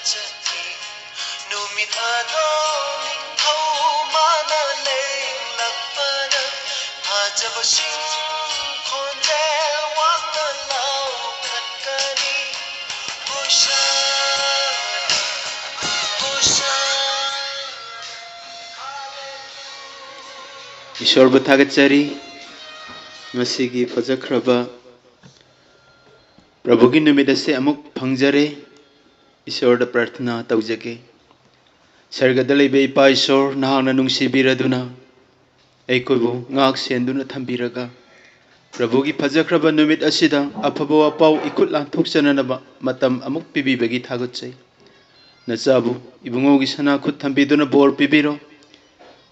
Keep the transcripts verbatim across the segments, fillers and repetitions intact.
ꯆꯠꯈꯤ꯫ ꯅꯨꯃꯤꯠ ꯑꯗꯣ ꯅꯤꯡꯊꯧ ꯃꯥꯅ ꯂꯦꯡꯂꯛꯄꯗ ꯐꯖꯕꯁꯤꯡ ꯈꯣꯟꯖꯦꯜ ꯋꯥꯡꯅ ꯂꯥꯎꯈꯠꯀꯅꯤ꯫ ꯍꯣꯁꯥꯅ, ꯍꯣꯁꯥꯅ꯫ ꯏꯁꯣꯔꯕꯨ ꯊꯥꯒꯠꯆꯔꯤ꯫ ꯉꯁꯤꯒꯤ ꯐꯖꯈ꯭ꯔꯕ ꯄ꯭ꯔꯚꯨꯒꯤ ꯅꯨꯃꯤꯠ ꯑꯁꯤ ꯑꯃꯨꯛ ꯐꯪꯖꯔꯦ꯫ ꯏꯁꯣꯔꯗ ꯄ꯭ꯔꯥꯔꯊꯅꯥ ꯇꯧꯖꯒꯦ꯫ ꯁꯔꯒꯗ ꯂꯩꯕ ꯏꯄꯥ ꯏꯁꯣꯔ, ꯅꯍꯥꯛꯅ ꯅꯨꯡꯁꯤꯕꯤꯔꯗꯨꯅ ꯑꯩꯈꯣꯏꯕꯨ ꯉꯥꯛ ꯁꯦꯟꯗꯨꯅ ꯊꯝꯕꯤꯔꯒ, ꯄ꯭ꯔꯚꯨꯒꯤ ꯐꯖꯈ꯭ꯔꯕ ꯅꯨꯃꯤꯠ ꯑꯁꯤꯗ ꯑꯐꯕ ꯋꯥꯄꯥꯎ ꯏꯈꯨꯠ ꯂꯥꯟꯊꯣꯛꯆꯅꯅꯕ ꯃꯇꯝ ꯑꯃꯨꯛ ꯄꯤꯕꯤꯕꯒꯤ ꯊꯥꯒꯠꯆꯩ꯫ ꯅꯆꯥꯕꯨ ꯏꯕꯨꯡꯉꯣꯒꯤ ꯁꯅꯥ ꯈꯨꯠ ꯊꯝꯕꯤꯗꯨꯅ ꯕꯣꯔ ꯄꯤꯕꯤꯔꯣ꯫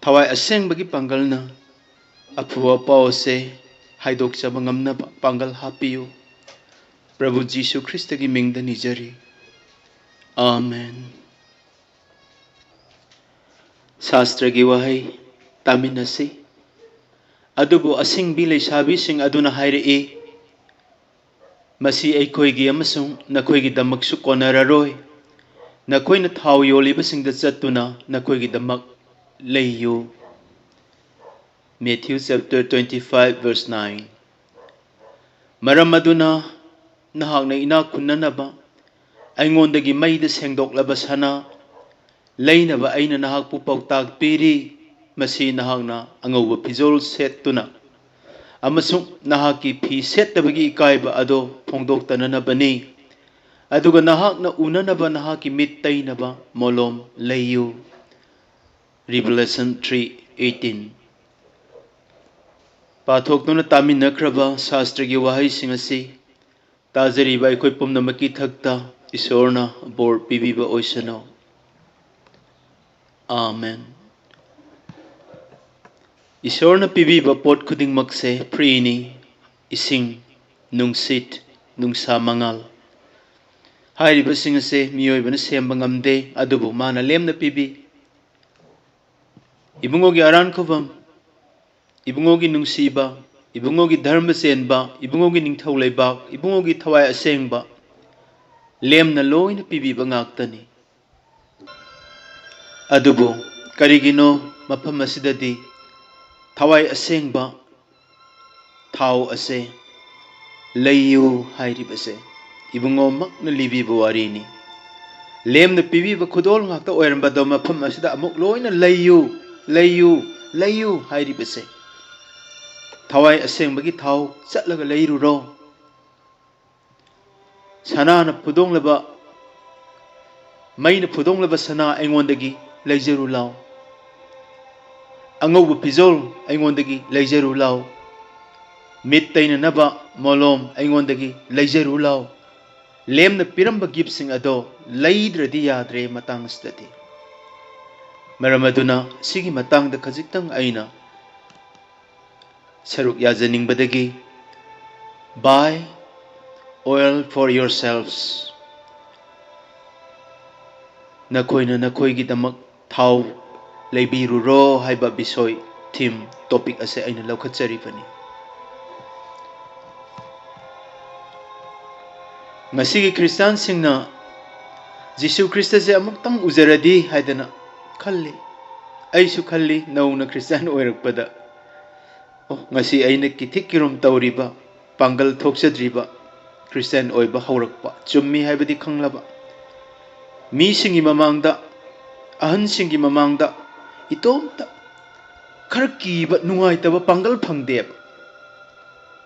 ꯊꯋꯥꯏ ꯑꯁꯦꯡꯕꯒꯤ ꯄꯥꯡꯒꯜꯅ ꯑꯐꯕ ꯄꯥꯎ ꯑꯁꯦ ꯍꯥꯏꯗꯣꯛꯆꯕ ꯉꯝꯅꯕ ꯄꯥꯡꯒꯜ ꯍꯥꯞꯄꯤꯌꯨ꯫ ꯄ꯭ꯔꯚꯨ ꯖꯤꯁꯨ ꯈ꯭ꯔꯤꯁꯇꯒꯤ ꯃꯤꯡꯗ ꯅꯤꯖꯔꯤ꯫ ꯑꯥꯃꯦꯟ꯫ ꯁꯥꯁꯇ꯭ꯔꯒꯤ ꯋꯥꯍꯩ ꯇꯥꯃꯤꯟꯅꯁꯤ꯫ ꯑꯗꯨꯕꯨ ꯑꯁꯤꯡꯕꯤ ꯂꯩꯁꯥꯕꯤꯁꯤꯡ ꯑꯗꯨꯅ ꯍꯥꯏꯔꯛꯏ, "ꯃꯁꯤ ꯑꯩꯈꯣꯏꯒꯤ ꯑꯃꯁꯨꯡ ꯅꯈꯣꯏꯒꯤꯗꯃꯛꯁꯨ ꯀꯣꯟꯅꯔꯔꯣꯏ꯫ ꯅꯈꯣꯏꯅ ꯊꯥꯎ ꯌꯣꯜꯂꯤꯕꯁꯤꯡꯗ ꯆꯠꯇꯨꯅ ꯅꯈꯣꯏꯒꯤꯗꯃꯛ ꯂꯩꯌꯨ"꯫ Matthew chapter twenty-five, verse nine. ꯃꯔꯝ ꯑꯗꯨꯅ ꯅꯍꯥꯛꯅ ꯏꯅꯥꯛ ꯈꯨꯟꯅꯅꯕ ꯑꯩꯉꯣꯟꯗꯒꯤ ꯃꯩꯗ ꯁꯦꯡꯗꯣꯛꯂꯕ ꯁꯅꯥ ꯂꯩꯅꯕ ꯑꯩꯅ ꯅꯍꯥꯛꯄꯨ ꯄꯥꯎꯇꯥꯛ ꯄꯤꯔꯤ꯫ ꯃꯁꯤ ꯅꯍꯥꯛꯅ ꯑꯉꯧꯕ ꯐꯤꯖꯣꯜ ꯁꯦꯠꯇꯨꯅ ꯑꯃꯁꯨꯡ ꯅꯍꯥꯛꯀꯤ ꯐꯤ ꯁꯦꯠꯇꯕꯒꯤ ꯏꯀꯥꯏꯕ ꯑꯗꯨ ꯐꯣꯡꯗꯣꯛꯇꯅꯅꯕꯅꯤ꯫ ꯑꯗꯨꯒ ꯅꯍꯥꯛꯅ ꯎꯅꯅꯕ ꯅꯍꯥꯛꯀꯤ ꯃꯤꯠ ꯇꯩꯅꯕ ꯃꯣꯂꯣꯝ ꯂꯩꯌꯨ꯫ Revelation three eighteen꯫ ꯄꯥꯊꯣꯛꯇꯨꯅ ꯇꯥꯃꯤꯟꯅꯈ꯭ꯔꯕ ꯁꯥꯁꯇ꯭ꯔꯒꯤ ꯋꯥꯍꯩꯁꯤꯡ ꯑꯁꯤ ꯇꯥꯖꯔꯤꯕ ꯑꯩꯈꯣꯏ ꯄꯨꯝꯅꯃꯛꯀꯤ ꯊꯛꯇ ꯏꯁꯣꯔꯅ ꯕꯣꯔ ꯄꯤꯕꯤꯕ ꯑꯣꯏꯁꯅꯨ꯫ ꯑꯥꯃꯦꯟ꯫ ꯏꯁꯣꯔꯅ ꯄꯤꯕꯤꯕ ꯄꯣꯠ ꯈꯨꯗꯤꯡꯃꯛꯁꯦ ꯐ꯭ꯔꯤꯅꯤ꯫ ꯏꯁꯤꯡ, ꯅꯨꯡꯁꯤꯠ, ꯅꯨꯡꯁꯥ ꯃꯉꯥꯜ ꯍꯥꯏꯔꯤꯕꯁꯤꯡ ꯑꯁꯦ ꯃꯤꯑꯣꯏꯕꯅ ꯁꯦꯝꯕ ꯉꯝꯗꯦ, ꯑꯗꯨꯕꯨ ꯃꯥꯅ ꯂꯦꯝꯅ ꯄꯤꯕꯤ꯫ ꯏꯕꯨꯡꯉꯣꯒꯤ ꯑꯔꯥꯟ ꯈꯨꯕꯝ, ꯏꯕꯨꯡꯉꯣꯒꯤ ꯅꯨꯡꯁꯤꯕ, ꯏꯕꯨꯡꯉꯣꯒꯤ ꯙꯔꯃ ꯆꯦꯟꯕ, ꯏꯕꯨꯡꯉꯣꯒꯤ ꯅꯤꯡꯊꯧ ꯂꯩꯕꯥꯛ, ꯏꯕꯨꯡꯉꯣꯒꯤ ꯊꯋꯥꯏ ꯑꯁꯦꯡꯕ, ꯂꯦꯝꯅ ꯂꯣꯏꯅ ꯄꯤꯕꯤꯕ ꯉꯥꯛꯇꯅꯤ꯫ ꯑꯗꯨꯕꯨ ꯀꯔꯤꯒꯤꯅꯣ ꯃꯐꯝ ꯑꯁꯤꯗꯗꯤ ꯊꯋꯥꯏ ꯑꯁꯦꯡꯕ ꯊꯥꯎ ꯑꯁꯦ ꯂꯩꯌꯨ ꯍꯥꯏꯔꯤꯕꯁꯦ? ꯏꯕꯨꯡꯉꯣꯃꯛꯅ ꯂꯤꯕꯤꯕ ꯋꯥꯔꯤꯅꯤ꯫ ꯂꯦꯝꯅ ꯄꯤꯕꯤꯕ ꯈꯨꯗꯣꯜ ꯉꯥꯛꯇ ꯑꯣꯏꯔꯝꯕꯗꯣ ꯃꯐꯝ ꯑꯁꯤꯗ ꯑꯃꯨꯛ ꯂꯣꯏꯅ ꯂꯩꯌꯨ, ꯂꯩꯌꯨ, ꯂꯩꯌꯨ ꯍꯥꯏꯔꯤꯕꯁꯦ? ꯊꯋꯥꯏ ꯑꯁꯦꯡꯕꯒꯤ ꯊꯥꯎ ꯆꯠꯂꯒ ꯂꯩꯔꯨꯔꯣ꯫ ꯁꯅꯥꯅ ꯐꯨꯗꯣꯡꯂꯕ, ꯃꯩꯅ ꯐꯨꯗꯣꯡꯂꯕ ꯁꯅꯥ ꯑꯩꯉꯣꯟꯗꯒꯤ ꯂꯩꯖꯔꯨ ꯂꯥꯎ꯫ ꯑꯉꯧꯕ ꯐꯤꯖꯣꯜ ꯑꯩꯉꯣꯟꯗꯒꯤ ꯂꯩꯖꯔꯨ ꯂꯥꯎ꯫ ꯃꯤꯠ ꯇꯩꯅꯅꯕ ꯃꯣꯂꯣꯝ ꯑꯩꯉꯣꯟꯗꯒꯤ ꯂꯩꯖꯔꯨ ꯂꯥꯎ꯫ ꯂꯦꯝꯅ ꯄꯤꯔꯝꯕ ꯒꯤꯐꯁꯤꯡ ꯑꯗꯣ ꯂꯩꯗ꯭ꯔꯗꯤ ꯌꯥꯗ꯭ꯔꯦ ꯃꯇꯥꯡ ꯑꯁꯤꯗꯗꯤ꯫ ꯃꯔꯝ ꯑꯗꯨꯅ ꯁꯤꯒꯤ ꯃꯇꯥꯡꯗ ꯈꯖꯤꯛꯇꯪ ꯑꯩꯅ ꯁꯔꯨꯛ ꯌꯥꯖꯅꯤꯡꯕꯗꯒꯤ, Buy oil for yourselves. ꯅꯈꯣꯏꯅ ꯅꯈꯣꯏꯒꯤꯗꯃꯛ ꯊꯥꯎ ꯂꯩꯕꯤꯔꯨꯔꯣ ꯍꯥꯏꯕ ꯕꯤꯁꯣꯏ, ꯊꯤꯝ, ꯇꯣꯄꯤꯛ ꯑꯁꯦ ꯑꯩꯅ ꯂꯧꯈꯠꯆꯔꯤꯕꯅꯤ꯫ ꯉꯁꯤꯒꯤ ꯈ꯭ꯔꯤꯁꯇꯥꯟꯁꯤꯡꯅ ꯖꯤꯁꯨ ꯈ꯭ꯔꯤꯁꯇꯁꯦ ꯑꯃꯨꯛꯇꯪ ꯎꯖꯔꯗꯤ ꯍꯥꯏꯗꯅ ꯈꯜꯂꯤ꯫ ꯑꯩꯁꯨ ꯈꯜꯂꯤ, ꯅꯧꯅ ꯈ꯭ꯔꯤꯁꯇꯥꯟ ꯑꯣꯏꯔꯛꯄꯗ, "ꯑꯣ, ꯉꯁꯤ ꯑꯩꯅ ꯀꯤꯊꯤꯛ ꯀꯤꯔꯨꯝ ꯇꯧꯔꯤꯕ, ꯄꯥꯡꯒꯜ ꯊꯣꯛꯆꯗ꯭ꯔꯤꯕ ꯈ꯭ꯔꯤꯁꯇꯥꯟ ꯑꯣꯏꯕ ꯍꯧꯔꯛꯄ ꯆꯨꯝꯃꯤ" ꯍꯥꯏꯕꯗꯤ ꯈꯪꯂꯕ꯫ ꯃꯤꯁꯤꯡꯒꯤ ꯃꯃꯥꯡꯗ, ꯑꯍꯟꯁꯤꯡꯒꯤ ꯃꯃꯥꯡꯗ ꯏꯇꯣꯝꯇ ꯈꯔ ꯀꯤꯕ, ꯅꯨꯡꯉꯥꯏꯇꯕ, ꯄꯥꯡꯒꯜ ꯐꯪꯗꯦꯕ꯫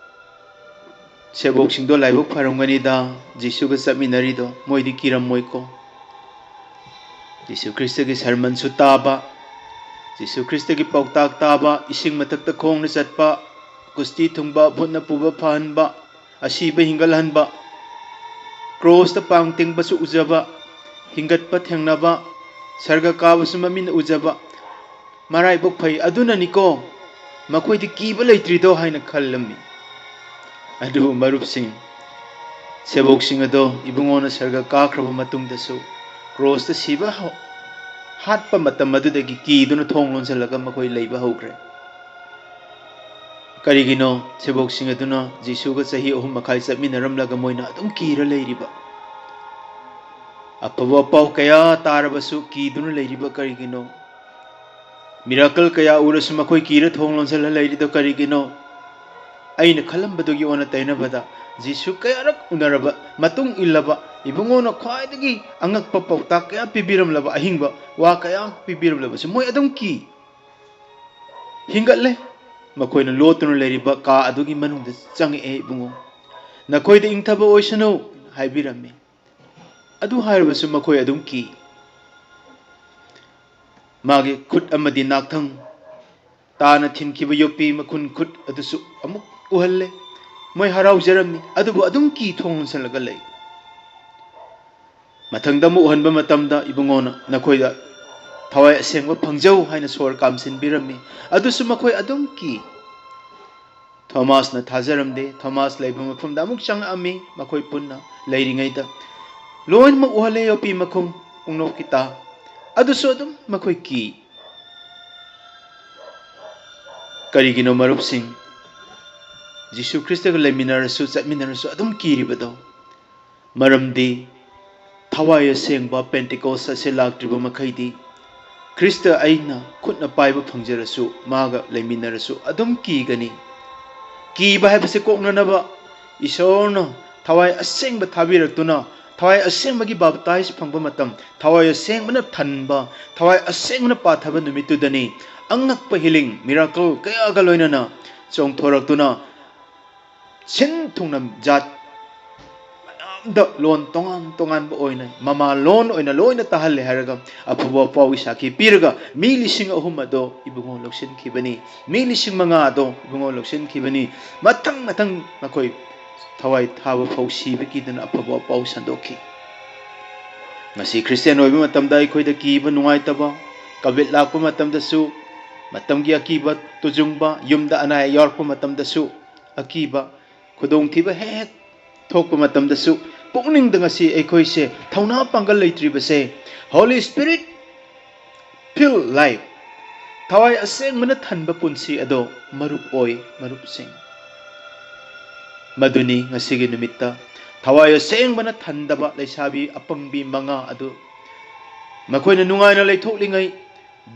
ꯁꯦꯕꯣꯛꯁꯤꯡꯗꯣ ꯂꯥꯏꯕꯛ ꯐꯔꯝꯒꯅꯤꯗ, ꯖꯤꯁꯨꯒ ꯆꯠꯃꯤꯟꯅꯔꯤꯗꯣ, ꯃꯣꯏꯗꯤ ꯀꯤꯔꯝꯃꯣꯏꯀꯣ꯫ ꯖꯤꯁꯨ ꯈ꯭ꯔꯤꯁꯇꯒꯤ ꯁꯔꯃꯟꯁꯨ ꯇꯥꯕ, ꯖꯤꯁꯨ ꯈ꯭ꯔꯤꯁꯇꯒꯤ ꯄꯥꯎꯇꯥꯛ ꯇꯥꯕ, ꯏꯁꯤꯡ ꯃꯊꯛꯇ ꯈꯣꯡꯅ ꯆꯠꯄ, ꯀꯨꯁꯇꯤ ꯊꯨꯡꯕ, ꯚꯨꯠꯅ ꯄꯨꯕ ꯐꯍꯟꯕ, ꯑꯁꯤꯕ ꯍꯤꯡꯒꯠꯍꯟꯕ, ꯀ꯭ꯔꯣꯁꯇ ꯄꯥꯡ ꯇꯤꯡꯕꯁꯨ ꯎꯖꯕ, ꯍꯤꯡꯒꯠꯄ ꯊꯦꯡꯅꯕ, ꯁꯔꯒ ꯀꯥꯕꯁꯨ ꯃꯃꯤꯠꯅ ꯎꯖꯕ, ꯃꯔꯥꯏꯕꯛ ꯐꯩ, ꯑꯗꯨꯅꯅꯤꯀꯣ ꯃꯈꯣꯏꯗꯤ ꯀꯤꯕ ꯂꯩꯇ꯭ꯔꯤꯗꯣ ꯍꯥꯏꯅ ꯈꯜꯂꯝꯃꯤ꯫ ꯑꯗꯨꯕꯨ ꯃꯔꯨꯞꯁꯤꯡ, ꯁꯦꯕꯣꯛꯁꯤꯡ ꯑꯗꯣ ꯏꯕꯨꯡꯉꯣꯅ ꯁꯔꯒ ꯀꯥꯈ꯭ꯔꯕ ꯃꯇꯨꯡꯗꯁꯨ ꯀ꯭ꯔꯣꯁꯇ ꯁꯤꯕ ꯍꯧ-, ꯍꯥꯠꯄ ꯃꯇꯝ ꯑꯗꯨꯗꯒꯤ ꯀꯤꯗꯨꯅ ꯊꯣꯡ ꯂꯣꯟꯁꯤꯜꯂꯒ ꯃꯈꯣꯏ ꯂꯩꯕ ꯍꯧꯈ꯭ꯔꯦ꯫ ꯀꯔꯤꯒꯤꯅꯣ? ꯁꯦꯕꯣꯛꯁꯤꯡ ꯑꯗꯨꯅ ꯖꯤꯁꯨꯒ ꯆꯍꯤ ꯑꯍꯨꯝ ꯃꯈꯥꯏ ꯆꯠꯃꯤꯟꯅꯔꯝꯂꯒ ꯃꯣꯏꯅ ꯑꯗꯨꯝ ꯀꯤꯔ ꯂꯩꯔꯤꯕ꯫ ꯑꯐꯕ ꯄꯥꯎ ꯀꯌꯥ ꯇꯥꯔꯕꯁꯨ ꯀꯤꯗꯨꯅ ꯂꯩꯔꯤꯕ ꯀꯔꯤꯒꯤꯅꯣ? ꯃꯤꯔꯥꯀꯜ ꯀꯌꯥ ꯎꯔꯁꯨ ꯃꯈꯣꯏ ꯀꯤꯔ ꯊꯣꯡ ꯂꯣꯟꯁꯤꯜꯂ ꯂꯩꯔꯤꯗꯣ ꯀꯔꯤꯒꯤꯅꯣ? ꯑꯩꯅ ꯈꯜꯂꯝꯕꯗꯨꯒꯤ ꯑꯣꯟꯅ ꯇꯩꯅꯕꯗ ꯖꯤꯁꯨ ꯀꯌꯥꯔꯛ ꯎꯅꯔꯕ, ꯃꯇꯨꯡ ꯏꯜꯂꯕ, ꯏꯕꯨꯡꯉꯣꯅ ꯈ꯭ꯋꯥꯏꯗꯒꯤ ꯑꯉꯛꯄ ꯄꯥꯎꯇꯥꯛ ꯀꯌꯥ ꯄꯤꯕꯤꯔꯝꯂꯕ, ꯑꯍꯤꯡꯕ ꯋꯥ ꯀꯌꯥ ꯄꯤꯕꯤꯔꯝꯂꯕꯁꯨ ꯃꯣꯏ ꯑꯗꯨꯝ ꯀꯤ꯫ ꯍꯤꯡꯒꯠꯂꯦ꯫ ꯃꯈꯣꯏꯅ ꯂꯣꯠꯇꯨꯅ ꯂꯩꯔꯤꯕ ꯀꯥ ꯑꯗꯨꯒꯤ ꯃꯅꯨꯡꯗ ꯆꯪꯉꯛꯑꯦ, "ꯏꯕꯨꯡꯉꯣ, ꯅꯈꯣꯏꯗ ꯏꯪꯊꯕ ꯑꯣꯏꯁꯅꯨ" ꯍꯥꯏꯕꯤꯔꯝꯃꯤ꯫ ꯑꯗꯨ ꯍꯥꯏꯔꯕꯁꯨ ꯃꯈꯣꯏ ꯑꯗꯨꯝ ꯀꯤ꯫ ꯃꯥꯒꯤ ꯈꯨꯠ ꯑꯃꯗꯤ ꯅꯥꯛꯊꯪ ꯇꯥꯅ ꯊꯤꯟꯈꯤꯕ ꯌꯣꯠꯄꯤ ꯃꯈꯨꯟ ꯈꯨꯠ ꯑꯗꯨꯁꯨ ꯑꯃꯨꯛ ꯎꯍꯜꯂꯦ꯫ ꯃꯣꯏ ꯍꯔꯥꯎꯖꯔꯝꯃꯤ, ꯑꯗꯨꯕꯨ ꯑꯗꯨꯝ ꯀꯤ ꯊꯣꯡ ꯂꯣꯟꯁꯤꯜꯂꯒ ꯂꯩ꯫ ꯃꯊꯪꯗ ꯑꯃꯨꯛ ꯎꯍꯟꯕ ꯃꯇꯝꯗ ꯏꯕꯨꯡꯉꯣꯅ ꯅꯈꯣꯏꯗ ꯊꯋꯥꯏ ꯑꯁꯦꯡꯕ ꯐꯪꯖꯧ ꯍꯥꯏꯅ ꯁꯣꯔ ꯀꯥꯝꯁꯤꯟꯕꯤꯔꯝꯃꯤ꯫ ꯑꯗꯨꯁꯨ ꯃꯈꯣꯏ ꯑꯗꯨꯝ ꯀꯤ꯫ ꯊꯣꯃꯥꯁꯅ ꯊꯥꯖꯔꯝꯗꯦ꯫ ꯊꯣꯃꯥꯁ ꯂꯩꯕ ꯃꯐꯝꯗ ꯑꯃꯨꯛ ꯆꯪꯉꯛꯑꯝꯃꯤ꯫ ꯃꯈꯣꯏ ꯄꯨꯟꯅ ꯂꯩꯔꯤꯉꯩꯗ ꯂꯣꯏꯅꯃꯛ ꯎꯍꯜꯂꯦ, ꯌꯣꯠꯄꯤ ꯃꯈꯨꯟ, ꯄꯨꯡꯅꯣꯛꯀꯤ ꯇꯥ꯫ ꯑꯗꯨꯁꯨ ꯑꯗꯨꯝ ꯃꯈꯣꯏ ꯀꯤ꯫ ꯀꯔꯤꯒꯤꯅꯣ ꯃꯔꯨꯞꯁꯤꯡ? ꯖꯤꯁꯨ ꯈ꯭ꯔꯤꯁꯇꯒ ꯂꯩꯃꯤꯟꯅꯔꯁꯨ, ꯆꯠꯃꯤꯟꯅꯔꯁꯨ ꯑꯗꯨꯝ ꯀꯤꯔꯤꯕꯗꯣ? ꯃꯔꯝꯗꯤ ꯊꯋꯥꯏ ꯑꯁꯦꯡꯕ ꯄꯦꯟꯇꯤꯀꯣꯁ ꯑꯁꯤ ꯂꯥꯛꯇ꯭ꯔꯤꯕ ꯃꯈꯩꯗꯤ ꯈ꯭ꯔꯤꯁꯇ ꯑꯩꯅ ꯈꯨꯠꯅ ꯄꯥꯏꯕ ꯐꯪꯖꯔꯁꯨ, ꯃꯥꯒ ꯂꯩꯃꯤꯟꯅꯔꯁꯨ ꯑꯗꯨꯝ ꯀꯤꯒꯅꯤ꯫ ꯀꯤꯕ ꯍꯥꯏꯕꯁꯤ ꯀꯣꯛꯅꯅꯕ ꯏꯁꯣꯔꯅ ꯊꯋꯥꯏ ꯑꯁꯦꯡꯕ ꯊꯥꯕꯤꯔꯛꯇꯨꯅ, ꯊꯋꯥꯏ ꯑꯁꯦꯡꯕꯒꯤ ꯕꯥꯞꯇꯥꯏꯖ ꯐꯪꯕ ꯃꯇꯝ, ꯊꯋꯥꯏ ꯑꯁꯦꯡꯕꯅ ꯊꯟꯕ, ꯊꯋꯥꯏ ꯑꯁꯦꯡꯕꯅ ꯄꯥꯊꯕ ꯅꯨꯃꯤꯠꯇꯨꯗꯅꯤ ꯑꯉꯛꯄ ꯍꯤꯂꯤꯡ, ꯃꯤꯔꯥꯀꯜ ꯀꯌꯥꯒ ꯂꯣꯏꯅꯅ ꯆꯣꯡꯊꯣꯔꯛꯇꯨꯅ ꯁꯤꯟ ꯊꯨꯡꯅ ꯖꯥꯠ ꯃꯌꯥꯝꯗ ꯂꯣꯟ ꯇꯣꯉꯥꯟ ꯇꯣꯉꯥꯟꯕ ꯑꯣꯏꯅ ꯃꯃꯥ ꯂꯣꯟ ꯑꯣꯏꯅ ꯂꯣꯏꯅ ꯇꯥꯍꯜꯂꯦ ꯍꯥꯏꯔꯒ ꯑꯐꯕ ꯄꯥꯎꯒꯤ ꯁꯥꯈꯤ ꯄꯤꯔꯒ ꯃꯤ ꯂꯤꯁꯤꯡ ꯑꯍꯨꯝ ꯑꯗꯣ ꯏꯕꯨꯡꯉꯣ ꯂꯧꯁꯤꯟꯈꯤꯕꯅꯤ꯫ ꯃꯤ ꯂꯤꯁꯤꯡ ꯃꯉꯥ ꯑꯗꯣ ꯏꯕꯨꯡꯉꯣ ꯂꯧꯁꯤꯟꯈꯤꯕꯅꯤ꯫ ꯃꯊꯪ ꯃꯊꯪ ꯃꯈꯣꯏ ꯊꯋꯥꯏ ꯊꯥꯕ ꯐꯥꯎ ꯁꯤꯕ ꯀꯤꯗꯅ ꯑꯐꯕ ꯄꯥꯎ ꯁꯟꯗꯣꯛꯈꯤ꯫ ꯉꯁꯤ ꯈ꯭ꯔꯤꯁꯇꯤꯌꯥꯟ ꯑꯣꯏꯕ ꯃꯇꯝꯗ ꯑꯩꯈꯣꯏꯗ ꯀꯤꯕ, ꯅꯨꯡꯉꯥꯏꯇꯕ, ꯀꯣꯚꯤꯗ ꯂꯥꯛꯄ ꯃꯇꯝꯗꯁꯨ, ꯃꯇꯝꯒꯤ ꯑꯀꯤꯕ, ꯇꯨꯖꯨꯡꯕ, ꯌꯨꯝꯗ ꯑꯅꯥ ꯑꯌꯦꯛ ꯌꯥꯎꯔꯛꯄ ꯃꯇꯝꯗꯁꯨ ꯑꯀꯤꯕ, ꯈꯨꯗꯣꯡꯊꯤꯕ ꯍꯦꯛ ꯍꯦꯛ ꯊꯣꯛꯄ ꯃꯇꯝꯗꯁꯨ ꯄꯨꯛꯅꯤꯡꯗ ꯉꯁꯤ ꯑꯩꯈꯣꯏꯁꯦ ꯊꯧꯅꯥ ꯄꯥꯡꯒꯜ ꯂꯩꯇ꯭ꯔꯤꯕꯁꯦ Holy Spirit fill life, ꯊꯋꯥꯏ ꯑꯁꯦꯡꯕꯅ ꯊꯟꯕ ꯄꯨꯟꯁꯤ ꯑꯗꯣ ꯃꯔꯨꯞ ꯑꯣꯏ, ꯃꯔꯨꯞꯁꯤꯡ꯫ ꯃꯗꯨꯅꯤ ꯉꯁꯤꯒꯤ ꯅꯨꯃꯤꯠꯇ ꯊꯋꯥꯏ ꯑꯁꯦꯡꯕꯅ ꯊꯟꯗꯕ ꯂꯩꯁꯥꯕꯤ ꯑꯄꯪꯕꯤ ꯃꯉꯥ ꯑꯗꯨ ꯃꯈꯣꯏꯅ ꯅꯨꯡꯉꯥꯏꯅ ꯂꯩꯊꯣꯛꯂꯤꯉꯩ,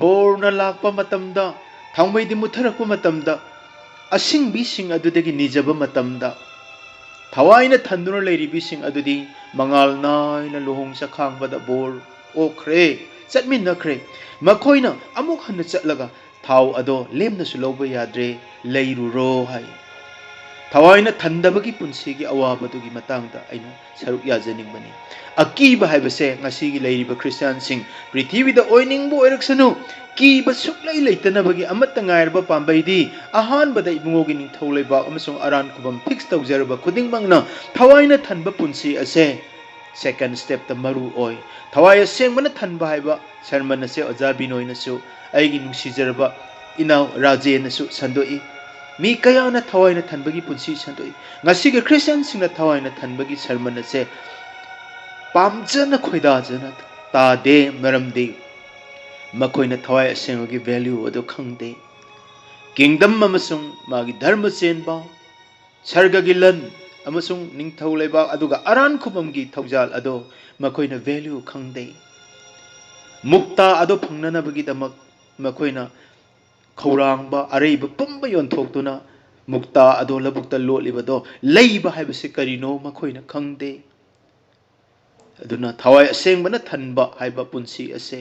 ꯕꯣꯔꯅ ꯂꯥꯛꯄ ꯃꯇꯝꯗ, ꯊꯥꯎꯃꯩꯗꯤ ꯃꯨꯠꯊꯔꯛꯄ ꯃꯇꯝꯗ, ꯑꯁꯤꯡꯕꯤꯁꯤꯡ ꯑꯗꯨꯗꯒꯤ ꯅꯤꯖꯕ ꯃꯇꯝꯗ, ꯊꯋꯥꯏꯅ ꯊꯟꯗꯨꯅ ꯂꯩꯔꯤꯕꯤꯁꯤꯡ ꯑꯗꯨꯗꯤ ꯃꯉꯥꯜ ꯅꯥꯏꯅ ꯂꯨꯍꯣꯡ ꯆꯈꯥꯡꯕꯗ ꯕꯣꯔ ꯑꯣꯛꯈ꯭ꯔꯦ, ꯆꯠꯃꯤꯟꯅꯈ꯭ꯔꯦ꯫ ꯃꯈꯣꯏꯅ ꯑꯃꯨꯛ ꯍꯟꯅ ꯆꯠꯂꯒ ꯊꯥꯎ ꯑꯗꯣ ꯂꯦꯝꯅꯁꯨ ꯂꯧꯕ ꯌꯥꯗ꯭ꯔꯦ, ꯂꯩꯔꯨꯔꯣ ꯍꯥꯏ꯫ ꯊꯋꯥꯏꯅ ꯊꯟꯗꯕꯒꯤ ꯄꯨꯟꯁꯤꯒꯤ ꯑꯋꯥꯕꯗꯨꯒꯤ ꯃꯇꯥꯡꯗ ꯑꯩꯅ ꯁꯔꯨꯛ ꯌꯥꯖꯅꯤꯡꯕꯅꯤ꯫ ꯑꯀꯤꯕ ꯍꯥꯏꯕꯁꯦ ꯉꯁꯤꯒꯤ ꯂꯩꯔꯤꯕ ꯈ꯭ꯔꯤꯁꯇꯤꯌꯥꯟꯁꯤꯡ ꯄ꯭ꯔꯤꯊꯤꯕꯤꯗ ꯑꯣꯏꯅꯤꯡꯕ ꯑꯣꯏꯔꯛꯁꯅꯨ, ꯀꯤꯕ ꯁꯨꯛꯂꯩ ꯂꯩꯇꯅꯕꯒꯤ ꯑꯃꯠꯇ ꯉꯥꯏꯔꯕ ꯄꯥꯝꯕꯩꯗꯤ ꯑꯍꯥꯟꯕꯗ ꯏꯕꯨꯡꯉꯣꯒꯤ ꯅꯤꯡꯊꯧ ꯂꯩꯕꯥꯛ ꯑꯃꯁꯨꯡ ꯑꯔꯥꯟ ꯈꯨꯕꯝ ꯐꯤꯛꯁ ꯇꯧꯖꯔꯕ ꯈꯨꯗꯤꯡꯃꯛꯅ ꯊꯋꯥꯏꯅ ꯊꯟꯕ ꯄꯨꯟꯁꯤ ꯑꯁꯦ ꯁꯦꯀꯦꯟ ꯁ꯭ꯇꯦꯞꯇ ꯃꯔꯨ ꯑꯣꯏ꯫ ꯊꯋꯥꯏ ꯑꯁꯦꯡꯕꯅ ꯊꯟꯕ ꯍꯥꯏꯕ ꯁꯔꯃꯟ ꯑꯁꯦ ꯑꯣꯖꯥ ꯕꯤꯅꯣꯏꯅꯁꯨ, ꯑꯩꯒꯤ ꯅꯨꯡꯁꯤꯖꯔꯕ ꯏꯅꯥꯎ ꯔꯥꯖꯦꯅꯁꯨ ꯁꯟꯗꯣꯛꯏ꯫ ꯃꯤ ꯀꯌꯥꯅ ꯊꯋꯥꯏꯅ ꯊꯟꯕꯒꯤ ꯄꯨꯟꯁꯤ ꯁꯟꯗꯣꯛꯏ꯫ ꯉꯁꯤꯒꯤ ꯈ꯭ꯔꯤꯁꯇꯤꯌꯥꯟꯁꯤꯡꯅ ꯊꯋꯥꯏꯅ ꯊꯟꯕꯒꯤ ꯁꯔꯃꯟ ꯑꯁꯦ ꯄꯥꯝꯖꯅ ꯈꯣꯏꯗꯥꯖꯅ ꯇꯥꯗꯦ, ꯃꯔꯝꯗꯤ ꯃꯈꯣꯏꯅ ꯊꯋꯥꯏ ꯑꯁꯦꯡꯕꯒꯤ ꯚꯦꯂ꯭ꯌꯨ ꯑꯗꯨ ꯈꯪꯗꯦ꯫ ꯀꯤꯡꯗꯝ ꯑꯃꯁꯨꯡ ꯃꯥꯒꯤ ꯙꯔꯃ ꯆꯦꯟꯕ, ꯁꯔꯒꯒꯤ ꯂꯟ ꯑꯃꯁꯨꯡ ꯅꯤꯡꯊꯧ ꯂꯩꯕꯥꯛ, ꯑꯗꯨꯒ ꯑꯔꯥꯟ ꯈꯨꯕꯝꯒꯤ ꯊꯧꯖꯥꯜ ꯑꯗꯣ ꯃꯈꯣꯏꯅ ꯚꯦꯂ꯭ꯌꯨ ꯈꯪꯗꯦ꯫ ꯃꯨꯛꯇꯥ ꯑꯗꯣ ꯐꯪꯅꯅꯕꯒꯤꯗꯃꯛ ꯃꯈꯣꯏꯅ ꯈꯧꯔꯥꯡꯕ ꯑꯔꯩꯕ ꯄꯨꯝꯕ ꯌꯣꯟꯊꯣꯛꯇꯨꯅ ꯃꯨꯛꯇꯥ ꯑꯗꯣ ꯂꯧꯕꯨꯛꯇ ꯂꯣꯠꯂꯤꯕꯗꯣ ꯂꯩꯕ ꯍꯥꯏꯕꯁꯤ ꯀꯔꯤꯅꯣ ꯃꯈꯣꯏꯅ ꯈꯪꯗꯦ꯫ ꯑꯗꯨꯅ ꯊꯋꯥꯏ ꯑꯁꯦꯡꯕꯅ ꯊꯟꯕ ꯍꯥꯏꯕ ꯄꯨꯟꯁꯤ ꯑꯁꯦ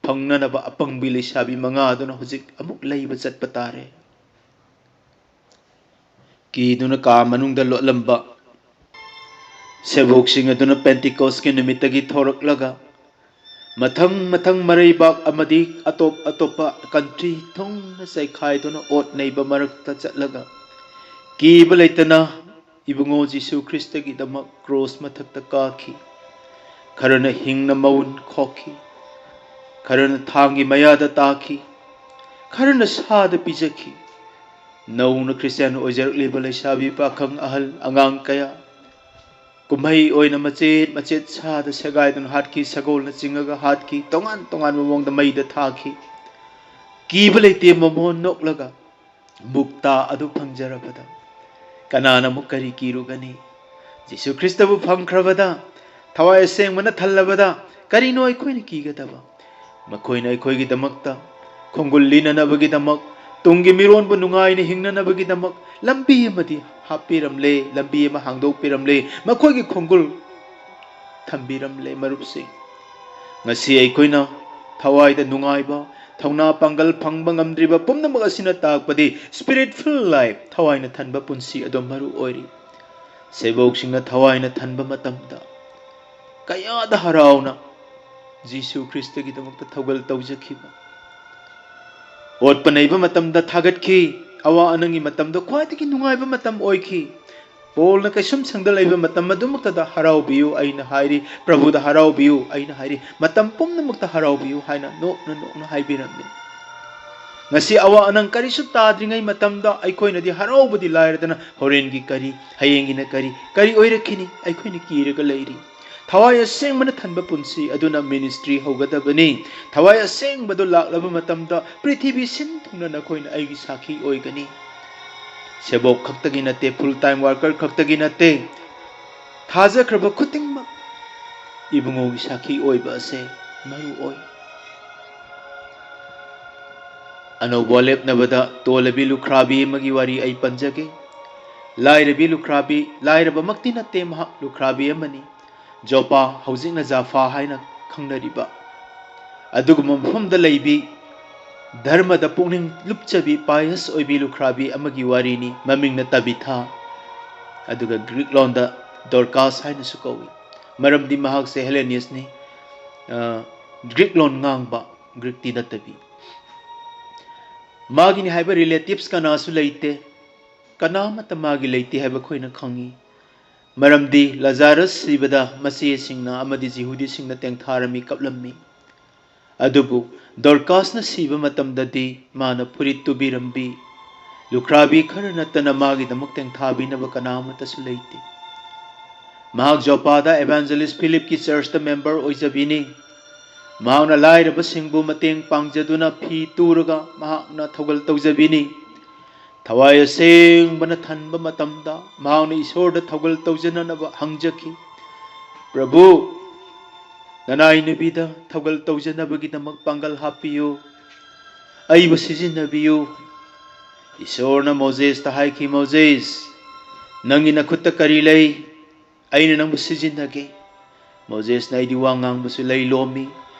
ꯐꯪꯅꯅꯕ ꯑꯄꯪꯕꯤ ꯂꯩꯁꯥꯕꯤ ꯃꯉꯥ ꯑꯗꯨꯅ ꯍꯧꯖꯤꯛ ꯑꯃꯨꯛ ꯂꯩꯕ ꯆꯠꯄ ꯇꯥꯔꯦ꯫ ꯀꯤꯗꯨꯅ ꯀꯥ ꯃꯅꯨꯡꯗ ꯂꯣꯠꯂꯝꯕ ꯁꯦꯕꯣꯛꯁꯤꯡ ꯑꯗꯨꯅ ꯄꯦꯟꯇꯤꯀꯣꯁꯀꯤ ꯅꯨꯃꯤꯠꯇꯒꯤ ꯊꯣꯔꯛꯂꯒ ꯃꯊꯪ ꯃꯊꯪ ꯃꯔꯩꯕꯥꯛ ꯑꯃꯗꯤ ꯑꯇꯣꯞ ꯑꯇꯣꯞꯄ ꯀꯟꯇ꯭ꯔꯤ ꯊꯨꯡꯅ ꯆꯩꯈꯥꯏꯗꯨꯅ ꯑꯣꯠ ꯅꯩꯕ ꯃꯔꯛꯇ ꯆꯠꯂꯒ ꯀꯤꯕ ꯂꯩꯇꯅ ꯏꯕꯨꯡꯉꯣ ꯖꯤꯁꯨ ꯈ꯭ꯔꯤꯁꯇꯒꯤꯗꯃꯛ ꯀ꯭ꯔꯣꯁ ꯃꯊꯛꯇ ꯀꯥꯈꯤ꯫ ꯈꯔꯅ ꯍꯤꯡꯅ ꯃꯎꯟ ꯈꯣꯛꯈꯤ, ꯈꯔꯅ ꯊꯥꯡꯒꯤ ꯃꯌꯥꯗ ꯇꯥꯈꯤ, ꯈꯔꯅ ꯁꯥꯗ ꯄꯤꯖꯈꯤ꯫ ꯅꯧꯅ ꯈ꯭ꯔꯤꯁꯇꯤꯌꯥꯟ ꯑꯣꯏꯖꯔꯛꯂꯤꯕ ꯂꯩꯁꯥꯕꯤ ꯄꯥꯈꯪ ꯑꯍꯜ ꯑꯉꯥꯡ ꯀꯌꯥ ꯀꯨꯝꯍꯩ ꯑꯣꯏꯅ ꯃꯆꯦꯠ ꯃꯆꯦꯠ ꯁꯥꯗ ꯁꯦꯒꯥꯏꯗꯨꯅ ꯍꯥꯠꯈꯤ, ꯁꯒꯣꯜꯅ ꯆꯤꯡꯉꯒ ꯍꯥꯠꯈꯤ, ꯇꯣꯉꯥꯟ ꯇꯣꯉꯥꯟꯕ ꯃꯑꯣꯡꯗ ꯃꯩꯗ ꯊꯥꯈꯤ꯫ ꯀꯤꯕ ꯂꯩꯇꯦ ꯃꯃꯣꯟ ꯅꯣꯛꯂꯒ ꯃꯨꯛꯇꯥ ꯑꯗꯨ ꯐꯪꯖꯔꯕꯗ ꯀꯅꯥꯅ ꯑꯃꯨꯛ ꯀꯔꯤ ꯀꯤꯔꯨꯒꯅꯤ? ꯖꯤꯁꯨ ꯈ꯭ꯔꯤꯁꯇꯕꯨ ꯐꯪꯈ꯭ꯔꯕꯗ, ꯊꯋꯥꯏ ꯑꯁꯦꯡꯕꯅ ꯊꯜꯂꯕꯗ, ꯀꯔꯤꯅꯣ ꯑꯩꯈꯣꯏꯅ ꯀꯤꯒꯗꯕ? ꯃꯈꯣꯏꯅ ꯑꯩꯈꯣꯏꯒꯤꯗꯃꯛꯇ ꯈꯣꯡꯒꯨꯜ ꯂꯤꯅꯅꯕꯒꯤꯗꯃꯛ, ꯇꯨꯡꯒꯤ ꯃꯤꯔꯣꯟꯕꯨ ꯅꯨꯡꯉꯥꯏꯅ ꯍꯤꯡꯅꯅꯕꯒꯤꯗꯃꯛ ꯂꯝꯕꯤ ꯑꯃꯗꯤ ꯍꯥꯞꯄꯤꯔꯝꯂꯦ, ꯂꯝꯕꯤ ꯑꯃ ꯍꯥꯡꯗꯣꯛꯄꯤꯔꯝꯂꯦ, ꯃꯈꯣꯏꯒꯤ ꯈꯣꯡꯒꯨꯜ ꯊꯝꯕꯤꯔꯝꯂꯦ꯫ ꯃꯔꯨꯞꯁꯤꯡ, ꯉꯁꯤ ꯑꯩꯈꯣꯏꯅ ꯊꯋꯥꯏꯗ ꯅꯨꯡꯉꯥꯏꯕ, ꯊꯧꯅꯥ ꯄꯥꯡꯒꯜ ꯐꯪꯕ ꯉꯝꯗ꯭ꯔꯤꯕ ꯄꯨꯝꯅꯃꯛ ꯑꯁꯤꯅ ꯇꯥꯛꯄꯗꯤ spiritual life, ꯊꯋꯥꯏꯅ ꯊꯟꯕ ꯄꯨꯟꯁꯤ ꯑꯗꯨ ꯃꯔꯨ ꯑꯣꯏꯔꯤ꯫ ꯁꯦꯕꯣꯛꯁꯤꯡꯅ ꯊꯋꯥꯏꯅ ꯊꯟꯕ ꯃꯇꯝꯗ ꯀꯌꯥꯗ ꯍꯔꯥꯎꯅ ꯖꯤꯁꯨ ꯈ꯭ꯔꯤꯁꯇꯒꯤꯗꯃꯛꯇ ꯊꯧꯒꯜ ꯇꯧꯖꯈꯤꯕ, ꯑꯣꯠꯄ ꯅꯩꯕ ꯃꯇꯝꯗ ꯊꯥꯒꯠꯈꯤ꯫ ꯑꯋꯥ ꯑꯅꯪꯒꯤ ꯃꯇꯝꯗ ꯈ꯭ꯋꯥꯏꯗꯒꯤ ꯅꯨꯡꯉꯥꯏꯕ ꯃꯇꯝ ꯑꯣꯏꯈꯤ꯫ ꯄꯣꯜꯅ ꯀꯩꯁꯨꯝ ꯁꯪꯗ ꯂꯩꯕ ꯃꯇꯝ ꯑꯗꯨꯃꯛꯇꯗ "ꯍꯔꯥꯎꯕꯤꯌꯨ" ꯑꯩꯅ ꯍꯥꯏꯔꯤ, "ꯄ꯭ꯔꯚꯨꯗ ꯍꯔꯥꯎꯕꯤꯌꯨ" ꯑꯩꯅ ꯍꯥꯏꯔꯤ꯫ ꯃꯇꯝ ꯄꯨꯝꯅꯃꯛꯇ "ꯍꯔꯥꯎꯕꯤꯌꯨ" ꯍꯥꯏꯅ ꯅꯣꯛꯅ ꯅꯣꯛꯅ ꯍꯥꯏꯕꯤꯔꯝꯃꯤ꯫ ꯉꯁꯤ ꯑꯋꯥ ꯑꯅꯪ ꯀꯔꯤꯁꯨ ꯇꯥꯗ꯭ꯔꯤꯉꯩ ꯃꯇꯝꯗ ꯑꯩꯈꯣꯏꯅꯗꯤ ꯍꯔꯥꯎꯕꯗꯤ ꯂꯥꯏꯔꯗꯅ, ꯍꯣꯔꯦꯟꯒꯤ ꯀꯔꯤ, ꯍꯌꯦꯡꯒꯤꯅ ꯀꯔꯤ, ꯀꯔꯤ ꯑꯣꯏꯔꯛꯈꯤꯅꯤ, ꯑꯩꯈꯣꯏꯅ ꯀꯤꯔꯒ ꯂꯩꯔꯤ꯫ ꯊꯋꯥꯏ ꯑꯁꯦꯡꯕꯅ ꯊꯟꯕ ꯄꯨꯟꯁꯤ ꯑꯗꯨꯅ ministry ꯍꯧꯒꯗꯕꯅꯤ꯫ ꯊꯋꯥꯏ ꯑꯁꯦꯡꯕꯗꯨ ꯂꯥꯛꯂꯕ ꯃꯇꯝꯗ ꯄ꯭ꯔꯤꯊꯤꯕꯤ ꯁꯤꯟ ꯊꯨꯡꯅ ꯅꯈꯣꯏꯅ ꯑꯩꯒꯤ ꯁꯥꯈꯤ ꯑꯣꯏꯒꯅꯤ꯫ ꯁꯦꯕꯣꯛ ꯈꯛꯇꯒꯤ ꯅꯠꯇꯦ, full time worker ꯈꯛꯇꯒꯤ ꯅꯠꯇꯦ, ꯊꯥꯖꯈ꯭ꯔꯕ ꯈꯨꯗꯤꯡꯃꯛ ꯏꯕꯨꯡꯉꯣꯒꯤ ꯁꯥꯈꯤ ꯑꯣꯏꯕ ꯑꯁꯦ ꯃꯔꯨ ꯑꯣꯏ꯫ ꯑꯅꯧꯕ ꯋꯥꯂꯦꯞꯅꯕꯗ ꯇꯣꯜꯂꯕꯤ ꯂꯨꯈ꯭ꯔꯥꯕꯤ ꯑꯃꯒꯤ ꯋꯥꯔꯤ ꯑꯩ ꯄꯟꯖꯒꯦ꯫ ꯂꯥꯏꯔꯕꯤ ꯂꯨꯈ꯭ꯔꯥꯕꯤ, ꯂꯥꯏꯔꯕꯃꯛꯇꯤ ꯅꯠꯇꯦ, ꯃꯍꯥꯛ ꯂꯨꯈ꯭ꯔꯥꯕꯤ ꯑꯃꯅꯤ꯫ ꯖꯣꯄꯥ, ꯍꯧꯖꯤꯛꯅ ꯖꯥꯐꯥ ꯍꯥꯏꯅ ꯈꯪꯅꯔꯤꯕ ꯑꯗꯨꯒꯨꯝꯕ ꯃꯐꯝꯗ ꯂꯩꯕꯤ, ꯙꯔꯃꯗ ꯄꯨꯛꯅꯤꯡ ꯂꯨꯞꯆꯕꯤ, pious ꯑꯣꯏꯕꯤ ꯂꯨꯈ꯭ꯔꯥꯕꯤ ꯑꯃꯒꯤ ꯋꯥꯔꯤꯅꯤ꯫ ꯃꯃꯤꯡꯅ ꯇꯕꯤꯊꯥ, ꯑꯗꯨꯒ ꯒ꯭ꯔꯤꯛ ꯂꯣꯟꯗ ꯗꯣꯔꯀꯥꯁ ꯍꯥꯏꯅꯁꯨ ꯀꯧꯏ꯫ ꯃꯔꯝꯗꯤ ꯃꯍꯥꯛꯁꯦ Hellenistꯅꯤ, ꯑ, ꯒ꯭ꯔꯤꯛ ꯂꯣꯟ ꯉꯥꯡꯕ, ꯒ꯭ꯔꯤꯛꯇꯤ ꯅꯠꯇꯕꯤ꯫ ꯃꯥꯒꯤꯅꯤ ꯍꯥꯏꯕ relatives ꯀꯅꯥꯁꯨ ꯂꯩꯇꯦ, ꯀꯅꯥꯃꯠꯇ ꯃꯥꯒꯤ ꯂꯩꯇꯦ ꯍꯥꯏꯕ ꯑꯩꯈꯣꯏꯅ ꯈꯪꯉꯤ꯫ ꯃꯔꯝꯗꯤ ꯂꯥꯖꯥꯔꯁ ꯁꯤꯕꯗ ꯃꯆꯦꯁꯤꯡꯅ ꯑꯃꯗꯤ ꯖꯤꯍꯨꯗꯤꯁꯤꯡꯅ ꯇꯦꯡꯊꯥꯔꯝꯃꯤ, ꯀꯞꯂꯝꯃꯤ꯫ ꯑꯗꯨꯕꯨ ꯗꯣꯔꯀꯥꯁꯅ ꯁꯤꯕ ꯃꯇꯝꯗꯗꯤ ꯃꯥꯅ ꯐꯨꯔꯤꯠ ꯇꯨꯕꯤꯔꯝꯕꯤ, ꯂꯨꯈ꯭ꯔꯥꯕꯤ ꯈꯔ ꯅꯠꯇꯅ ꯃꯥꯒꯤꯗꯃꯛ ꯇꯦꯡꯊꯥꯕꯤꯅꯕ ꯀꯅꯥ ꯑꯃꯠꯇꯁꯨ ꯂꯩꯇꯦ꯫ ꯃꯍꯥꯛ ꯖꯣꯄꯥꯗ evangelist ꯐꯤꯂꯤꯞꯀꯤ churchꯇ member ꯑꯣꯏꯖꯕꯤꯅꯤ꯫ ꯃꯍꯥꯛꯅ ꯂꯥꯏꯔꯕꯁꯤꯡꯕꯨ ꯃꯇꯦꯡ ꯄꯥꯡꯖꯗꯨꯅ ꯐꯤ ꯇꯨꯔꯒ ꯃꯍꯥꯛꯅ ꯊꯧꯒꯜ ꯇꯧꯖꯕꯤꯅꯤ꯫ ꯊꯋꯥꯏ ꯑꯁꯦꯡꯕꯅ ꯊꯟꯕ ꯃꯇꯝꯗ ꯃꯍꯥꯛꯅ ꯏꯁꯣꯔꯗ ꯊꯧꯒꯜ ꯇꯧꯖꯅꯅꯕ ꯍꯪꯖꯈꯤ꯫ "ꯄ꯭ꯔꯚꯨ, ꯅꯅꯥꯏ ꯅꯨꯄꯤꯗ ꯊꯧꯒꯜ ꯇꯧꯖꯅꯕꯒꯤꯗꯃꯛ ꯄꯥꯡꯒꯜ ꯍꯥꯞꯄꯤꯌꯨ, ꯑꯩꯕꯨ ꯁꯤꯖꯤꯟꯅꯕꯤꯌꯨ꯫" ꯏꯁꯣꯔꯅ ꯃꯣꯖꯦꯁꯇ ꯍꯥꯏꯈꯤ, "ꯃꯣꯖꯦꯁ, ꯅꯪꯒꯤ ꯅꯈꯨꯠꯇ ꯀꯔꯤ ꯂꯩ? ꯑꯩꯅ ꯅꯪꯕꯨ ꯁꯤꯖꯤꯟꯅꯒꯦ꯫" ꯃꯣꯖꯦꯁꯅ, "ꯑꯩꯗꯤ ꯋꯥ ꯉꯥꯡꯕꯁꯨ ꯂꯩ ꯂꯣꯝꯃꯤ,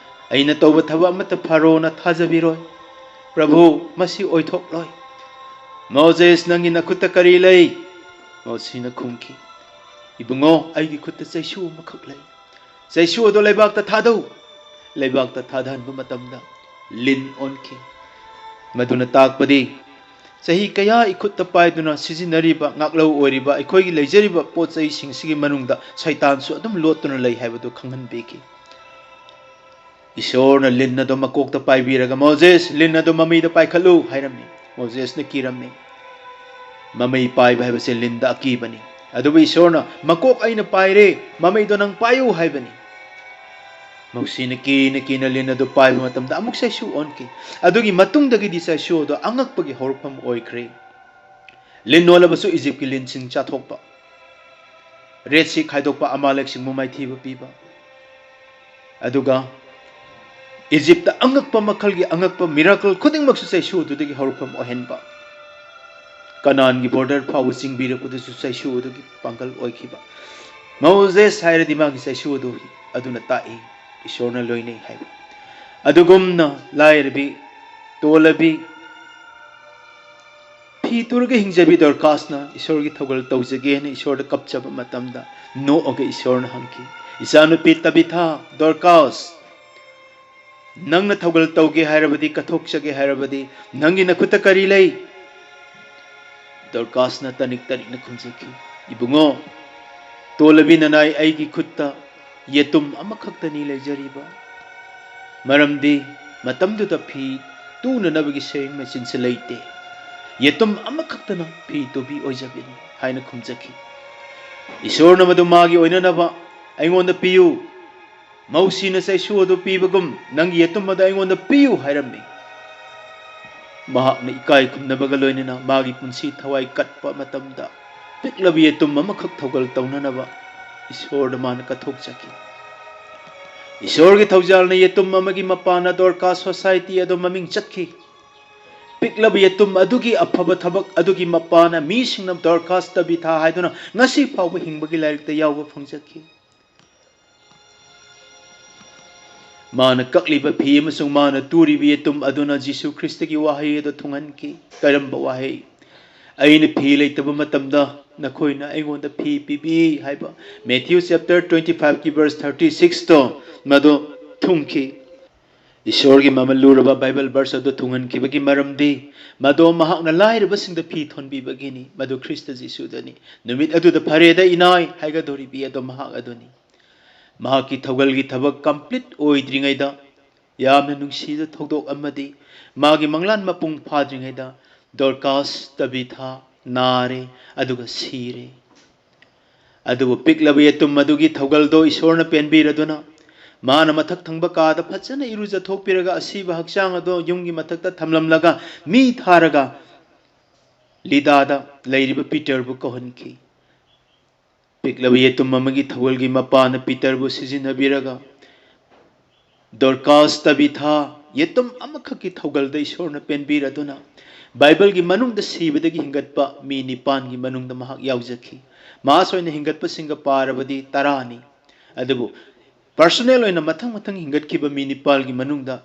ꯑꯩꯅ ꯇꯧꯕ ꯊꯕꯛ ꯑꯃꯠꯇ ꯐꯔꯣꯅ ꯊꯥꯖꯕꯤꯔꯣꯏ꯫ ꯄ꯭ꯔꯚꯨ, ꯃꯁꯤ ꯑꯣꯏꯊꯣꯛꯂꯣꯏ꯫" "ꯃꯣꯖꯦꯁ, ꯅꯪꯒꯤ ꯅꯈꯨꯠꯇ ꯀꯔꯤ ꯂꯩ?" ꯃꯣꯁꯤꯅ ꯈꯨꯝꯈꯤ, "ꯏꯕꯨꯡꯉꯣ, ꯑꯩꯒꯤ ꯈꯨꯠꯇ ꯆꯩꯁꯨ ꯑꯃꯈꯛ ꯂꯩ꯫ ꯆꯩꯁꯨ ꯑꯗꯨ ꯂꯩꯕꯥꯛꯇ ꯊꯥꯗꯧ꯫" ꯂꯩꯕꯥꯛꯇ ꯊꯥꯗꯍꯟꯕ ꯃꯇꯝꯗ ꯂꯤꯟ ꯑꯣꯟꯈꯤ꯫ ꯃꯗꯨꯅ ꯇꯥꯛꯄꯗꯤ ꯆꯍꯤ ꯀꯌꯥ ꯏꯈꯨꯠꯇ ꯄꯥꯏꯗꯨꯅ ꯁꯤꯖꯤꯟꯅꯔꯤꯕ, ꯉꯥꯛꯂꯧ ꯑꯣꯏꯔꯤꯕ ꯑꯩꯈꯣꯏꯒꯤ ꯂꯩꯖꯔꯤꯕ ꯄꯣꯠ ꯆꯩꯁꯤꯡꯁꯤꯒꯤ ꯃꯅꯨꯡꯗ ꯁꯩꯇꯥꯟꯁꯨ ꯑꯗꯨꯝ ꯂꯣꯠꯇꯨꯅ ꯂꯩ ꯍꯥꯏꯕꯗꯨ ꯈꯪꯍꯟꯕꯤꯈꯤ꯫ ꯏꯁꯣꯔꯅ ꯂꯤꯟ ꯑꯗꯨ ꯃꯀꯣꯛꯇ ꯄꯥꯏꯕꯤꯔꯒ, "ꯃꯣꯖꯦꯁ, ꯂꯤꯟ ꯑꯗꯨ ꯃꯃꯩꯗ ꯄꯥꯏꯈꯠꯂꯨ" ꯍꯥꯏꯔꯝꯃꯤ꯫ ꯃꯣꯖꯦꯁꯅ ꯀꯤꯔꯝꯃꯤ꯫ ꯃꯃꯩ ꯄꯥꯏꯕ ꯍꯥꯏꯕꯁꯦ ꯂꯤꯟꯗ ꯑꯀꯤꯕꯅꯤ꯫ ꯑꯗꯨꯕꯨ ꯏꯁꯣꯔꯅ, "ꯃꯀꯣꯛ ꯑꯩꯅ ꯄꯥꯏꯔꯦ, ꯃꯃꯩꯗꯣ ꯅꯪ ꯄꯥꯏꯌꯨ" ꯍꯥꯏꯕꯅꯤ꯫ ꯃꯣꯁꯤꯅ ꯀꯤꯅ ꯀꯤꯅ ꯂꯤꯟ ꯑꯗꯨ ꯄꯥꯏꯕ ꯃꯇꯝꯗ ꯑꯃꯨꯛ ꯆꯩꯁꯨ ꯑꯣꯟꯈꯤ꯫ ꯑꯗꯨꯒꯤ ꯃꯇꯨꯡꯗꯒꯤꯗꯤ ꯆꯩꯁꯨ ꯑꯗꯨ ꯑꯉꯛꯄꯒꯤ ꯍꯧꯔꯛꯐꯝ ꯑꯣꯏꯈ꯭ꯔꯦ꯫ ꯂꯤꯟ ꯑꯣꯜꯂꯕꯁꯨ ꯏꯖꯤꯞꯀꯤ ꯂꯤꯟꯁꯤꯡ ꯆꯥꯊꯣꯛꯄ, ꯔꯦꯗ ꯁꯤ ꯈꯥꯏꯗꯣꯛꯄ, ꯑꯃꯥꯂꯦꯛꯁꯤꯡꯕꯨ ꯃꯥꯏꯊꯤꯕ ꯄꯤꯕ, ꯑꯗꯨꯒ ꯏꯖꯤꯞꯇ ꯑꯉꯛꯄ ꯃꯈꯜꯒꯤ ꯑꯉꯛꯄ ꯃꯤꯔꯥꯀꯜ ꯈꯨꯗꯤꯡꯃꯛꯁꯨ ꯆꯩꯁꯨ ꯑꯗꯨꯗꯒꯤ ꯍꯧꯔꯛꯐꯝ ꯑꯣꯏꯍꯟꯕ, ꯀꯅꯥꯟꯒꯤ ꯕꯣꯔꯗꯔ ꯐꯥꯎꯕ ꯆꯤꯡꯕꯤꯔꯛꯄꯗꯁꯨ ꯆꯩꯁꯨ ꯑꯗꯨꯒꯤ ꯄꯥꯡꯒꯜ ꯑꯣꯏꯈꯤꯕ꯫ ꯃꯣꯖꯦꯁ ꯍꯥꯏꯔꯗꯤ ꯃꯥꯒꯤ ꯆꯩꯁꯨ ꯑꯗꯨ, ꯑꯗꯨꯅ ꯇꯥꯛꯏ ꯏꯁꯣꯔꯅ ꯂꯣꯏꯅꯩ ꯍꯥꯏꯕ꯫ ꯑꯗꯨꯒꯨꯝꯅ ꯂꯥꯏꯔꯕꯤ, ꯇꯣꯜꯂꯕꯤ, ꯐꯤ ꯇꯨꯔꯒ ꯍꯤꯡꯖꯕꯤ ꯗꯣꯔꯀꯥꯁꯅ ꯏꯁꯣꯔꯒꯤ ꯊꯧꯒꯜ ꯇꯧꯖꯒꯦꯅ ꯏꯁꯣꯔꯗ ꯀꯞꯆꯕ ꯃꯇꯝꯗ ꯅꯣꯛꯑꯒ ꯏꯁꯣꯔꯅ ꯍꯪꯈꯤ, "ꯏꯆꯥꯅꯨꯄꯤ ꯇꯕꯤꯊꯥ, ꯗꯣꯔꯀꯥꯁ, ꯅꯪꯅ ꯊꯧꯒꯜ ꯇꯧꯒꯦ ꯍꯥꯏꯔꯕꯗꯤ, ꯀꯠꯊꯣꯛꯆꯒꯦ ꯍꯥꯏꯔꯕꯗꯤ, ꯅꯪꯒꯤ ꯅꯈꯨꯠꯇ ꯀꯔꯤ ꯂꯩ?" ꯗꯣꯔꯀꯥꯁꯅ ꯇꯅꯤꯛ ꯇꯅꯤꯛꯅ ꯈꯨꯝꯖꯈꯤ, "ꯏꯕꯨꯡꯉꯣ, ꯇꯣꯜꯂꯕꯤ ꯅꯅꯥꯏ, ꯑꯩꯒꯤ ꯈꯨꯠꯇ ꯌꯦꯇꯨꯝ ꯑꯃꯈꯛꯇꯅꯤ ꯂꯩꯖꯔꯤꯕ꯫ ꯃꯔꯝꯗꯤ ꯃꯇꯝꯗꯨꯗ ꯐꯤ ꯇꯨꯅꯅꯕꯒꯤ ꯁꯦꯋꯤꯡ ꯃꯦꯆꯤꯟꯁꯦ ꯂꯩꯇꯦ꯫ ꯌꯦꯇꯨꯝ ꯑꯃꯈꯛꯇꯅ ꯐꯤ ꯇꯨꯕꯤ ꯑꯣꯏꯖꯕꯅꯤ" ꯍꯥꯏꯅ ꯈꯨꯝꯖꯈꯤ꯫ ꯏꯁꯣꯔꯅ ꯃꯗꯨ ꯃꯥꯒꯤ ꯑꯣꯏꯅꯅꯕ ꯑꯩꯉꯣꯟꯗ ꯄꯤꯌꯨ꯫ ꯃꯧꯁꯤꯅ ꯆꯩꯁꯨ ꯑꯗꯨ ꯄꯤꯕꯒꯨꯝ ꯅꯪꯒꯤ ꯌꯦꯇꯨꯝ ꯑꯗꯨ ꯑꯩꯉꯣꯟꯗ ꯄꯤꯌꯨ ꯍꯥꯏꯔꯝꯃꯤ꯫ ꯃꯍꯥꯛꯅ ꯏꯀꯥꯏ ꯈꯨꯝꯅꯕꯒ ꯂꯣꯏꯅꯅ ꯃꯥꯒꯤ ꯄꯨꯟꯁꯤ ꯊꯋꯥꯏ ꯀꯠꯄ ꯃꯇꯝꯗ, ꯄꯤꯛꯂꯕ ꯌꯦꯇꯨꯝ ꯑꯃꯈꯛ ꯊꯧꯒꯜ ꯇꯧꯅꯅꯕ ꯏꯁꯣꯔꯗ ꯃꯥꯅ ꯀꯠꯊꯣꯛꯆꯈꯤ꯫ ꯏꯁꯣꯔꯒꯤ ꯊꯧꯖꯥꯜꯅ ꯌꯦꯇꯨꯝ ꯑꯃꯒꯤ ꯃꯄꯥꯅ ꯗꯣꯔꯀꯥꯁ ꯁꯣꯁꯥꯏꯇꯤ ꯑꯗꯨ ꯃꯃꯤꯡ ꯆꯠꯈꯤ꯫ ꯄꯤꯛꯂꯕ ꯌꯦꯇꯨꯝ ꯑꯗꯨꯒꯤ ꯑꯐꯕ ꯊꯕꯛ ꯑꯗꯨꯒꯤ ꯃꯄꯥꯅ ꯃꯤꯁꯤꯡꯅ ꯗꯣꯔꯀꯥꯁ ꯇꯕꯤꯊꯥ ꯍꯥꯏꯗꯨꯅ ꯉꯁꯤ ꯐꯥꯎꯕ ꯍꯤꯡꯕꯒꯤ ꯂꯥꯏꯔꯤꯛꯇ ꯌꯥꯎꯕ ꯐꯪꯖꯈꯤ꯫ ꯃꯥꯅ ꯀꯛꯂꯤꯕ ꯐꯤ ꯑꯃꯁꯨꯡ ꯃꯥꯅ ꯇꯨꯔꯤꯕ ꯌꯦꯇꯨꯝ ꯑꯗꯨꯅ ꯖꯤꯁꯨ ꯈ꯭ꯔꯤꯁꯇꯒꯤ ꯋꯥꯍꯩ ꯑꯗꯨ ꯊꯨꯡꯍꯟꯈꯤ꯫ ꯀꯔꯝꯕ ꯋꯥꯍꯩ? "ꯑꯩꯅ ꯐꯤ ꯂꯩꯇꯕ ꯃꯇꯝꯗ ꯅꯈꯣꯏꯅ ꯑꯩꯉꯣꯟꯗ ꯐꯤ ꯄꯤꯕꯤ" ꯍꯥꯏꯕ Matthew chapter twenty five ꯀꯤ verse thirty six ꯇꯣ ꯃꯗꯨ ꯊꯨꯡꯈꯤ꯫ ꯏꯁꯣꯔꯒꯤ ꯃꯃꯜ ꯂꯨꯔꯕ ꯕꯥꯏꯕꯜ verse ꯑꯗꯨ ꯊꯨꯡꯍꯟꯈꯤꯕꯒꯤ ꯃꯔꯝꯗꯤ ꯃꯗꯨ ꯃꯍꯥꯛꯅ ꯂꯥꯏꯔꯕꯁꯤꯡꯗ ꯐꯤ ꯊꯣꯟꯕꯤꯕꯒꯤꯅꯤ꯫ ꯃꯗꯨ ꯈ꯭ꯔꯤꯁꯇ ꯖꯤꯁꯨꯗꯅꯤ꯫ "ꯅꯨꯃꯤꯠ ꯑꯗꯨꯗ ꯐꯔꯦꯗ ꯏꯅꯥꯏ" ꯍꯥꯏꯒꯗꯧꯔꯤꯕꯤ ꯑꯗꯣ ꯃꯍꯥꯛ ꯑꯗꯨꯅꯤ꯫ ꯃꯍꯥꯛꯀꯤ ꯊꯧꯒꯜꯒꯤ ꯊꯕꯛ complete ꯑꯣꯏꯗ꯭ꯔꯤꯉꯩꯗ, ꯌꯥꯝꯅ ꯅꯨꯡꯁꯤꯕ ꯊꯧꯗꯣꯛ ꯑꯃꯗꯤ ꯃꯥꯒꯤ ꯃꯪꯂꯥꯟ ꯃꯄꯨꯡ ꯐꯥꯗ꯭ꯔꯤꯉꯩꯗ ꯗꯣꯔꯀꯥꯁ ꯇꯕꯤꯊꯥ ꯅꯥꯔꯦ ꯑꯗꯨꯒ ꯁꯤꯔꯦ꯫ ꯑꯗꯨꯕꯨ ꯄꯤꯛꯂꯕ ꯌꯦꯇꯨꯝ ꯑꯗꯨꯒꯤ ꯊꯧꯒꯜꯗꯣ ꯏꯁꯣꯔꯅ ꯄꯦꯟꯕꯤꯔꯗꯨꯅ, ꯃꯥꯅ ꯃꯊꯛ ꯊꯪꯕ ꯀꯥꯗ ꯐꯖꯅ ꯏꯔꯨꯖꯊꯣꯛꯄꯤꯔꯒ ꯑꯁꯤꯕ ꯍꯛꯆꯥꯡ ꯑꯗꯣ ꯌꯨꯝꯒꯤ ꯃꯊꯛꯇ ꯊꯝꯂꯝꯂꯒ ꯃꯤ ꯊꯥꯔꯒ ꯂꯤꯗꯥꯗ ꯂꯩꯔꯤꯕ ꯄꯤꯇꯔꯕꯨ ꯀꯧꯍꯟꯈꯤ꯫ ꯄꯤꯛꯂꯕ ꯌꯦꯇꯨꯝ ꯑꯃꯒꯤ ꯊꯧꯒꯜꯒꯤ ꯃꯄꯥꯅ ꯄꯤꯇꯔꯕꯨ ꯁꯤꯖꯤꯟꯅꯕꯤꯔꯒ, ꯗꯣꯔꯀꯥꯁ ꯇꯕꯤꯊꯥ ꯌꯦꯇꯨꯝ ꯑꯃꯈꯛꯀꯤ ꯊꯧꯒꯜꯗ ꯏꯁꯣꯔꯅ ꯄꯦꯟꯕꯤꯔꯗꯨꯅ, ꯕꯥꯏꯕꯜꯒꯤ ꯃꯅꯨꯡꯗ ꯁꯤꯕꯗꯒꯤ ꯍꯤꯡꯒꯠꯄ ꯃꯤ ꯅꯤꯄꯥꯟꯒꯤ ꯃꯅꯨꯡꯗ ꯃꯍꯥꯛ ꯌꯥꯎꯖꯈꯤ꯫ ꯃꯥꯁ ꯑꯣꯏꯅ ꯍꯤꯡꯒꯠꯄꯁꯤꯡꯒ ꯄꯥꯔꯕꯗꯤ ꯇꯔꯥꯅꯤ꯫ ꯑꯗꯨꯕꯨ personal ꯑꯣꯏꯅ ꯃꯊꯪ ꯃꯊꯪ ꯍꯤꯡꯒꯠꯈꯤꯕ ꯃꯤ ꯅꯤꯄꯥꯜꯒꯤ ꯃꯅꯨꯡꯗ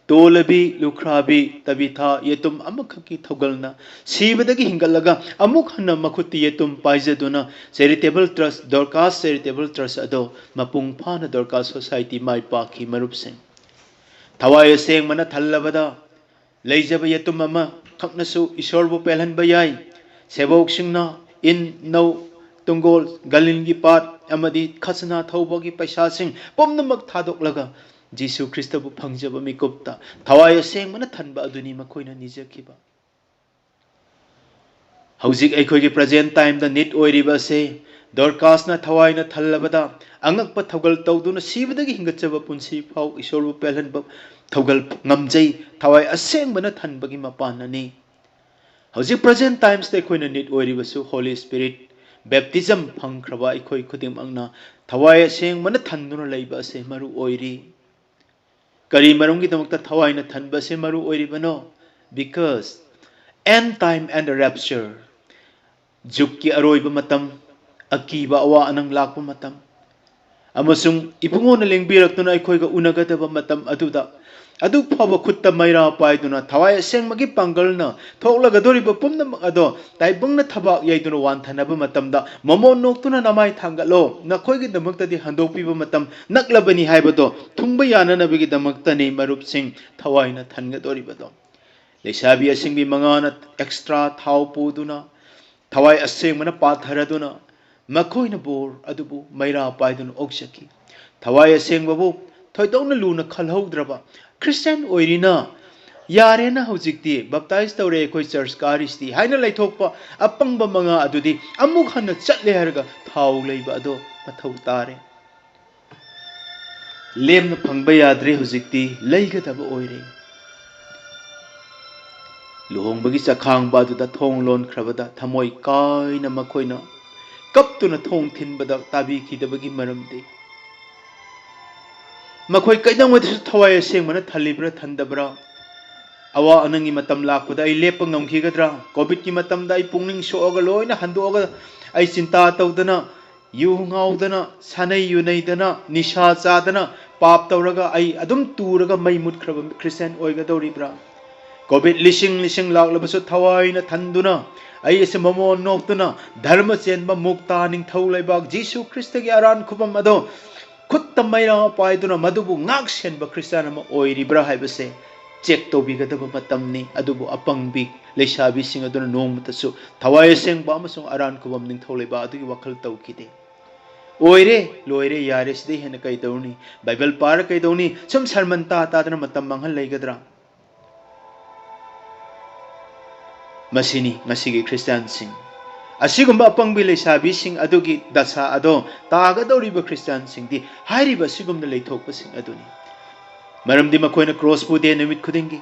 ꯇꯣꯜꯂꯕꯤ, ꯂꯨꯈ꯭ꯔꯥꯕꯤ, ꯇꯕꯤꯊꯥ ꯌꯦꯇꯨꯝ ꯑꯃꯈꯛꯀꯤ ꯊꯧꯒꯜꯅ ꯁꯤꯕꯗꯒꯤ ꯍꯤꯡꯒꯠꯂꯒ ꯑꯃꯨꯛ ꯍꯟꯅ ꯃꯈꯨꯠꯇ ꯌꯦꯇꯨꯝ ꯄꯥꯏꯖꯗꯨꯅ charitable trust, ꯗꯣꯔꯀꯥꯁ charitable trust ꯑꯗꯣ ꯃꯄꯨꯡ ꯐꯥꯅ ꯗꯣꯔꯀꯥꯁ ꯁꯣꯁꯥꯏꯇꯤ ꯃꯥꯏ ꯄꯥꯛꯈꯤ꯫ ꯃꯔꯨꯞꯁꯤꯡ, ꯊꯋꯥꯏ ꯑꯁꯦꯡꯕꯅ ꯊꯜꯂꯕꯗ ꯂꯩꯖꯕ ꯌꯦꯇꯨꯝ ꯑꯃꯈꯛꯅꯁꯨ ꯏꯁꯣꯔꯕꯨ ꯄꯦꯜꯍꯟꯕ ꯌꯥꯏ꯫ ꯁꯦꯕꯣꯛꯁꯤꯡꯅ ꯏꯟ, ꯅꯧ, ꯇꯨꯡꯒꯣꯜ, ꯒꯂꯤꯟꯒꯤ ꯄꯥꯠ ꯑꯃꯗꯤ ꯈꯖꯅꯥ ꯊꯧꯕꯒꯤ ꯄꯩꯁꯥꯁꯤꯡ ꯄꯨꯝꯅꯃꯛ ꯊꯥꯗꯣꯛꯂꯒ ꯖꯤꯁꯨ ꯈ꯭ꯔꯤꯁꯇꯕꯨ ꯐꯪꯖꯕ ꯃꯤꯀꯨꯞꯇ ꯊꯋꯥꯏ ꯑꯁꯦꯡꯕꯅ ꯊꯟꯕ ꯑꯗꯨꯅꯤ ꯃꯈꯣꯏꯅ ꯅꯤꯖꯈꯤꯕ꯫ ꯍꯧꯖꯤꯛ ꯑꯩꯈꯣꯏꯒꯤ present time ꯗ need ꯑꯣꯏꯔꯤꯕ ꯑꯁꯦ ꯗꯣꯔꯀꯥꯁꯅ ꯊꯋꯥꯏꯅ ꯊꯜꯂꯕꯗ ꯑꯉꯛꯄ ꯊꯧꯒꯜ ꯇꯧꯗꯨꯅ ꯁꯤꯕꯗꯒꯤ ꯍꯤꯡꯒꯠꯆꯕ ꯄꯨꯟꯁꯤ ꯐꯥꯎ ꯏꯁꯣꯔꯕꯨ ꯄꯦꯜꯍꯟꯕ ꯊꯧꯒꯜ ꯉꯝꯖꯩ, ꯊꯋꯥꯏ ꯑꯁꯦꯡꯕꯅ ꯊꯟꯕꯒꯤ ꯃꯄꯥꯟꯅꯅꯤ꯫ ꯍꯧꯖꯤꯛ present timesꯇ ꯑꯩꯈꯣꯏꯅ need ꯑꯣꯏꯔꯤꯕꯁꯨ Holy Spirit baptism ꯐꯪꯈ꯭ꯔꯕ ꯑꯩꯈꯣꯏ ꯈꯨꯗꯤꯡꯃꯛꯅ ꯊꯋꯥꯏ ꯑꯁꯦꯡꯕꯅ ꯊꯟꯗꯨꯅ ꯂꯩꯕ ꯑꯁꯤ ꯃꯔꯨ ꯑꯣꯏꯔꯤ꯫ ꯀꯔꯤ ꯃꯔꯝꯒꯤꯗꯃꯛꯇ ꯊꯋꯥꯏꯅ ꯊꯟꯕ ꯑꯁꯤ ꯃꯔꯨ ꯑꯣꯏꯔꯤꯕꯅꯣ? Because end time and rapture, ꯖꯨꯒꯀꯤ ꯑꯔꯣꯏꯕ ꯃꯇꯝ, ꯑꯀꯤꯕ ꯑꯋꯥ ꯑꯅꯪ ꯂꯥꯛꯄ ꯃꯇꯝ, ꯑꯃꯁꯨꯡ ꯏꯕꯨꯡꯉꯣꯅ ꯂꯦꯡꯕꯤꯔꯛꯇꯨꯅ ꯑꯩꯈꯣꯏꯒ ꯎꯅꯒꯗꯕ ꯃꯇꯝ ꯑꯗꯨꯗ, ꯑꯗꯨ ꯐꯥꯎꯕ ꯈꯨꯠꯇ ꯃꯩꯔꯥ ꯄꯥꯏꯗꯨꯅ ꯊꯋꯥꯏ ꯑꯁꯦꯡꯕꯒꯤ ꯄꯥꯡꯒꯜꯅ ꯊꯣꯛꯂꯒꯗꯧꯔꯤꯕ ꯄꯨꯝꯅꯃꯛ ꯑꯗꯣ ꯇꯥꯏꯕꯪꯅ ꯊꯕꯥꯛ ꯌꯩꯗꯨꯅ ꯋꯥꯟꯊꯅꯕ ꯃꯇꯝꯗ, ꯃꯃꯣꯟ ꯅꯣꯛꯇꯨꯅ ꯅꯃꯥꯏ ꯊꯥꯡꯒꯠꯂꯣ, ꯅꯈꯣꯏꯒꯤꯗꯃꯛꯇꯗꯤ ꯍꯟꯗꯣꯛꯄꯤꯕ ꯃꯇꯝ ꯅꯛꯂꯕꯅꯤ ꯍꯥꯏꯕꯗꯣ ꯊꯨꯡꯕ ꯌꯥꯅꯅꯕꯒꯤꯗꯃꯛꯇꯅꯤ ꯃꯔꯨꯞꯁꯤꯡ ꯊꯋꯥꯏꯅ ꯊꯟꯒꯗꯧꯔꯤꯕꯗꯣ꯫ ꯂꯩꯁꯥꯕꯤ ꯑꯁꯦꯡꯕꯤ ꯃꯉꯥꯅ extra ꯊꯥꯎ ꯄꯨꯗꯨꯅ, ꯊꯋꯥꯏ ꯑꯁꯦꯡꯕꯅ ꯄꯥꯊꯔꯗꯨꯅ, ꯃꯈꯣꯏꯅ ꯕꯣꯔ ꯑꯗꯨꯕꯨ ꯃꯩꯔꯥ ꯄꯥꯏꯗꯨꯅ ꯑꯣꯛꯆꯈꯤ꯫ ꯊꯋꯥꯏ ꯑꯁꯦꯡꯕꯕꯨ ꯊꯣꯏꯗꯣꯛꯅ ꯂꯨꯅ ꯈꯜꯍꯧꯗ꯭ꯔꯕ ꯈ꯭ꯔꯤꯁꯇꯤꯌꯥꯟ ꯑꯣꯏꯔꯤꯅ, ꯌꯥꯔꯦꯅ ꯍꯧꯖꯤꯛꯇꯤ baptize ꯇꯧꯔꯦ, ꯑꯩꯈꯣꯏ church ꯀꯥꯔꯤꯁꯤꯗꯤ ꯍꯥꯏꯅ ꯂꯩꯊꯣꯛꯄ ꯑꯄꯪꯕ ꯃꯉꯥ ꯑꯗꯨꯗꯤ ꯑꯃꯨꯛ ꯍꯟꯅ ꯆꯠꯂꯦ ꯍꯥꯏꯔꯒ ꯊꯥꯎ ꯂꯩꯕ ꯑꯗꯣ ꯃꯊꯧ ꯇꯥꯔꯦ꯫ ꯂꯦꯝꯅ ꯐꯪꯕ ꯌꯥꯗ꯭ꯔꯦ, ꯍꯧꯖꯤꯛꯇꯤ ꯂꯩꯒꯗꯕ ꯑꯣꯏꯔꯦ꯫ ꯂꯨꯍꯣꯡꯕꯒꯤ ꯆꯈꯥꯡꯕ ꯑꯗꯨꯗ ꯊꯣꯡ ꯂꯣꯟꯈ꯭ꯔꯕꯗ ꯊꯃꯣꯏ ꯀꯥꯏꯅ ꯃꯈꯣꯏꯅ ꯀꯞꯇꯨꯅ ꯊꯣꯡ ꯊꯤꯟꯕꯗ ꯇꯥꯕꯤꯈꯤꯗꯕꯒꯤ ꯃꯔꯝꯗꯤ, ꯃꯈꯣꯏ ꯀꯩꯗꯧꯉꯩꯗꯁꯨ ꯊꯋꯥꯏ ꯑꯁꯦꯡꯕꯅ ꯊꯜꯂꯤꯕ꯭ꯔꯥ ꯊꯟꯗꯕ꯭ꯔꯥ? ꯑꯋꯥ ꯑꯅꯪꯒꯤ ꯃꯇꯝ ꯂꯥꯛꯄꯗ ꯑꯩ ꯂꯦꯞꯄ ꯉꯝꯈꯤꯒꯗ꯭ꯔꯥ? ꯀꯣꯚꯤꯗꯀꯤ ꯃꯇꯝꯗ ꯑꯩ ꯄꯨꯛꯅꯤꯡ ꯁꯣꯛꯑꯒ ꯂꯣꯏꯅ ꯍꯟꯗꯣꯛꯑꯒ ꯑꯩ ꯆꯤꯟꯇꯥ ꯇꯧꯗꯅ, ꯌꯨ ꯉꯥꯎꯗꯅ, ꯁꯥꯟꯅꯩ ꯌꯨꯅꯩꯗꯅ, ꯅꯤꯁꯥ ꯆꯥꯗꯅ, ꯄꯥꯞ ꯇꯧꯔꯒ ꯑꯩ ꯑꯗꯨꯝ ꯇꯨꯔꯒ ꯃꯩ ꯃꯨꯠꯈ꯭ꯔꯕ ꯈ꯭ꯔꯤꯁꯇꯤꯌꯥꯟ ꯑꯣꯏꯒꯗꯧꯔꯤꯕ꯭ꯔꯥ? ꯀꯣꯚꯤꯗ ꯂꯤꯁꯤꯡ ꯂꯤꯁꯤꯡ ꯂꯥꯛꯂꯕꯁꯨ ꯊꯋꯥꯏꯅ ꯊꯟꯗꯨꯅ ꯑꯩ ꯑꯁꯤ ꯃꯃꯣꯟ ꯅꯣꯛꯇꯨꯅ ꯙꯔꯃ ꯆꯦꯟꯕ ꯃꯨꯛꯇꯥ ꯅꯤꯡꯊꯧ ꯂꯩꯕꯥꯛ ꯖꯤꯁꯨ ꯈ꯭ꯔꯤꯁꯇꯒꯤ ꯑꯔꯥꯟ ꯈꯨꯕꯝ ꯑꯗꯣ ꯈꯨꯠꯇ ꯃꯩꯔꯥ ꯄꯥꯏꯗꯨꯅ ꯃꯗꯨꯕꯨ ꯉꯥꯛ ꯁꯦꯟꯕ ꯈ꯭ꯔꯤꯁꯇꯤꯌꯥꯟ ꯑꯃ ꯑꯣꯏꯔꯤꯕ꯭ꯔꯥ ꯍꯥꯏꯕꯁꯦ ꯆꯦꯛ ꯇꯧꯕꯤꯒꯗꯕ ꯃꯇꯝꯅꯤ꯫ ꯑꯗꯨꯕꯨ ꯑꯄꯪꯕꯤ ꯂꯩꯁꯥꯕꯤꯁꯤꯡ ꯑꯗꯨꯅ ꯅꯣꯡꯃꯇꯁꯨ ꯊꯋꯥꯏ ꯑꯁꯦꯡꯕ ꯑꯃꯁꯨꯡ ꯑꯔꯥꯟ ꯈꯨꯕꯝ ꯅꯤꯡꯊꯧ ꯂꯩꯕꯥꯛ ꯑꯗꯨꯒꯤ ꯋꯥꯈꯜ ꯇꯧꯈꯤꯗꯦ꯫ ꯑꯣꯏꯔꯦ, ꯂꯣꯏꯔꯦ, ꯌꯥꯔꯦ, ꯁꯤꯗꯩ ꯍꯦꯟꯅ ꯀꯩ ꯇꯧꯔꯨꯅꯤ? ꯕꯥꯏꯕꯜ ꯄꯥꯔ ꯀꯩ ꯇꯧꯅꯤ? ꯁꯨꯝ ꯁꯔꯃꯟ ꯇꯥ ꯇꯥꯗꯅ ꯃꯇꯝ ꯃꯥꯡꯍꯟ ꯂꯩꯒꯗ꯭ꯔꯥ? ꯃꯁꯤꯅꯤ ꯉꯁꯤꯒꯤ ꯈ꯭ꯔꯤꯁꯇꯤꯌꯥꯟꯁꯤꯡ꯫ ꯑꯁꯤꯒꯨꯝꯕ ꯑꯄꯪꯕꯤ ꯂꯩꯁꯥꯕꯤꯁꯤꯡ ꯑꯗꯨꯒꯤ ꯗꯁꯥ ꯑꯗꯣ ꯇꯥꯒꯗꯧꯔꯤꯕ ꯈ꯭ꯔꯤꯁꯇꯤꯌꯥꯟꯁꯤꯡꯗꯤ ꯍꯥꯏꯔꯤꯕ ꯑꯁꯤꯒꯨꯝꯅ ꯂꯩꯊꯣꯛꯄꯁꯤꯡ ꯑꯗꯨꯅꯤ꯫ ꯃꯔꯝꯗꯤ ꯃꯈꯣꯏꯅ ꯀ꯭ꯔꯣꯁ ꯄꯨꯗꯦ ꯅꯨꯃꯤꯠ ꯈꯨꯗꯤꯡꯒꯤ꯫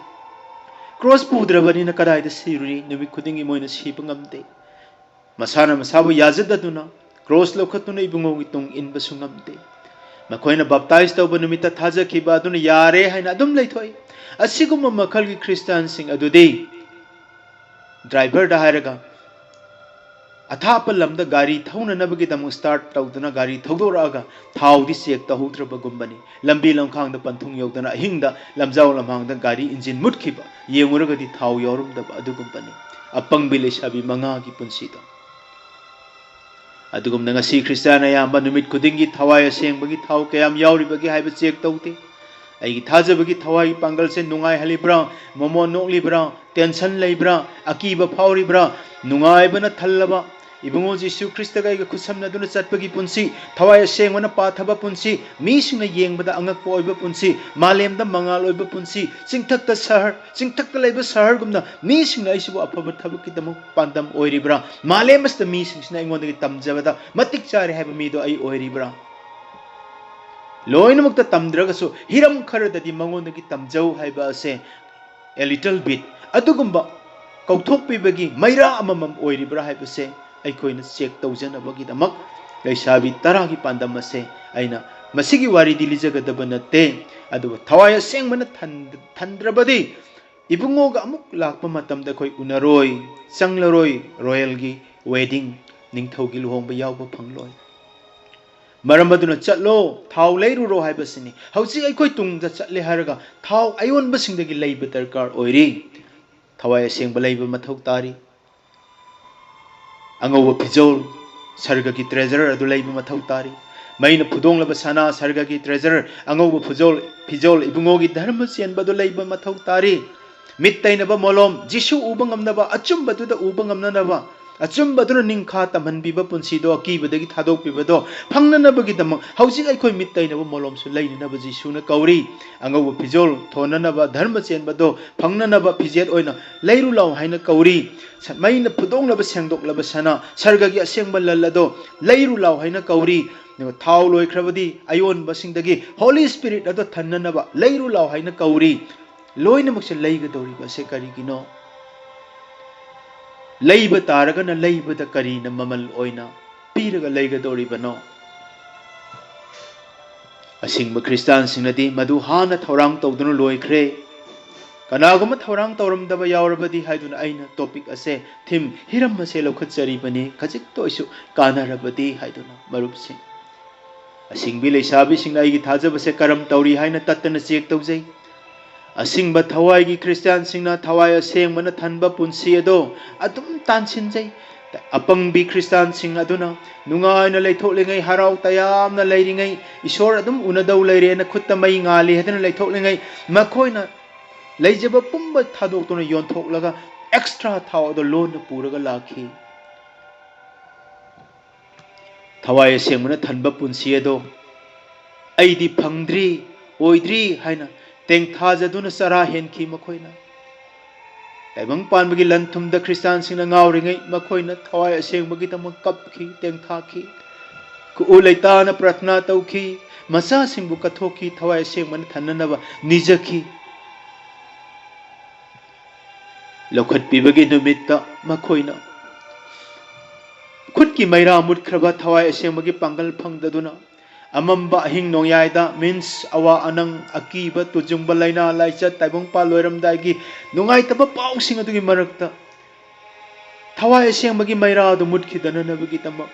ꯀ꯭ꯔꯣꯁ ꯄꯨꯗ꯭ꯔꯕꯅꯤꯅ ꯀꯗꯥꯏꯗ ꯁꯤꯔꯨꯅꯤ? ꯅꯨꯃꯤꯠ ꯈꯨꯗꯤꯡꯒꯤ ꯃꯣꯏꯅ ꯁꯤꯕ ꯉꯝꯗꯦ꯫ ꯃꯁꯥꯅ ꯃꯁꯥꯕꯨ ꯌꯥꯖꯗꯗꯨꯅ ꯀ꯭ꯔꯣꯁ ꯂꯧꯈꯠꯇꯨꯅ ꯏꯕꯨꯡꯉꯣꯒꯤ ꯇꯨꯡ ꯏꯟꯕꯁꯨ ꯉꯝꯗꯦ꯫ ꯃꯈꯣꯏꯅ ꯕꯞꯇꯥꯏꯖ ꯇꯧꯕ ꯅꯨꯃꯤꯠꯇ ꯊꯥꯖꯈꯤꯕ ꯑꯗꯨꯅ ꯌꯥꯔꯦ ꯍꯥꯏꯅ ꯑꯗꯨꯝ ꯂꯩꯊꯣꯛꯏ꯫ ꯑꯁꯤꯒꯨꯝꯕ ꯃꯈꯜꯒꯤ ꯈ꯭ꯔꯤꯁꯇꯤꯌꯥꯟꯁꯤꯡ ꯑꯗꯨꯗꯤ ꯗ꯭ꯔꯥꯏꯚꯔꯗ ꯍꯥꯏꯔꯒ ꯑꯊꯥꯞꯄ ꯂꯝꯗ ꯒꯥꯔꯤ ꯊꯧꯅꯅꯕꯒꯤꯗꯃꯛ ꯁ꯭ꯇꯥꯔꯠ ꯇꯧꯗꯨꯅ ꯒꯥꯔꯤ ꯊꯧꯗꯣꯔꯛꯑꯒ ꯊꯥꯎꯗꯤ ꯆꯦꯛ ꯇꯧꯍꯧꯗ꯭ꯔꯕꯒꯨꯝꯕꯅꯤ꯫ ꯂꯝꯕꯤ ꯂꯝꯈꯥꯡꯗ ꯄꯟꯊꯨꯡ ꯌꯧꯗꯅ ꯑꯍꯤꯡꯗ ꯂꯝꯖꯥꯎ ꯂꯝꯍꯥꯡꯗ ꯒꯥꯔꯤ ꯏꯟꯖꯤꯟ ꯃꯨꯠꯈꯤꯕ, ꯌꯦꯡꯉꯨꯔꯒꯗꯤ ꯊꯥꯎ ꯌꯥꯎꯔꯝꯗꯕ ꯑꯗꯨꯒꯨꯝꯕꯅꯤ꯫ ꯑꯄꯪꯕꯤ ꯂꯩꯁꯥꯕꯤ ꯃꯉꯥꯒꯤ ꯄꯨꯟꯁꯤꯗꯣ꯫ ꯑꯗꯨꯒꯨꯝꯅ ꯉꯁꯤ ꯈ꯭ꯔꯤꯁꯇꯤꯌꯥꯟ ꯑꯌꯥꯝꯕ ꯅꯨꯃꯤꯠ ꯈꯨꯗꯤꯡꯒꯤ ꯊꯋꯥꯏ ꯑꯁꯦꯡꯕꯒꯤ ꯊꯥꯎ ꯀꯌꯥꯝ ꯌꯥꯎꯔꯤꯕꯒꯦ ꯍꯥꯏꯕ ꯆꯦꯛ ꯇꯧꯗꯦ꯫ ꯑꯩꯒꯤ ꯊꯥꯖꯕꯒꯤ ꯊꯋꯥꯏꯒꯤ ꯄꯥꯡꯒꯜꯁꯦ ꯅꯨꯡꯉꯥꯏꯍꯜꯂꯤꯕ꯭ꯔꯥ, ꯃꯃꯣꯟ ꯅꯣꯛꯂꯤꯕ꯭ꯔꯥ, ꯇꯦꯟꯁꯟ ꯂꯩꯕ꯭ꯔꯥ, ꯑꯀꯤꯕ ꯐꯥꯎꯔꯤꯕ꯭ꯔꯥ? ꯅꯨꯡꯉꯥꯏꯕꯅ ꯊꯜꯂꯕ ꯏꯕꯨꯡꯉꯣ ꯖꯤꯁꯨ ꯈ꯭ꯔꯤꯁꯇꯒ ꯑꯩꯒ ꯈꯨꯠꯁꯝꯅꯗꯨꯅ ꯆꯠꯄꯒꯤ ꯄꯨꯟꯁꯤ, ꯊꯋꯥꯏ ꯑꯁꯦꯡꯕꯅ ꯄꯥꯊꯕ ꯄꯨꯟꯁꯤ, ꯃꯤꯁꯤꯡꯅ ꯌꯦꯡꯕꯗ ꯑꯉꯛꯄ ꯑꯣꯏꯕ ꯄꯨꯟꯁꯤ, ꯃꯥꯂꯦꯝꯗ ꯃꯉꯥꯜ ꯑꯣꯏꯕ ꯄꯨꯟꯁꯤ, ꯆꯤꯡꯊꯛꯇ ꯁꯍꯔ, ꯆꯤꯡꯊꯛꯇ ꯂꯩꯕ ꯁꯍꯔꯒꯨꯝꯅ ꯃꯤꯁꯤꯡꯅ ꯑꯩꯁꯤꯕꯨ ꯑꯐꯕ ꯊꯕꯛꯀꯤꯗꯃꯛ ꯄꯥꯟꯗꯝ ꯑꯣꯏꯔꯤꯕ꯭ꯔꯥ? ꯃꯥꯂꯦꯝ ꯑꯁꯤꯗ ꯃꯤꯁꯤꯡꯁꯤꯅ ꯑꯩꯉꯣꯟꯗꯒꯤ ꯇꯝꯖꯕꯗ ꯃꯇꯤꯛ ꯆꯥꯔꯦ ꯍꯥꯏꯕ ꯃꯤꯗꯣ ꯑꯩ ꯑꯣꯏꯔꯤꯕ꯭ꯔꯥ? ꯂꯣꯏꯅꯃꯛꯇ ꯇꯝꯗ꯭ꯔꯒꯁꯨ ꯍꯤꯔꯝ ꯈꯔꯗꯗꯤ ꯃꯉꯣꯟꯗꯒꯤ ꯇꯝꯖꯧ ꯍꯥꯏꯕ ꯑꯁꯦ a little bit ꯑꯗꯨꯒꯨꯝꯕ ꯀꯧꯊꯣꯛꯄꯤꯕꯒꯤ ꯃꯩꯔꯥ ꯑꯃꯃꯝ ꯑꯣꯏꯔꯤꯕ꯭ꯔꯥ ꯍꯥꯏꯕꯁꯦ ꯑꯩꯈꯣꯏꯅ ꯆꯦꯛ ꯇꯧꯖꯅꯕꯒꯤꯗꯃꯛ ꯂꯩꯁꯥꯕꯤ ꯇꯔꯥꯒꯤ ꯄꯥꯟꯗꯝ ꯑꯁꯦ ꯑꯩꯅ ꯃꯁꯤꯒꯤ ꯋꯥꯔꯤꯗꯤ ꯂꯤꯖꯒꯗꯕ ꯅꯠꯇꯦ꯫ ꯑꯗꯨꯕꯨ ꯊꯋꯥꯏ ꯑꯁꯦꯡꯕꯅ ꯊꯟ-, ꯊꯟꯗ꯭ꯔꯕꯗꯤ ꯏꯕꯨꯡꯉꯣꯒ ꯑꯃꯨꯛ ꯂꯥꯛꯄ ꯃꯇꯝꯗ ꯑꯩꯈꯣꯏ ꯎꯅꯔꯣꯏ, ꯆꯪꯂꯔꯣꯏ ꯔꯣꯌꯦꯜꯒꯤ ꯋꯦꯗꯤꯡ, ꯅꯤꯡꯊꯧꯒꯤ ꯂꯨꯍꯣꯡꯕ ꯌꯥꯎꯕ ꯐꯪꯂꯣꯏ꯫ ꯃꯔꯝ ꯑꯗꯨꯅ ꯆꯠꯂꯣ, ꯊꯥꯎ ꯂꯩꯔꯨꯔꯣ ꯍꯥꯏꯕꯁꯤꯅꯤ꯫ ꯍꯧꯖꯤꯛ ꯑꯩꯈꯣꯏ ꯇꯨꯡꯗ ꯆꯠꯂꯦ ꯍꯥꯏꯔꯒ ꯊꯥꯎ ꯑꯌꯣꯟꯕꯁꯤꯡꯗꯒꯤ ꯂꯩꯕ ꯗꯔꯀꯥꯔ ꯑꯣꯏꯔꯤ꯫ ꯊꯋꯥꯏ ꯑꯁꯦꯡꯕ ꯂꯩꯕ ꯃꯊꯧ ꯇꯥꯔꯤ꯫ ꯑꯉꯧꯕ ꯐꯤꯖꯣꯜ, ꯁꯔꯒꯒꯤ ꯇ꯭ꯔꯦꯖꯔ ꯑꯗꯨ ꯂꯩꯕ ꯃꯊꯧ ꯇꯥꯔꯤ꯫ ꯃꯩꯅ ꯐꯨꯗꯣꯡꯂꯕ ꯁꯅꯥ, ꯁꯔꯒꯒꯤ ꯇ꯭ꯔꯦꯖꯔ, ꯑꯉꯧꯕ ꯐꯨꯖꯣꯜ, ꯐꯤꯖꯣꯜ, ꯏꯕꯨꯡꯉꯣꯒꯤ ꯙꯔꯃ ꯆꯦꯟꯕ ꯑꯗꯨ ꯂꯩꯕ ꯃꯊꯧ ꯇꯥꯔꯤ꯫ ꯃꯤꯠ ꯇꯩꯅꯕ ꯃꯣꯂꯣꯝ, ꯖꯤꯁꯨ ꯎꯕ ꯉꯝꯅꯕ, ꯑꯆꯨꯝꯕꯗꯨꯗ ꯎꯕ ꯉꯝꯅꯅꯕ, ꯑꯆꯨꯝꯕ ꯑꯗꯨꯅ ꯅꯤꯡꯈꯥ ꯇꯝꯍꯟꯕꯤꯕ, ꯄꯨꯟꯁꯤꯗꯣ ꯑꯀꯤꯕꯗꯒꯤ ꯊꯥꯗꯣꯛꯄꯤꯕꯗꯣ ꯐꯪꯅꯅꯕꯒꯤꯗꯃꯛ ꯍꯧꯖꯤꯛ ꯑꯩꯈꯣꯏ ꯃꯤꯠ ꯇꯩꯅꯕ ꯃꯣꯂꯣꯝꯁꯨ ꯂꯩꯅꯅꯕ ꯖꯤꯁꯨꯅ ꯀꯧꯔꯤ꯫ ꯑꯉꯧꯕ ꯐꯤꯖꯣꯜ ꯊꯣꯟꯅꯅꯕ, ꯙꯔꯃ ꯆꯦꯟꯕꯗꯣ ꯐꯪꯅꯅꯕ ꯐꯤꯖꯦꯠ ꯑꯣꯏꯅ ꯂꯩꯔꯨ ꯂꯥꯎ ꯍꯥꯏꯅ ꯀꯧꯔꯤ꯫ ꯁ-, ꯃꯩꯅ ꯐꯨꯗꯣꯛꯅꯕ ꯁꯦꯡꯗꯣꯛꯂꯕ ꯁꯅꯥ, ꯁꯔꯒꯒꯤ ꯑꯁꯦꯡꯕ ꯂꯟ ꯑꯗꯣ ꯂꯩꯔꯨ ꯂꯥꯎ ꯍꯥꯏꯅ ꯀꯧꯔꯤ꯫ ꯑꯗꯨꯒ ꯊꯥꯎ ꯂꯣꯏꯈ꯭ꯔꯕꯗꯤ ꯑꯌꯣꯟꯕꯁꯤꯡꯗꯒꯤ ꯍꯣꯂꯤ ꯁ꯭ꯄꯤꯔꯤꯠ ꯑꯗꯣ ꯊꯟꯅꯅꯕ ꯂꯩꯔꯨ ꯂꯥꯎ ꯍꯥꯏꯅ ꯀꯧꯔꯤ꯫ ꯂꯣꯏꯅꯃꯛꯁꯦ ꯂꯩꯒꯗꯧꯔꯤꯕ ꯑꯁꯦ ꯀꯔꯤꯒꯤꯅꯣ? ꯂꯩꯕ ꯇꯥꯔꯒꯅ ꯂꯩꯕꯗ ꯀꯔꯤꯅ ꯃꯃꯜ ꯑꯣꯏꯅ ꯄꯤꯔꯒ ꯂꯩꯒꯗꯧꯔꯤꯕꯅꯣ? ꯑꯁꯤꯡꯕ ꯈ꯭ꯔꯤꯁꯇꯥꯟꯁꯤꯡꯅꯗꯤ ꯃꯗꯨ ꯍꯥꯟꯅ ꯊꯧꯔꯥꯡ ꯇꯧꯗꯨꯅ ꯂꯣꯏꯈ꯭ꯔꯦ꯫ ꯀꯅꯥꯒꯨꯝꯕ ꯊꯧꯔꯥꯡ ꯇꯧꯔꯝꯗꯕ ꯌꯥꯎꯔꯕꯗꯤ ꯍꯥꯏꯗꯨꯅ ꯑꯩꯅ ꯇꯣꯄꯤꯛ ꯑꯁꯦ, ꯊꯤꯝ, ꯍꯤꯔꯝ ꯑꯁꯦ ꯂꯧꯈꯠꯆꯔꯤꯕꯅꯤ, ꯈꯖꯤꯛꯇ ꯑꯣꯏꯁꯨ ꯀꯥꯟꯅꯔꯕꯗꯤ ꯍꯥꯏꯗꯨꯅ꯫ ꯃꯔꯨꯞꯁꯤꯡ, ꯑꯁꯤꯡꯕꯤ ꯂꯩꯁꯥꯕꯤꯁꯤꯡꯅ ꯑꯩꯒꯤ ꯊꯥꯖꯕꯁꯦ ꯀꯔꯝ ꯇꯧꯔꯤ ꯍꯥꯏꯅ ꯇꯠꯇꯅ ꯆꯦꯛ ꯇꯧꯖꯩ꯫ ꯑꯁꯤꯡꯕ ꯊꯋꯥꯏꯒꯤ ꯈ꯭ꯔꯤꯁꯇꯤꯌꯥꯟꯁꯤꯡꯅ ꯊꯋꯥꯏ ꯑꯁꯦꯡꯕꯅ ꯊꯟꯕ ꯄꯨꯟꯁꯤ ꯑꯗꯣ ꯑꯗꯨꯝ ꯇꯥꯟꯁꯤꯟꯖꯩ꯫ ꯑꯄꯪꯕꯤ ꯈ꯭ꯔꯤꯁꯇꯤꯌꯥꯟꯁꯤꯡ ꯑꯗꯨꯅ ꯅꯨꯡꯉꯥꯏꯅ ꯂꯩꯊꯣꯛꯂꯤꯉꯩ, ꯍꯔꯥꯎ ꯇꯌꯥꯝꯅ ꯂꯩꯔꯤꯉꯩ, ꯏꯁꯣꯔ ꯑꯗꯨꯝ ꯎꯅꯗꯧ ꯂꯩꯔꯦꯅ ꯈꯨꯠꯇ ꯃꯩ ꯉꯥꯜꯂꯤ ꯍꯥꯏꯗꯨꯅ ꯂꯩꯊꯣꯛꯂꯤꯉꯩ, ꯃꯈꯣꯏꯅ ꯂꯩꯖꯕ ꯄꯨꯝꯕ ꯊꯥꯗꯣꯛꯇꯨꯅ ꯌꯣꯟꯊꯣꯛꯂꯒ ꯑꯦꯛꯁꯇ꯭ꯔꯥ ꯊꯥꯎ ꯑꯗꯨ ꯂꯣꯟꯅ ꯄꯨꯔꯒ ꯂꯥꯛꯈꯤ꯫ ꯊꯋꯥꯏ ꯑꯁꯦꯡꯕꯅ ꯊꯟꯕ ꯄꯨꯟꯁꯤ ꯑꯗꯣ ꯑꯩꯗꯤ ꯐꯪꯗ꯭ꯔꯤ, ꯑꯣꯏꯗ꯭ꯔꯤ ꯍꯥꯏꯅ ꯇꯦꯡꯊꯥꯖꯗꯨꯅ ꯆꯔꯥ ꯍꯦꯟꯈꯤ ꯃꯈꯣꯏꯅ꯫ ꯇꯥꯏꯕꯪ ꯄꯥꯟꯕꯒꯤ ꯂꯟ ꯊꯨꯝꯗ ꯈ꯭ꯔꯤꯁꯇꯥꯟꯁꯤꯡꯅ ꯉꯥꯎꯔꯤꯉꯩ, ꯃꯈꯣꯏꯅ ꯊꯋꯥꯏ ꯑꯁꯦꯡꯕꯒꯤꯗꯃꯛ ꯀꯞꯈꯤ, ꯇꯦꯡꯊꯥꯈꯤ꯫ ꯈꯨꯎ ꯂꯩꯇꯥꯅ ꯄ꯭ꯔꯊꯅꯥ ꯇꯧꯈꯤ, ꯃꯆꯥꯁꯤꯡꯕꯨ ꯀꯠꯊꯣꯛꯈꯤ, ꯊꯋꯥꯏ ꯑꯁꯦꯡꯕꯅ ꯊꯟꯅꯅꯕ ꯅꯤꯖꯈꯤ꯫ ꯂꯧꯈꯠꯄꯤꯕꯒꯤ ꯅꯨꯃꯤꯠꯇ ꯃꯈꯣꯏꯅ ꯈꯨꯠꯀꯤ ꯃꯩꯔꯥ ꯃꯨꯠꯈ꯭ꯔꯕ ꯊꯋꯥꯏ ꯑꯁꯦꯡꯕꯒꯤ ꯄꯥꯡꯒꯜ ꯐꯪꯗꯗꯨꯅ ꯑꯃꯝꯕ ꯑꯍꯤꯡ ꯅꯣꯡꯌꯥꯏꯗ, ꯃꯤꯟꯁ ꯑꯋꯥ ꯑꯅꯪ, ꯑꯀꯤꯕ, ꯇꯨꯖꯨꯡꯕ, ꯂꯥꯏꯅꯥ ꯂꯥꯏꯆꯠ, ꯇꯥꯏꯕꯪꯄꯥꯜ ꯂꯣꯏꯔꯝꯗꯥꯏꯒꯤ ꯅꯨꯡꯉꯥꯏꯇꯕ ꯄꯥꯎꯁꯤꯡ ꯑꯗꯨꯒꯤ ꯃꯔꯛꯇ ꯊꯋꯥꯏ ꯑꯁꯦꯡꯕꯒꯤ ꯃꯩꯔꯥ ꯑꯗꯨ ꯃꯨꯠꯈꯤꯗꯅꯅꯕꯒꯤꯗꯃꯛ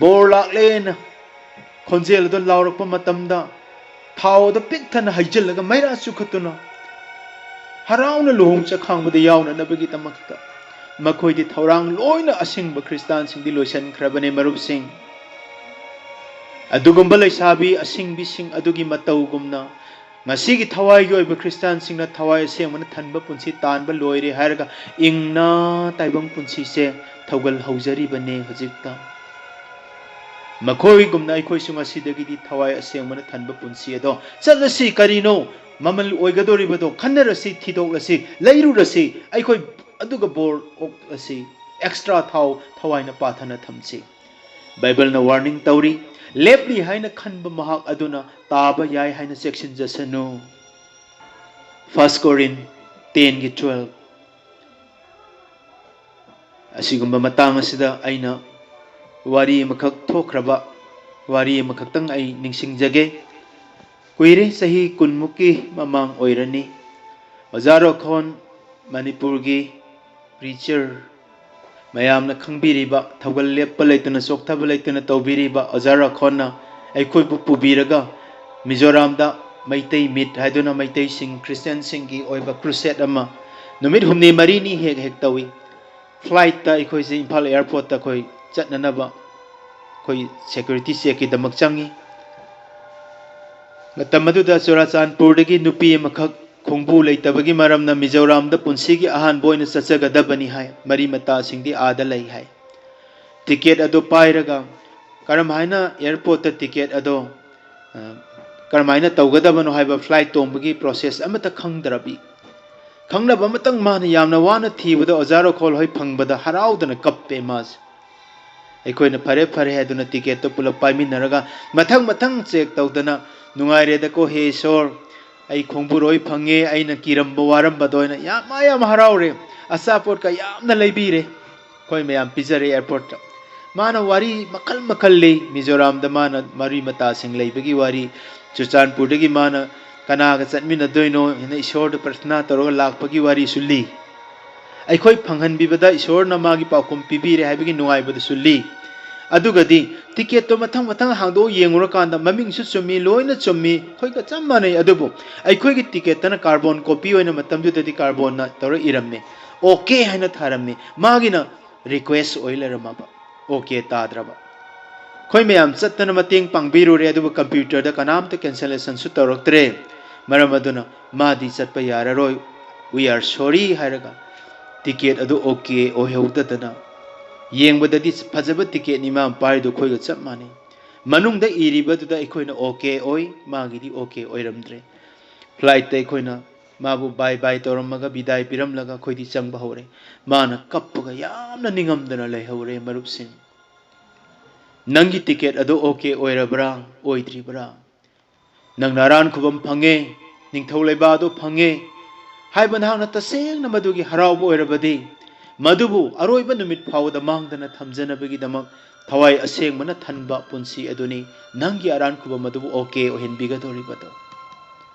ꯕꯣꯔ ꯂꯥꯛꯂꯦꯅ ꯈꯣꯟꯖꯦꯜ ꯑꯗꯨ ꯂꯥꯎꯔꯛꯄ ꯃꯇꯝꯗ, ꯊꯥꯎ ꯑꯗꯨ ꯄꯤꯛ ꯊꯟꯅ ꯍꯩꯖꯤꯜꯂꯒ ꯃꯩꯔꯥ ꯆꯨꯈꯠꯇꯨꯅ ꯍꯔꯥꯎꯅ ꯂꯨꯍꯣꯡ ꯆꯈꯥꯡꯕꯗ ꯌꯥꯎꯅꯅꯕꯒꯤꯗꯃꯛꯇ ꯃꯈꯣꯏꯗꯤ ꯊꯧꯔꯥꯡ ꯂꯣꯏꯅ ꯑꯁꯤꯡꯕ ꯈ꯭ꯔꯤꯁꯇꯥꯟꯁꯤꯡꯗꯤ ꯂꯣꯏꯁꯤꯟꯈ꯭ꯔꯕꯅꯦ, ꯃꯔꯨꯞꯁꯤꯡ꯫ ꯑꯗꯨꯒꯨꯝꯕ ꯂꯩꯁꯥꯕꯤ ꯑꯁꯤꯡꯕꯤꯁꯤꯡ ꯑꯗꯨꯒꯤ ꯃꯇꯧꯒꯨꯝꯅ ꯉꯁꯤꯒꯤ ꯊꯋꯥꯏꯒꯤ ꯑꯣꯏꯕ ꯈ꯭ꯔꯤꯁꯇꯥꯟꯁꯤꯡꯅ ꯊꯋꯥꯏ ꯑꯁꯦꯡꯕꯅ ꯊꯟꯕ ꯄꯨꯟꯁꯤ ꯇꯥꯟꯕ ꯂꯣꯏꯔꯦ ꯍꯥꯏꯔꯒ ꯏꯪꯅ ꯇꯥꯏꯕꯪ ꯄꯨꯟꯁꯤꯁꯦ ꯊꯧꯒꯜ ꯍꯧꯖꯔꯤꯕꯅꯦ ꯍꯧꯖꯤꯛꯇ꯫ ꯃꯈꯣꯏꯒꯨꯝꯅ ꯑꯩꯈꯣꯏꯁꯨ ꯉꯁꯤꯗꯒꯤꯗꯤ ꯊꯋꯥꯏ ꯑꯁꯦꯡꯕꯅ ꯊꯟꯕ ꯄꯨꯟꯁꯤ ꯑꯗꯣ ꯆꯠꯂꯁꯤ꯫ ꯀꯔꯤꯅꯣ ꯃꯃꯜ ꯑꯣꯏꯒꯗꯧꯔꯤꯕꯗꯣ? ꯈꯟꯅꯔꯁꯤ, ꯊꯤꯗꯣꯛꯂꯁꯤ, ꯂꯩꯔꯨꯔꯁꯤ꯫ ꯑꯩꯈꯣꯏ ꯑꯗꯨꯒ ꯕꯣꯔ ꯑꯣꯛꯂꯁꯤ꯫ ꯑꯦꯛꯁꯇ꯭ꯔꯥ ꯊꯥꯎ ꯊꯋꯥꯏꯅ ꯄꯥꯊꯅ ꯊꯝꯁꯤ꯫ ꯕꯥꯏꯕꯜꯅ ꯋꯥꯔꯅꯤꯡ ꯇꯧꯔꯤ, ꯂꯦꯞꯂꯤ ꯍꯥꯏꯅ ꯈꯟꯕ ꯃꯍꯥꯛ ꯑꯗꯨꯅ ꯇꯥꯕ ꯌꯥꯏ ꯍꯥꯏꯅ ꯆꯦꯛꯁꯤꯟꯖꯁꯅꯨ꯫ ꯐꯥꯔꯁ ꯀꯣꯔꯤꯟ ꯇꯦꯟꯒꯤ ꯇꯨꯋꯦꯜꯐ꯫ ꯑꯁꯤꯒꯨꯝꯕ ꯃꯇꯥꯡ ꯑꯁꯤꯗ ꯑꯩꯅ ꯋꯥꯔꯤ ꯑꯃꯈꯛ ꯊꯣꯛꯈ꯭ꯔꯕ ꯋꯥꯔꯤ ꯑꯃꯈꯛꯇꯪ ꯑꯩ ꯅꯤꯡꯁꯤꯡꯖꯒꯦ꯫ ꯀꯨꯏꯔꯦ, ꯆꯍꯤ ꯀꯨꯟꯃꯨꯛꯀꯤ ꯃꯃꯥꯡ ꯑꯣꯏꯔꯅꯤ꯫ ꯑꯣꯖꯥ ꯔꯣꯈꯣꯟ, ꯃꯅꯤꯄꯨꯔꯒꯤ ꯄ꯭ꯔꯤꯆꯔ, ꯃꯌꯥꯝꯅ ꯈꯪꯕꯤꯔꯤꯕ, ꯊꯧꯒꯜ ꯂꯦꯞꯄ ꯂꯩꯇꯅ, ꯆꯣꯛꯊꯕ ꯂꯩꯇꯅ ꯇꯧꯕꯤꯔꯤꯕ ꯑꯣꯖꯥ ꯔꯣꯈꯣꯟꯅ ꯑꯩꯈꯣꯏꯕꯨ ꯄꯨꯕꯤꯔꯒ ꯃꯤꯖꯣꯔꯥꯝꯗ ꯃꯩꯇꯩ ꯃꯤꯠ ꯍꯥꯏꯗꯨꯅ ꯃꯩꯇꯩꯁꯤꯡ, ꯈ꯭ꯔꯤꯁꯇꯤꯌꯥꯟꯁꯤꯡꯒꯤ ꯑꯣꯏꯕ ꯀ꯭ꯔꯨꯁꯦꯠ ꯑꯃ ꯅꯨꯃꯤꯠ ꯍꯨꯝꯅꯤ ꯃꯔꯤꯅꯤ ꯍꯦꯛ ꯍꯦꯛ ꯇꯧꯏ꯫ ꯐ꯭ꯂꯥꯏꯠꯇ ꯑꯩꯈꯣꯏꯁꯦ ꯏꯝꯐꯥꯜ ꯑꯦꯌꯥꯔꯄꯣꯔꯠꯇ ꯑꯩꯈꯣꯏ ꯆꯠꯅꯅꯕ ꯑꯩꯈꯣꯏ ꯁꯦꯀ꯭ꯌꯨꯔꯤꯇꯤ ꯆꯦꯛꯀꯤꯗꯃꯛ ꯆꯪꯉꯤ꯫ ꯃꯇꯝ ꯑꯗꯨꯗ ꯆꯨꯔꯥꯆꯥꯟꯄꯨꯔꯗꯒꯤ ꯅꯨꯄꯤ ꯑꯃꯈꯛ ꯈꯣꯡꯕꯨ ꯂꯩꯇꯕꯒꯤ ꯃꯔꯝꯅ ꯃꯤꯖꯣꯔꯥꯝꯗ ꯄꯨꯟꯁꯤꯒꯤ ꯑꯍꯥꯟꯕ ꯑꯣꯏꯅ ꯆꯠꯆꯒꯗꯕꯅꯤ ꯍꯥꯏ꯫ ꯃꯔꯤ ꯃꯇꯥꯁꯤꯡꯗꯤ ꯑꯥꯗ ꯂꯩ ꯍꯥꯏ꯫ ꯇꯤꯀꯦꯠ ꯑꯗꯨ ꯄꯥꯏꯔꯒ ꯀꯔꯝꯍꯥꯏꯅ ꯑꯦꯌꯥꯔꯄꯣꯔꯠꯇ ꯇꯤꯀꯦꯠ ꯑꯗꯣ, ꯑ, ꯀꯔꯝꯍꯥꯏꯅ ꯇꯧꯒꯗꯕꯅꯣ ꯍꯥꯏꯕ ꯐ꯭ꯂꯥꯏꯠ ꯇꯣꯡꯕꯒꯤ ꯄ꯭ꯔꯣꯁꯦꯁ ꯑꯃꯠꯇ ꯈꯪꯗ꯭ꯔꯕꯤ꯫ ꯈꯪꯅꯕ ꯑꯃꯇꯪ ꯃꯥꯅ ꯌꯥꯝꯅ ꯋꯥꯅ ꯊꯤꯕꯗ ꯑꯣꯖꯥ ꯔꯣꯈꯣꯜ ꯍꯣꯏ ꯐꯪꯕꯗ ꯍꯔꯥꯎꯗꯅ ꯀꯞꯄꯦ ꯃꯥꯁꯦ꯫ ꯑꯩꯈꯣꯏꯅ ꯐꯔꯦ ꯐꯔꯦ ꯍꯥꯏꯗꯨꯅ ꯇꯤꯀꯦꯠꯇꯣ ꯄꯨꯂꯞ ꯄꯥꯏꯃꯤꯟꯅꯔꯒ ꯃꯊꯪ ꯃꯊꯪ ꯆꯦꯛ ꯇꯧꯗꯅ, "ꯅꯨꯡꯉꯥꯏꯔꯦꯗꯀꯣ ꯍꯦ ꯏꯁꯣꯔ, ꯑꯩ ꯈꯣꯡꯕꯨꯔꯣꯏ ꯐꯪꯉꯦ, ꯑꯩꯅ ꯀꯤꯔꯝꯕ ꯋꯥꯔꯝꯕꯗꯣ" ꯍꯥꯏꯅ ꯌꯥꯝ, ꯃꯥ ꯌꯥꯝ ꯍꯔꯥꯎꯔꯦ꯫ ꯑꯆꯥꯄꯣꯠꯀ ꯌꯥꯝꯅ ꯂꯩꯕꯤꯔꯦ꯫ ꯑꯩꯈꯣꯏ ꯃꯌꯥꯝ ꯄꯤꯖꯔꯦ ꯑꯦꯌꯥꯔꯄꯣꯔꯠꯇ꯫ ꯃꯥꯅ ꯋꯥꯔꯤ ꯃꯈꯜ ꯃꯈꯜ ꯂꯤ꯫ ꯃꯤꯖꯣꯔꯥꯝꯗ ꯃꯥꯅ ꯃꯔꯤ ꯃꯇꯥꯁꯤꯡ ꯂꯩꯕꯒꯤ ꯋꯥꯔꯤ, ꯆꯨꯔꯆꯥꯟꯄꯨꯔꯗꯒꯤ ꯃꯥꯅ ꯀꯅꯥꯒ ꯆꯠꯃꯤꯟꯅꯗꯣꯏꯅꯣ ꯍꯥꯏꯅ ꯏꯁꯣꯔꯗ ꯄ꯭ꯔꯊꯅꯥ ꯇꯧꯔꯒ ꯂꯥꯛꯄꯒꯤ ꯋꯥꯔꯤꯁꯨ ꯂꯤ꯫ ꯑꯩꯈꯣꯏ ꯐꯪꯍꯟꯕꯤꯕꯗ ꯏꯁꯣꯔꯅ ꯃꯥꯒꯤ ꯄꯥꯎꯈꯨꯝ ꯄꯤꯕꯤꯔꯦ ꯍꯥꯏꯕꯒꯤ ꯅꯨꯡꯉꯥꯏꯕꯗꯨꯁꯨ ꯂꯤ꯫ ꯑꯗꯨꯒꯗꯤ ꯇꯤꯀꯦꯠꯇꯣ ꯃꯊꯪ ꯃꯊꯪ ꯍꯥꯡꯗꯣꯛꯑ ꯌꯦꯡꯉꯨꯔꯀꯥꯟꯗ ꯃꯃꯤꯡꯁꯨ ꯆꯨꯝꯃꯤ, ꯂꯣꯏꯅ ꯆꯨꯝꯃꯤ, ꯑꯩꯈꯣꯏꯒ ꯆꯞ ꯃꯥꯟꯅꯩ꯫ ꯑꯗꯨꯕꯨ ꯑꯩꯈꯣꯏꯒꯤ ꯇꯤꯀꯦꯠꯇꯅ ꯀꯥꯔꯕꯣꯟ ꯀꯣꯄꯤ ꯑꯣꯏꯅ ꯃꯇꯝꯗꯨꯗꯗꯤ ꯀꯥꯔꯕꯣꯟꯅ ꯇꯧꯔ ꯏꯔꯝꯃꯤ, ꯑꯣꯀꯦ ꯍꯥꯏꯅ ꯊꯥꯔꯝꯃꯤ꯫ ꯃꯥꯒꯤꯅ ꯔꯤꯀ꯭ꯋꯦꯁ ꯑꯣꯏ ꯂꯩꯔꯝꯃꯕ, ꯑꯣꯀꯦ ꯇꯥꯗ꯭ꯔꯕ꯫ ꯑꯩꯈꯣꯏ ꯃꯌꯥꯝ ꯆꯠꯇꯅ ꯃꯇꯦꯡ ꯄꯥꯡꯕꯤꯔꯨꯔꯦ, ꯑꯗꯨꯕꯨ ꯀꯝꯄ꯭ꯌꯨꯇꯔꯗ ꯀꯅꯥꯝꯇ ꯀꯦꯟꯁꯦꯂꯦꯁꯟꯁꯨ ꯇꯧꯔꯛꯇ꯭ꯔꯦ꯫ ꯃꯔꯝ ꯑꯗꯨꯅ ꯃꯥꯗꯤ ꯆꯠꯄ ꯌꯥꯔꯔꯣꯏ, "We are sorry" ꯍꯥꯏꯔꯒ ꯇꯤꯀꯦꯠ ꯑꯗꯨ ꯑꯣꯀꯦ ꯑꯣꯏꯍꯧꯗꯗꯅ ꯌꯦꯡꯕꯗꯗꯤ ꯐꯖꯕ ꯇꯤꯀꯦꯠꯅꯤ ꯃꯥ ꯄꯥꯏꯔꯤꯗꯣ, ꯑꯩꯈꯣꯏꯒ ꯆꯞ ꯃꯥꯟꯅꯩ꯫ ꯃꯅꯨꯡꯗ ꯏꯔꯤꯕꯗꯨꯗ ꯑꯩꯈꯣꯏꯅ ꯑꯣꯀꯦ ꯑꯣꯏ, ꯃꯥꯒꯤꯗꯤ ꯑꯣꯀꯦ ꯑꯣꯏꯔꯝꯗ꯭ꯔꯦ꯫ ꯐ꯭ꯂꯥꯏꯠꯇ ꯑꯩꯈꯣꯏꯅ ꯃꯥꯕꯨ ꯕꯥꯏ ꯕꯥꯏ ꯇꯧꯔꯝꯃꯒ, ꯕꯤꯗꯥꯏ ꯄꯤꯔꯝꯂꯒ ꯑꯩꯈꯣꯏꯗꯤ ꯆꯪꯕ ꯍꯧꯔꯦ꯫ ꯃꯥꯅ ꯀꯞꯄꯒ ꯌꯥꯝꯅ ꯅꯤꯡꯉꯝꯗꯅ ꯂꯩꯍꯧꯔꯦ꯫ ꯃꯔꯨꯞꯁꯤꯡ, ꯅꯪꯒꯤ ꯇꯤꯀꯦꯠ ꯑꯗꯨ ꯑꯣꯀꯦ ꯑꯣꯏꯔꯕ꯭ꯔꯥ, ꯑꯣꯏꯗ꯭ꯔꯤꯕ꯭ꯔꯥ? ꯅꯪꯅ ꯑꯔꯥꯟ ꯈꯨꯕꯝ ꯐꯪꯉꯦ, ꯅꯤꯡꯊꯧ ꯂꯩꯕꯥꯛ ꯑꯗꯨ ꯐꯪꯉꯦ ꯍꯥꯏꯕ ꯅꯍꯥꯛꯅ ꯇꯁꯦꯡꯅ ꯃꯗꯨꯒꯤ ꯍꯔꯥꯎꯕ ꯑꯣꯏꯔꯕꯗꯤ, ꯃꯗꯨꯕꯨ ꯑꯔꯣꯏꯕ ꯅꯨꯃꯤꯠ ꯐꯥꯎꯕꯗ ꯃꯥꯡꯗꯅ ꯊꯝꯖꯅꯕꯒꯤꯗꯃꯛ ꯊꯋꯥꯏ ꯑꯁꯦꯡꯕꯅ ꯊꯟꯕ ꯄꯨꯟꯁꯤ ꯑꯗꯨꯅꯤ ꯅꯪꯒꯤ ꯑꯔꯥꯟ ꯈꯨꯕꯝ ꯑꯗꯨꯕꯨ ꯑꯣꯀꯦ ꯑꯣꯏꯍꯟꯕꯤꯒꯗꯧꯔꯤꯕꯗꯨ꯫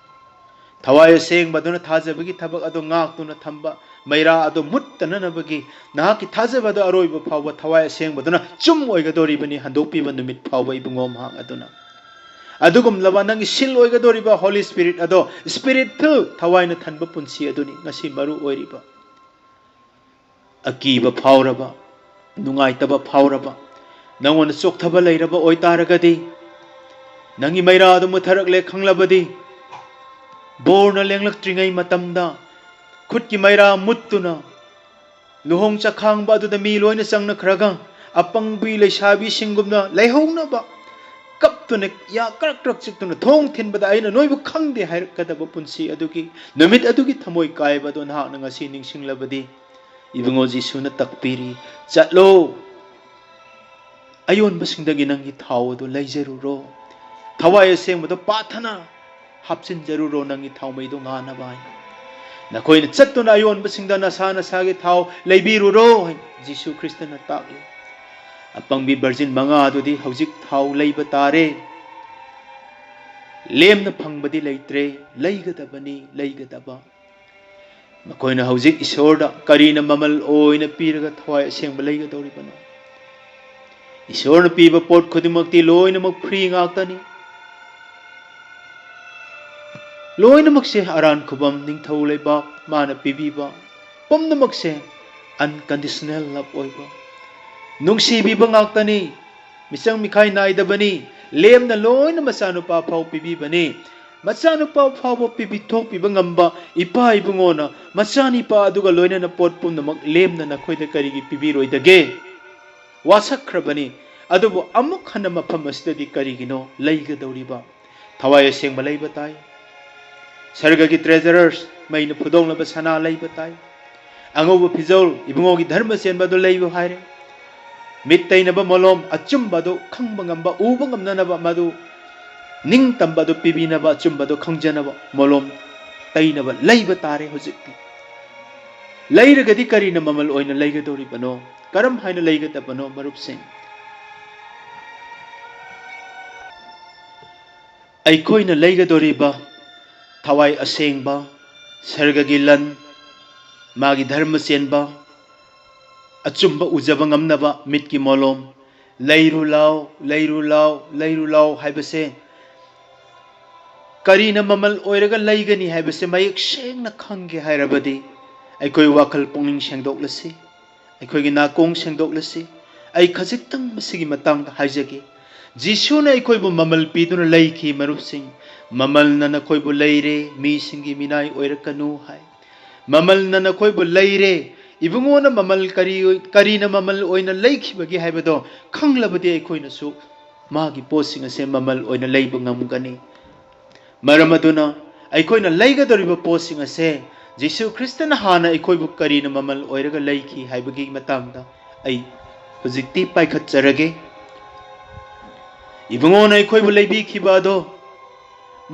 ꯊꯋꯥꯏ ꯑꯁꯦꯡꯕꯗꯨꯅ ꯊꯥꯖꯕꯒꯤ ꯊꯕꯛ ꯑꯗꯨ ꯉꯥꯛꯇꯨꯅ ꯊꯝꯕ, ꯃꯩꯔꯥ ꯑꯗꯨ ꯃꯨꯠꯇꯅꯅꯕꯒꯤ ꯅꯍꯥꯛꯀꯤ ꯊꯥꯖꯕ ꯑꯗꯨ ꯑꯔꯣꯏꯕ ꯐꯥꯎꯕ ꯊꯋꯥꯏ ꯑꯁꯦꯡꯕꯗꯨꯅ ꯆꯨꯝ ꯑꯣꯏꯒꯗꯧꯔꯤꯕꯅꯤ, ꯍꯟꯗꯣꯛꯄꯤꯕ ꯅꯨꯃꯤꯠ ꯐꯥꯎꯕ, ꯏꯕꯨꯡꯉꯣ, ꯃꯍꯥꯛ ꯑꯗꯨꯅ꯫ ꯑꯗꯨꯒꯨꯝꯂꯕ ꯅꯪꯒꯤ ꯁꯤꯜ ꯑꯣꯏꯒꯗꯧꯔꯤꯕ Holy Spirit ꯑꯗꯣ, Spirit filled, ꯊꯋꯥꯏꯅ ꯊꯟꯕ ꯄꯨꯟꯁꯤ ꯑꯗꯨꯅꯤ ꯉꯁꯤ ꯃꯔꯨ ꯑꯣꯏꯔꯤꯕ꯫ ꯑꯀꯤꯕ ꯐꯥꯎꯔꯕ, ꯅꯨꯡꯉꯥꯏꯇꯕ ꯐꯥꯎꯔꯕ, ꯅꯪꯉꯣꯟꯗ ꯆꯣꯛꯊꯕ ꯂꯩꯔꯕ ꯑꯣꯏꯇꯥꯔꯒꯗꯤ, ꯅꯪꯒꯤ ꯃꯩꯔꯥ ꯑꯗꯨ ꯃꯨꯠꯊꯔꯛꯂꯦ ꯈꯪꯂꯕꯗꯤ, ꯕꯣꯔꯅ ꯂꯦꯡꯂꯛꯇ꯭ꯔꯤꯉꯩ ꯃꯇꯝꯗ ꯈꯨꯠꯀꯤ ꯃꯩꯔꯥ ꯃꯨꯠꯇꯨꯅ ꯂꯨꯍꯣꯡ ꯆꯈꯥꯡꯕ ꯑꯗꯨꯗ ꯃꯤ ꯂꯣꯏꯅ ꯆꯪꯅꯈ꯭ꯔꯒ, ꯑꯄꯪꯕꯤ ꯂꯩꯁꯥꯕꯤꯁꯤꯡꯒꯨꯝꯅ ꯂꯩꯍꯧꯅꯕ ꯀꯞꯇꯨꯅ, ꯌꯥ ꯀ꯭ꯔꯛ ꯀ꯭ꯔꯛ ꯆꯤꯛꯇꯨꯅ ꯊꯣꯡ ꯊꯤꯟꯕꯗ "ꯑꯩꯅ ꯅꯣꯏꯕꯨ ꯈꯪꯗꯦ" ꯍꯥꯏꯔꯛꯀꯗꯕ ꯄꯨꯟꯁꯤ ꯑꯗꯨꯒꯤ ꯅꯨꯃꯤꯠ ꯑꯗꯨꯒꯤ ꯊꯃꯣꯏ ꯀꯥꯏꯕ ꯑꯗꯨ ꯅꯍꯥꯛꯅ ꯉꯁꯤ ꯅꯤꯡꯁꯤꯡꯂꯕꯗꯤ, ꯏꯕꯨꯡꯉꯣ ꯖꯤꯁꯨꯅ ꯇꯥꯛꯄꯤꯔꯤ, "ꯆꯠꯂꯣ, ꯑꯌꯣꯟꯕꯁꯤꯡꯗꯒꯤ ꯅꯪꯒꯤ ꯊꯥꯎ ꯑꯗꯨ ꯂꯩꯖꯔꯨꯔꯣ, ꯊꯋꯥꯏ ꯑꯁꯦꯡꯕꯗꯣ ꯄꯥꯊꯅ ꯍꯥꯞꯆꯤꯟꯖꯔꯨꯔꯣ ꯅꯪꯒꯤ ꯊꯥꯎꯃꯩꯗꯣ ꯉꯥꯅꯕ" ꯍꯥꯏꯅ꯫ "ꯅꯈꯣꯏꯅ ꯆꯠꯇꯨꯅ ꯑꯌꯣꯟꯕꯁꯤꯡꯗ ꯅꯁꯥ ꯅꯁꯥꯒꯤ ꯊꯥꯎ ꯂꯩꯕꯤꯔꯨꯔꯣ" ꯍꯥꯏꯅ ꯖꯤꯁꯨ ꯈ꯭ꯔꯤꯁꯇꯅ ꯇꯥꯛꯂꯤ꯫ ꯑꯄꯪꯕꯤ ꯚꯔꯖꯤꯟ ꯃꯉꯥ ꯑꯗꯨꯗꯤ ꯍꯧꯖꯤꯛ ꯊꯥꯎ ꯂꯩꯕ ꯇꯥꯔꯦ꯫ ꯂꯦꯝꯅ ꯐꯪꯕꯗꯤ ꯂꯩꯇ꯭ꯔꯦ, ꯂꯩꯒꯗꯕꯅꯤ, ꯂꯩꯒꯗꯕ꯫ ꯃꯈꯣꯏꯅ ꯍꯧꯖꯤꯛ ꯏꯁꯣꯔꯗ ꯀꯔꯤꯅ ꯃꯃꯜ ꯑꯣꯏꯅ ꯄꯤꯔꯒ ꯊꯋꯥꯏ ꯑꯁꯦꯡꯕ ꯂꯩꯒꯗꯧꯔꯤꯕꯅꯣ? ꯏꯁꯣꯔꯅ ꯄꯤꯕ ꯄꯣꯠ ꯈꯨꯗꯤꯡꯃꯛꯇꯤ ꯂꯣꯏꯅꯃꯛ free ꯉꯥꯛꯇꯅꯤ꯫ ꯂꯣꯏꯅꯃꯛꯁꯦ ꯑꯔꯥꯟ ꯈꯨꯕꯝ, ꯅꯤꯡꯊꯧ ꯂꯩꯕꯥꯛ, ꯃꯥꯅ ꯄꯤꯕꯤꯕ ꯄꯨꯝꯅꯃꯛꯁꯦ unconditional love ꯑꯣꯏꯕ, ꯅꯨꯡꯁꯤꯕꯤꯕ ꯉꯥꯛꯇꯅꯤ꯫ ꯃꯤꯆꯪ ꯃꯤꯈꯥꯏ ꯅꯥꯏꯗꯕꯅꯤ꯫ ꯂꯦꯝꯅ ꯂꯣꯏꯅ ꯃꯆꯥꯅꯨꯄꯥ ꯐꯥꯎ ꯄꯤꯕꯤꯕꯅꯤ꯫ ꯃꯆꯥꯅꯨꯄꯥ ꯐꯥꯎꯕ ꯄꯤꯕꯤꯊꯣꯛꯄꯤꯕ ꯉꯝꯕ ꯏꯄꯥ ꯏꯕꯨꯡꯉꯣꯅ ꯃꯆꯥꯅꯤꯄꯥ ꯑꯗꯨꯒ ꯂꯣꯏꯅꯅ ꯄꯣꯠ ꯄꯨꯝꯅꯃꯛ ꯂꯦꯝꯅ ꯅꯈꯣꯏꯗ ꯀꯔꯤꯒꯤ ꯄꯤꯕꯤꯔꯣꯏꯗꯒꯦ? ꯋꯥꯁꯛꯈ꯭ꯔꯕꯅꯤ꯫ ꯑꯗꯨꯕꯨ ꯑꯃꯨꯛ ꯍꯟꯅ ꯃꯐꯝ ꯑꯁꯤꯗꯗꯤ ꯀꯔꯤꯒꯤꯅꯣ ꯂꯩꯒꯗꯧꯔꯤꯕ? ꯊꯋꯥꯏ ꯑꯁꯦꯡꯕ ꯂꯩꯕ ꯇꯥꯏ꯫ ꯁꯔꯒꯒꯤ treasures, ꯃꯩꯅ ꯐꯨꯗꯣꯛꯂꯕ ꯁꯅꯥ ꯂꯩꯕ ꯇꯥꯏ꯫ ꯑꯉꯧꯕ ꯐꯤꯖꯣꯜ, ꯏꯕꯨꯡꯉꯣꯒꯤ ꯙꯔꯃ ꯆꯦꯟꯕ ꯑꯗꯨ ꯂꯩꯌꯨ ꯍꯥꯏꯔꯦ꯫ ꯃꯤꯠ ꯇꯩꯅꯕ ꯃꯣꯂꯣꯝ, ꯑꯆꯨꯝꯕ ꯑꯗꯨ ꯈꯪꯕ ꯉꯝꯕ, ꯎꯕ ꯉꯝꯅꯅꯕ, ꯃꯗꯨ ꯅꯤꯡꯇꯝꯕ ꯑꯗꯨ ꯄꯤꯕꯤꯅꯕ, ꯑꯆꯨꯝꯕ ꯑꯗꯨ ꯈꯪꯖꯅꯕ ꯃꯣꯂꯣꯝ ꯇꯩꯅꯕ ꯂꯩꯕ ꯇꯥꯔꯦ ꯍꯧꯖꯤꯛꯇꯤ꯫ ꯂꯩꯔꯒꯗꯤ ꯀꯔꯤꯅ ꯃꯃꯜ ꯑꯣꯏꯅ ꯂꯩꯒꯗꯧꯔꯤꯕꯅꯣ? ꯀꯔꯝ ꯍꯥꯏꯅ ꯂꯩꯒꯗꯕꯅꯣ, ꯃꯔꯨꯞꯁꯤꯡ? ꯑꯩꯈꯣꯏꯅ ꯂꯩꯒꯗꯧꯔꯤꯕ ꯊꯋꯥꯏ ꯑꯁꯦꯡꯕ, ꯁꯔꯒꯒꯤ ꯂꯟ, ꯃꯥꯒꯤ ꯙꯔꯃ ꯆꯦꯟꯕ, ꯑꯆꯨꯝꯕ ꯎꯖꯕ ꯉꯝꯅꯕ ꯃꯤꯠꯀꯤ ꯃꯣꯂꯣꯝ, "ꯂꯩꯔꯨ ꯂꯥꯎ, ꯂꯩꯔꯨ ꯂꯥꯎ, ꯂꯩꯔꯨ ꯂꯥꯎ" ꯍꯥꯏꯕꯁꯦ ꯀꯔꯤꯅ ꯃꯃꯜ ꯑꯣꯏꯔꯒ ꯂꯩꯒꯅꯤ ꯍꯥꯏꯕꯁꯦ ꯃꯌꯦꯛ ꯁꯦꯡꯅ ꯈꯪꯒꯦ ꯍꯥꯏꯔꯕꯗꯤ, ꯑꯩꯈꯣꯏ ꯋꯥꯈꯜ ꯄꯨꯛꯅꯤꯡ ꯁꯦꯡꯗꯣꯛꯂꯁꯤ, ꯑꯩꯈꯣꯏꯒꯤ ꯅꯥꯀꯣꯡ ꯁꯦꯡꯗꯣꯛꯂꯁꯤ꯫ ꯑꯩ ꯈꯖꯤꯛꯇꯪ ꯃꯁꯤꯒꯤ ꯃꯇꯥꯡꯗ ꯍꯥꯏꯖꯒꯦ꯫ ꯖꯤꯁꯨꯅ ꯑꯩꯈꯣꯏꯕꯨ ꯃꯃꯜ ꯄꯤꯗꯨꯅ ꯂꯩꯈꯤ, ꯃꯔꯨꯞꯁꯤꯡ꯫ "ꯃꯃꯜꯅ ꯅꯈꯣꯏꯕꯨ ꯂꯩꯔꯦ, ꯃꯤꯁꯤꯡꯒꯤ ꯃꯤꯅꯥꯏ ꯑꯣꯏꯔꯛꯀꯅꯨ" ꯍꯥꯏ꯫ ꯃꯃꯜꯅ ꯅꯈꯣꯏꯕꯨ ꯂꯩꯔꯦ꯫ ꯏꯕꯨꯡꯉꯣꯅ ꯃꯃꯜ ꯀꯔꯤ, ꯀꯔꯤꯅ ꯃꯃꯜ ꯑꯣꯏꯅ ꯂꯩꯈꯤꯕꯒꯦ ꯍꯥꯏꯕꯗꯣ ꯈꯪꯂꯕꯗꯤ ꯑꯩꯈꯣꯏꯅꯁꯨ ꯃꯥꯒꯤ ꯄꯣꯠꯁꯤꯡ ꯑꯁꯦ ꯃꯃꯜ ꯑꯣꯏꯅ ꯂꯩꯕ ꯉꯝꯒꯅꯤ꯫ ꯃꯔꯝ ꯑꯗꯨꯅ ꯑꯩꯈꯣꯏꯅ ꯂꯩꯒꯗꯧꯔꯤꯕ ꯄꯣꯠꯁꯤꯡ ꯑꯁꯦ ꯖꯤꯁꯨ ꯈ꯭ꯔꯤꯁꯇꯅ ꯍꯥꯟꯅ ꯑꯩꯈꯣꯏꯕꯨ ꯀꯔꯤꯅ ꯃꯃꯜ ꯑꯣꯏꯔꯒ ꯂꯩꯈꯤ ꯍꯥꯏꯕꯒꯤ ꯃꯇꯥꯡꯗ ꯑꯩ ꯍꯧꯖꯤꯛꯇꯤ ꯄꯥꯏꯈꯠꯆꯔꯒꯦ꯫ ꯏꯕꯨꯡꯉꯣꯅ ꯑꯩꯈꯣꯏꯕꯨ ꯂꯩꯕꯤꯈꯤꯕ ꯑꯗꯣ,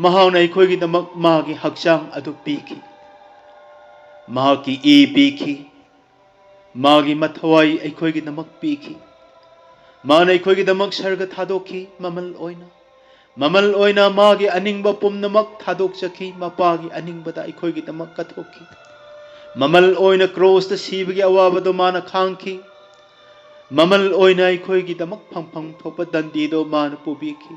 ꯃꯍꯥꯛꯅ ꯑꯩꯈꯣꯏꯒꯤꯗꯃꯛ ꯃꯥꯒꯤ ꯍꯛꯆꯥꯡ ꯑꯗꯨ ꯄꯤꯈꯤ, ꯃꯍꯥꯛꯀꯤ ꯏ ꯄꯤꯈꯤ, ꯃꯥꯒꯤ ꯃꯊꯋꯥꯏ ꯑꯩꯈꯣꯏꯒꯤꯗꯃꯛ ꯄꯤꯈꯤ꯫ ꯃꯥꯅ ꯑꯩꯈꯣꯏꯒꯤꯗꯃꯛ ꯁꯔꯒ ꯊꯥꯗꯣꯛꯈꯤ, ꯃꯃꯜ ꯑꯣꯏꯅ꯫ ꯃꯃꯜ ꯑꯣꯏꯅ ꯃꯥꯒꯤ ꯑꯅꯤꯡꯕ ꯄꯨꯝꯅꯃꯛ ꯊꯥꯗꯣꯛꯆꯈꯤ, ꯃꯄꯥꯒꯤ ꯑꯅꯤꯡꯕꯗ ꯑꯩꯈꯣꯏꯒꯤꯗꯃꯛ ꯀꯠꯊꯣꯛꯈꯤ꯫ ꯃꯃꯜ ꯑꯣꯏꯅ ꯀ꯭ꯔꯣꯁꯇ ꯁꯤꯕꯒꯤ ꯑꯋꯥꯕꯗꯣ ꯃꯥꯅ ꯈꯥꯡꯈꯤ꯫ ꯃꯃꯜ ꯑꯣꯏꯅ ꯑꯩꯈꯣꯏꯒꯤꯗꯃꯛ ꯐꯪꯐꯝ ꯊꯣꯛꯄ ꯗꯟꯗꯤꯗꯣ ꯃꯥꯅ ꯄꯨꯕꯤꯈꯤ꯫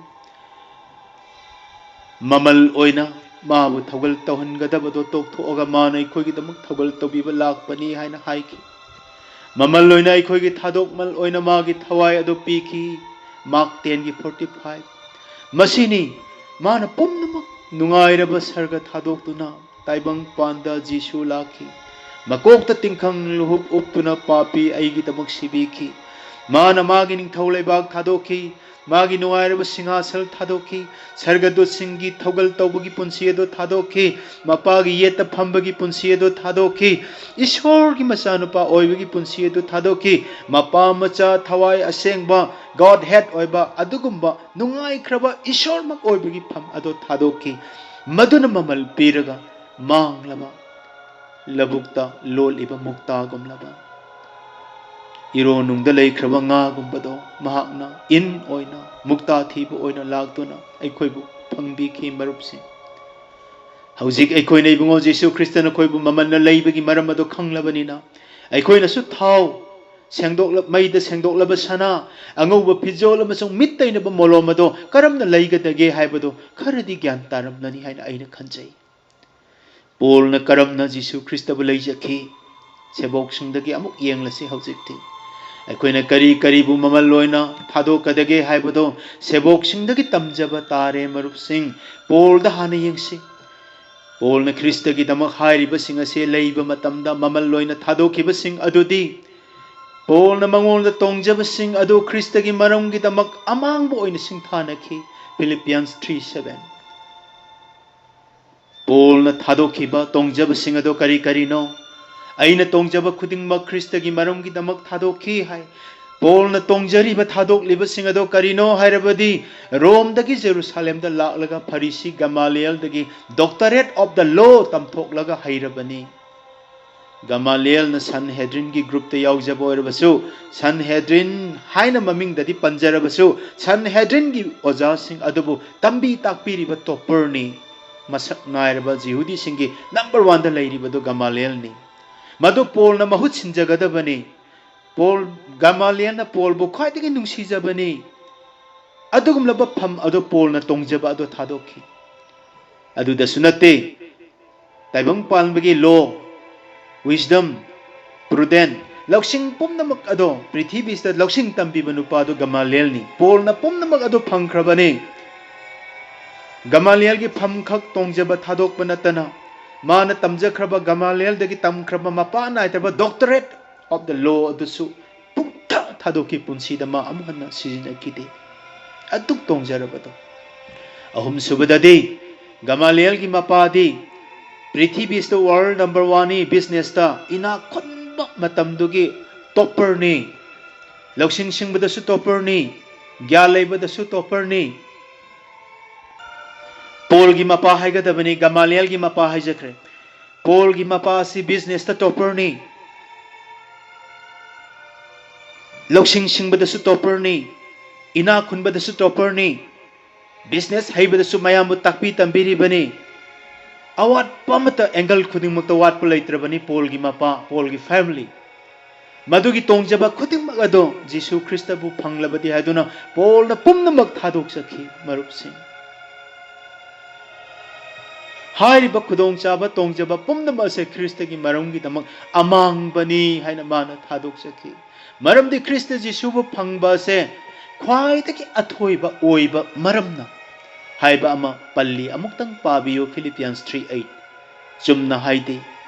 ꯃꯃꯜ ꯑꯣꯏꯅ ꯃꯥꯕꯨ ꯊꯧꯒꯜ ꯇꯧꯍꯟꯒꯗꯕꯗꯣ ꯇꯣꯛꯊꯣꯛꯑꯒ ꯃꯥꯅ ꯑꯩꯈꯣꯏꯒꯤꯗꯃꯛ ꯊꯧꯒꯜ ꯇꯧꯕꯤꯕ ꯂꯥꯛꯄꯅꯤ ꯍꯥꯏꯅ ꯍꯥꯏꯈꯤ꯫ ꯃꯃꯜ ꯑꯣꯏꯅ ꯑꯩꯈꯣꯏꯒꯤ ꯊꯥꯗꯣꯛꯃꯜ ꯑꯣꯏꯅ ꯃꯥꯒꯤ ꯊꯋꯥꯏ ꯑꯗꯨ ꯄꯤꯈꯤ꯫ ꯃꯥꯔꯛ ꯇꯦꯟꯒꯤ ꯐꯣꯔꯇꯤ ꯐꯥꯏꯚ꯫ ꯃꯁꯤꯅꯤ ꯃꯥꯅ ꯄꯨꯝꯅꯃꯛ ꯅꯨꯡꯉꯥꯏꯔꯕ ꯁꯔꯒ ꯊꯥꯗꯣꯛꯇꯨꯅ ꯇꯥꯏꯕꯪ ꯄꯥꯟꯗ ꯖꯤꯁꯨ ꯂꯥꯛꯈꯤ꯫ ꯃꯀꯣꯛꯇ ꯇꯤꯡꯈꯪ ꯂꯨꯍꯨꯞ ꯎꯞꯇꯨꯅ ꯄꯥꯄꯤ ꯑꯩꯒꯤꯗꯃꯛ ꯁꯤꯕꯤꯈꯤ꯫ ꯃꯥꯅ ꯃꯥꯒꯤ ꯅꯤꯡꯊꯧ ꯂꯩꯕꯥꯛ ꯊꯥꯗꯣꯛꯈꯤ, ꯃꯥꯒꯤ ꯅꯨꯡꯉꯥꯏꯔꯕ ꯁꯤꯡꯍꯥꯁꯜ ꯊꯥꯗꯣꯛꯈꯤ, ꯁꯔꯒꯗꯨꯠꯁꯤꯡꯒꯤ ꯊꯧꯒꯜ ꯇꯧꯕꯒꯤ ꯄꯨꯟꯁꯤ ꯑꯗꯨ ꯊꯥꯗꯣꯛꯈꯤ, ꯃꯄꯥꯒꯤ ꯌꯦꯠꯇ ꯐꯝꯕꯒꯤ ꯄꯨꯟꯁꯤ ꯑꯗꯨ ꯊꯥꯗꯣꯛꯈꯤ, ꯏꯁꯣꯔꯒꯤ ꯃꯆꯥꯅꯨꯄꯥ ꯑꯣꯏꯕꯒꯤ ꯄꯨꯟꯁꯤ ꯑꯗꯨ ꯊꯥꯗꯣꯛꯈꯤ, ꯃꯄꯥ ꯃꯆꯥ ꯊꯋꯥꯏ ꯑꯁꯦꯡꯕ, God head ꯑꯣꯏꯕ ꯑꯗꯨꯒꯨꯝꯕ ꯅꯨꯡꯉꯥꯏꯈ꯭ꯔꯕ ꯏꯁꯣꯔꯃꯛ ꯑꯣꯏꯕꯒꯤ ꯐꯝ ꯑꯗꯨ ꯊꯥꯗꯣꯛꯈꯤ꯫ ꯃꯗꯨꯅ ꯃꯃꯜ ꯄꯤꯔꯒ ꯃꯥꯡꯂꯕ ꯂꯧꯕꯨꯛꯇ ꯂꯣꯠꯂꯤꯕ ꯃꯨꯛꯇꯥꯒꯨꯝꯂꯕ ꯏꯔꯣꯟꯅꯨꯡꯗ ꯂꯩꯈ꯭ꯔꯕ ꯉꯥꯒꯨꯝꯕꯗꯣ ꯃꯍꯥꯛꯅ ꯏꯟ ꯑꯣꯏꯅ, ꯃꯨꯛꯇꯥ ꯊꯤꯕ ꯑꯣꯏꯅ ꯂꯥꯛꯇꯨꯅ ꯑꯩꯈꯣꯏꯕꯨ ꯐꯪꯕꯤꯈꯤ꯫ ꯃꯔꯨꯞꯁꯤꯡ, ꯍꯧꯖꯤꯛ ꯑꯩꯈꯣꯏꯅ ꯏꯕꯨꯡꯉꯣ ꯖꯤꯁꯨ ꯈ꯭ꯔꯤꯁꯇꯅ ꯑꯩꯈꯣꯏꯕꯨ ꯃꯃꯜꯅ ꯂꯩꯕꯒꯤ ꯃꯔꯝ ꯑꯗꯨ ꯈꯪꯂꯕꯅꯤꯅ, ꯑꯩꯈꯣꯏꯅꯁꯨ ꯊꯥꯎ, ꯁꯦꯡꯗꯣꯛꯂ-, ꯃꯩꯗ ꯁꯦꯡꯗꯣꯛꯂꯕ ꯁꯅꯥ, ꯑꯉꯧꯕ ꯐꯤꯖꯣꯜ ꯑꯃꯁꯨꯡ ꯃꯤꯠ ꯇꯩꯅꯕ ꯃꯣꯂꯣꯝ ꯑꯗꯣ ꯀꯔꯝꯅ ꯂꯩꯒꯗꯒꯦ ꯍꯥꯏꯕꯗꯨ ꯈꯔꯗꯤ ꯒ꯭ꯌꯥꯟ ꯇꯥꯔꯝꯂꯅꯤ ꯍꯥꯏꯅ ꯑꯩꯅ ꯈꯟꯖꯩ꯫ ꯄꯣꯜꯅ ꯀꯔꯝꯅ ꯖꯤꯁꯨ ꯈ꯭ꯔꯤꯁꯇꯕꯨ ꯂꯩꯖꯈꯤ? ꯁꯦꯕꯣꯛꯁꯤꯡꯗꯒꯤ ꯑꯃꯨꯛ ꯌꯦꯡꯂꯁꯤ ꯍꯧꯖꯤꯛꯇꯤ꯫ ꯑꯩꯈꯣꯏꯅ ꯀꯔꯤ ꯀꯔꯤꯕꯨ ꯃꯃꯜ ꯑꯣꯏꯅ ꯊꯥꯗꯣꯛꯀꯗꯒꯦ ꯍꯥꯏꯕꯗꯣ ꯁꯦꯕꯣꯛꯁꯤꯡꯗꯒꯤ ꯇꯝꯖꯕ ꯇꯥꯔꯦ꯫ ꯃꯔꯨꯞꯁꯤꯡ, ꯄꯣꯜꯗ ꯍꯥꯟꯅ ꯌꯦꯡꯁꯤ꯫ ꯄꯣꯜꯅ ꯈ꯭ꯔꯤꯁꯇꯒꯤꯗꯃꯛ ꯍꯥꯏꯔꯤꯕꯁꯤꯡ ꯑꯁꯤ ꯂꯩꯕ ꯃꯇꯝꯗ ꯃꯃꯜ ꯑꯣꯏꯅ ꯊꯥꯗꯣꯛꯈꯤꯕꯁꯤꯡ ꯑꯗꯨꯗꯤ, ꯄꯣꯜꯅ ꯃꯉꯣꯟꯗ ꯇꯣꯡꯖꯕꯁꯤꯡ ꯑꯗꯨ ꯈ꯭ꯔꯤꯁꯇꯒꯤ ꯃꯔꯝꯒꯤꯗꯃꯛ ꯑꯃꯥꯡꯕ ꯑꯣꯏꯅ ꯁꯤꯡꯊꯥꯅꯈꯤ꯫ Philippians three seven꯫ ꯄꯣꯜꯅ ꯊꯥꯗꯣꯛꯈꯤꯕ ꯇꯣꯡꯖꯕꯁꯤꯡ ꯑꯗꯨ ꯀꯔꯤ ꯀꯔꯤꯅꯣ? "ꯑꯩꯅ ꯇꯣꯡꯖꯕ ꯈꯨꯗꯤꯡꯃꯛ ꯈ꯭ꯔꯤꯁꯇꯒꯤ ꯃꯔꯝꯒꯤꯗꯃꯛ ꯊꯥꯗꯣꯛꯈꯤ" ꯍꯥꯏ꯫ ꯄꯣꯜꯅ ꯇꯣꯡꯖꯔꯤꯕ, ꯊꯥꯗꯣꯛꯂꯤꯕꯁꯤꯡ ꯑꯗꯨ ꯀꯔꯤꯅꯣ ꯍꯥꯏꯔꯕꯗꯤ, ꯔꯣꯝꯗꯒꯤ ꯖꯦꯔꯨꯁꯥꯂꯦꯝꯗ ꯂꯥꯛꯂꯒ ꯐꯔꯤꯁꯤ ꯒꯃꯥꯂꯤꯌꯦꯜꯗꯒꯤ Doctorate of the Law ꯇꯝꯊꯣꯛꯂꯒ ꯍꯩꯔꯕꯅꯤ꯫ ꯒꯃꯥꯂꯤꯌꯦꯜꯅ ꯁꯟꯍꯦꯗ꯭ꯔꯤꯟꯒꯤ groupꯇ ꯌꯥꯎꯖꯕ ꯑꯣꯏꯔꯕꯁꯨ, ꯁꯟꯍꯦꯗ꯭ꯔꯤꯟ ꯍꯥꯏꯅ ꯃꯃꯤꯡꯗꯗꯤ ꯄꯟꯖꯔꯕꯁꯨ, ꯁꯟꯍꯦꯗ꯭ꯔꯤꯟꯒꯤ ꯑꯣꯖꯥꯁꯤꯡ ꯑꯗꯨꯕꯨ ꯇꯝꯕꯤ ꯇꯥꯛꯄꯤꯔꯤꯕ topperꯅꯤ꯫ ꯃꯁꯛ ꯅꯥꯏꯔꯕ ꯖꯤꯍꯨꯗꯤꯁꯤꯡꯒꯤ number oneꯗ ꯂꯩꯔꯤꯕꯗꯨ ꯒꯃꯥꯂꯤꯌꯦꯜꯅꯤ꯫ ꯃꯗꯨ ꯄꯣꯜꯅ ꯃꯍꯨꯠ ꯁꯤꯟꯖꯒꯗꯕꯅꯤ꯫ ꯄꯣꯜ, ꯒꯃꯥꯂꯤꯌꯦꯜꯅ ꯄꯣꯜꯕꯨ ꯈ꯭ꯋꯥꯏꯗꯒꯤ ꯅꯨꯡꯁꯤꯖꯕꯅꯤ꯫ ꯑꯗꯨꯒꯨꯝꯂꯕ ꯐꯝ ꯑꯗꯨ ꯄꯣꯜꯅ ꯇꯣꯡꯖꯕ ꯑꯗꯨ ꯊꯥꯗꯣꯛꯈꯤ꯫ ꯑꯗꯨꯗꯁꯨ ꯅꯠꯇꯦ, ꯇꯥꯏꯕꯪ ꯄꯥꯟꯕꯒꯤ law, wisdom, prudent, ꯂꯧꯁꯤꯡ ꯄꯨꯝꯅꯃꯛ ꯑꯗꯣ, ꯄ꯭ꯔꯤꯊꯤꯕꯤꯁꯤꯗ ꯂꯧꯁꯤꯡ ꯇꯝꯕꯤꯕ ꯅꯨꯄꯥꯗꯨ ꯒꯃꯥꯂꯤꯌꯦꯜꯅꯤ꯫ ꯄꯣꯜꯅ ꯄꯨꯝꯅꯃꯛ ꯑꯗꯨ ꯐꯪꯈ꯭ꯔꯕꯅꯤ꯫ ꯒꯃꯥꯂꯤꯌꯦꯜꯒꯤ ꯐꯝꯈꯛ ꯇꯣꯡꯖꯕ ꯊꯥꯗꯣꯛꯄ ꯅꯠꯇꯅ, ꯃꯥꯅ ꯇꯝꯖꯈ꯭ꯔꯕ, ꯒꯃꯥꯂꯤꯌꯦꯜꯗꯒꯤ ꯇꯝꯈ꯭ꯔꯕ ꯃꯄꯥ ꯅꯥꯏꯗ꯭ꯔꯕ Doctorate of the Law ꯑꯗꯨꯁꯨ ꯄꯨꯡꯊꯥ ꯊꯥꯗꯣꯛꯈꯤ, ꯄꯨꯟꯁꯤꯗ ꯃꯥ ꯑꯃꯨꯛ ꯍꯟꯅ ꯁꯤꯖꯤꯟꯅꯈꯤꯗꯦ꯫ ꯑꯗꯨꯛ ꯇꯣꯡꯖꯔꯕꯗꯣ꯫ ꯑꯍꯨꯝꯁꯨꯕꯗꯗꯤ, ꯒꯃꯥꯂꯤꯌꯦꯜꯒꯤ ꯃꯄꯥꯗꯤ ꯄ꯭ꯔꯤꯊꯤꯕꯤꯁꯤꯗ ꯋꯥꯔꯜ ꯅꯝꯕꯔ ꯋꯥꯟꯅꯤ, ꯕꯤꯖꯤꯅꯦꯁꯇ ꯏꯅꯥꯛ ꯈꯨꯟꯕ ꯃꯇꯝꯗꯨꯒꯤ ꯇꯣꯞꯄꯔꯅꯤ, ꯂꯧꯁꯤꯡ ꯁꯤꯡꯕꯗꯁꯨ ꯇꯣꯞꯄꯔꯅꯤ, ꯒ꯭ꯌꯥꯟ ꯂꯩꯕꯗꯁꯨ ꯇꯣꯞꯄꯔꯅꯤ꯫ ꯄꯣꯜꯒꯤ ꯃꯄꯥ ꯍꯥꯏꯒꯗꯕꯅꯤ, ꯒꯃꯥꯂꯤꯌꯦꯜꯒꯤ ꯃꯄꯥ ꯍꯥꯏꯖꯈ꯭ꯔꯦ꯫ ꯄꯣꯜꯒꯤ ꯃꯄꯥ ꯑꯁꯤ ꯕꯤꯖꯤꯅꯦꯁꯇ ꯇꯣꯞꯄꯔꯅꯤ, ꯂꯧꯁꯤꯡ ꯁꯤꯡꯕꯗꯁꯨ ꯇꯣꯞꯄꯔꯅꯤ, ꯏꯅꯥꯛ ꯈꯨꯟꯕꯗꯁꯨ ꯇꯣꯞꯄꯔꯅꯤ, ꯕꯤꯖꯤꯅꯦꯁ ꯍꯩꯕꯗꯁꯨ ꯃꯌꯥꯝꯕꯨ ꯇꯥꯛꯄꯤ ꯇꯝꯕꯤꯔꯤꯕꯅꯤ꯫ ꯑꯋꯥꯠꯄ ꯑꯃꯠꯇ, ꯑꯦꯡꯒꯜ ꯈꯨꯗꯤꯡꯃꯛꯇ ꯋꯥꯠꯄ ꯂꯩꯇ꯭ꯔꯕꯅꯤ ꯄꯣꯜꯒꯤ ꯃꯄꯥ, ꯄꯣꯜꯒꯤ ꯐꯦꯃꯤꯂꯤ꯫ ꯃꯗꯨꯒꯤ ꯇꯣꯡꯖꯕ ꯈꯨꯗꯤꯡꯃꯛ ꯑꯗꯣ ꯖꯤꯁꯨ ꯈ꯭ꯔꯤꯁꯇꯕꯨ ꯐꯪꯂꯕꯗꯤ ꯍꯥꯏꯗꯨꯅ ꯄꯣꯜꯅ ꯄꯨꯝꯅꯃꯛ ꯊꯥꯗꯣꯛꯆꯈꯤ, ꯃꯔꯨꯞꯁꯤꯡ꯫ ꯍꯥꯏꯔꯤꯕ ꯈꯨꯗꯣꯡꯆꯥꯕ, ꯇꯣꯡꯖꯕ ꯄꯨꯝꯅꯃꯛ ꯑꯁꯦ ꯈ꯭ꯔꯤꯁꯇꯒꯤ ꯃꯔꯝꯒꯤꯗꯃꯛ ꯑꯃꯥꯡꯕꯅꯤ ꯍꯥꯏꯅ ꯃꯥꯅ ꯊꯥꯗꯣꯛꯆꯈꯤ꯫ ꯃꯔꯝꯗꯤ ꯈ꯭ꯔꯤꯁꯇ ꯖꯤꯁꯨꯕꯨ ꯐꯪꯕ ꯑꯁꯦ ꯈ꯭ꯋꯥꯏꯗꯒꯤ ꯑꯊꯣꯏꯕ ꯑꯣꯏꯕ ꯃꯔꯝꯅ ꯍꯥꯏꯕ ꯑꯃ ꯄꯜꯂꯤ꯫ ꯑꯃꯨꯛꯇꯪ ꯄꯥꯕꯤꯌꯨ, Philippians three eight꯫ ꯆꯨꯝꯅ ꯍꯥꯏꯗꯦ,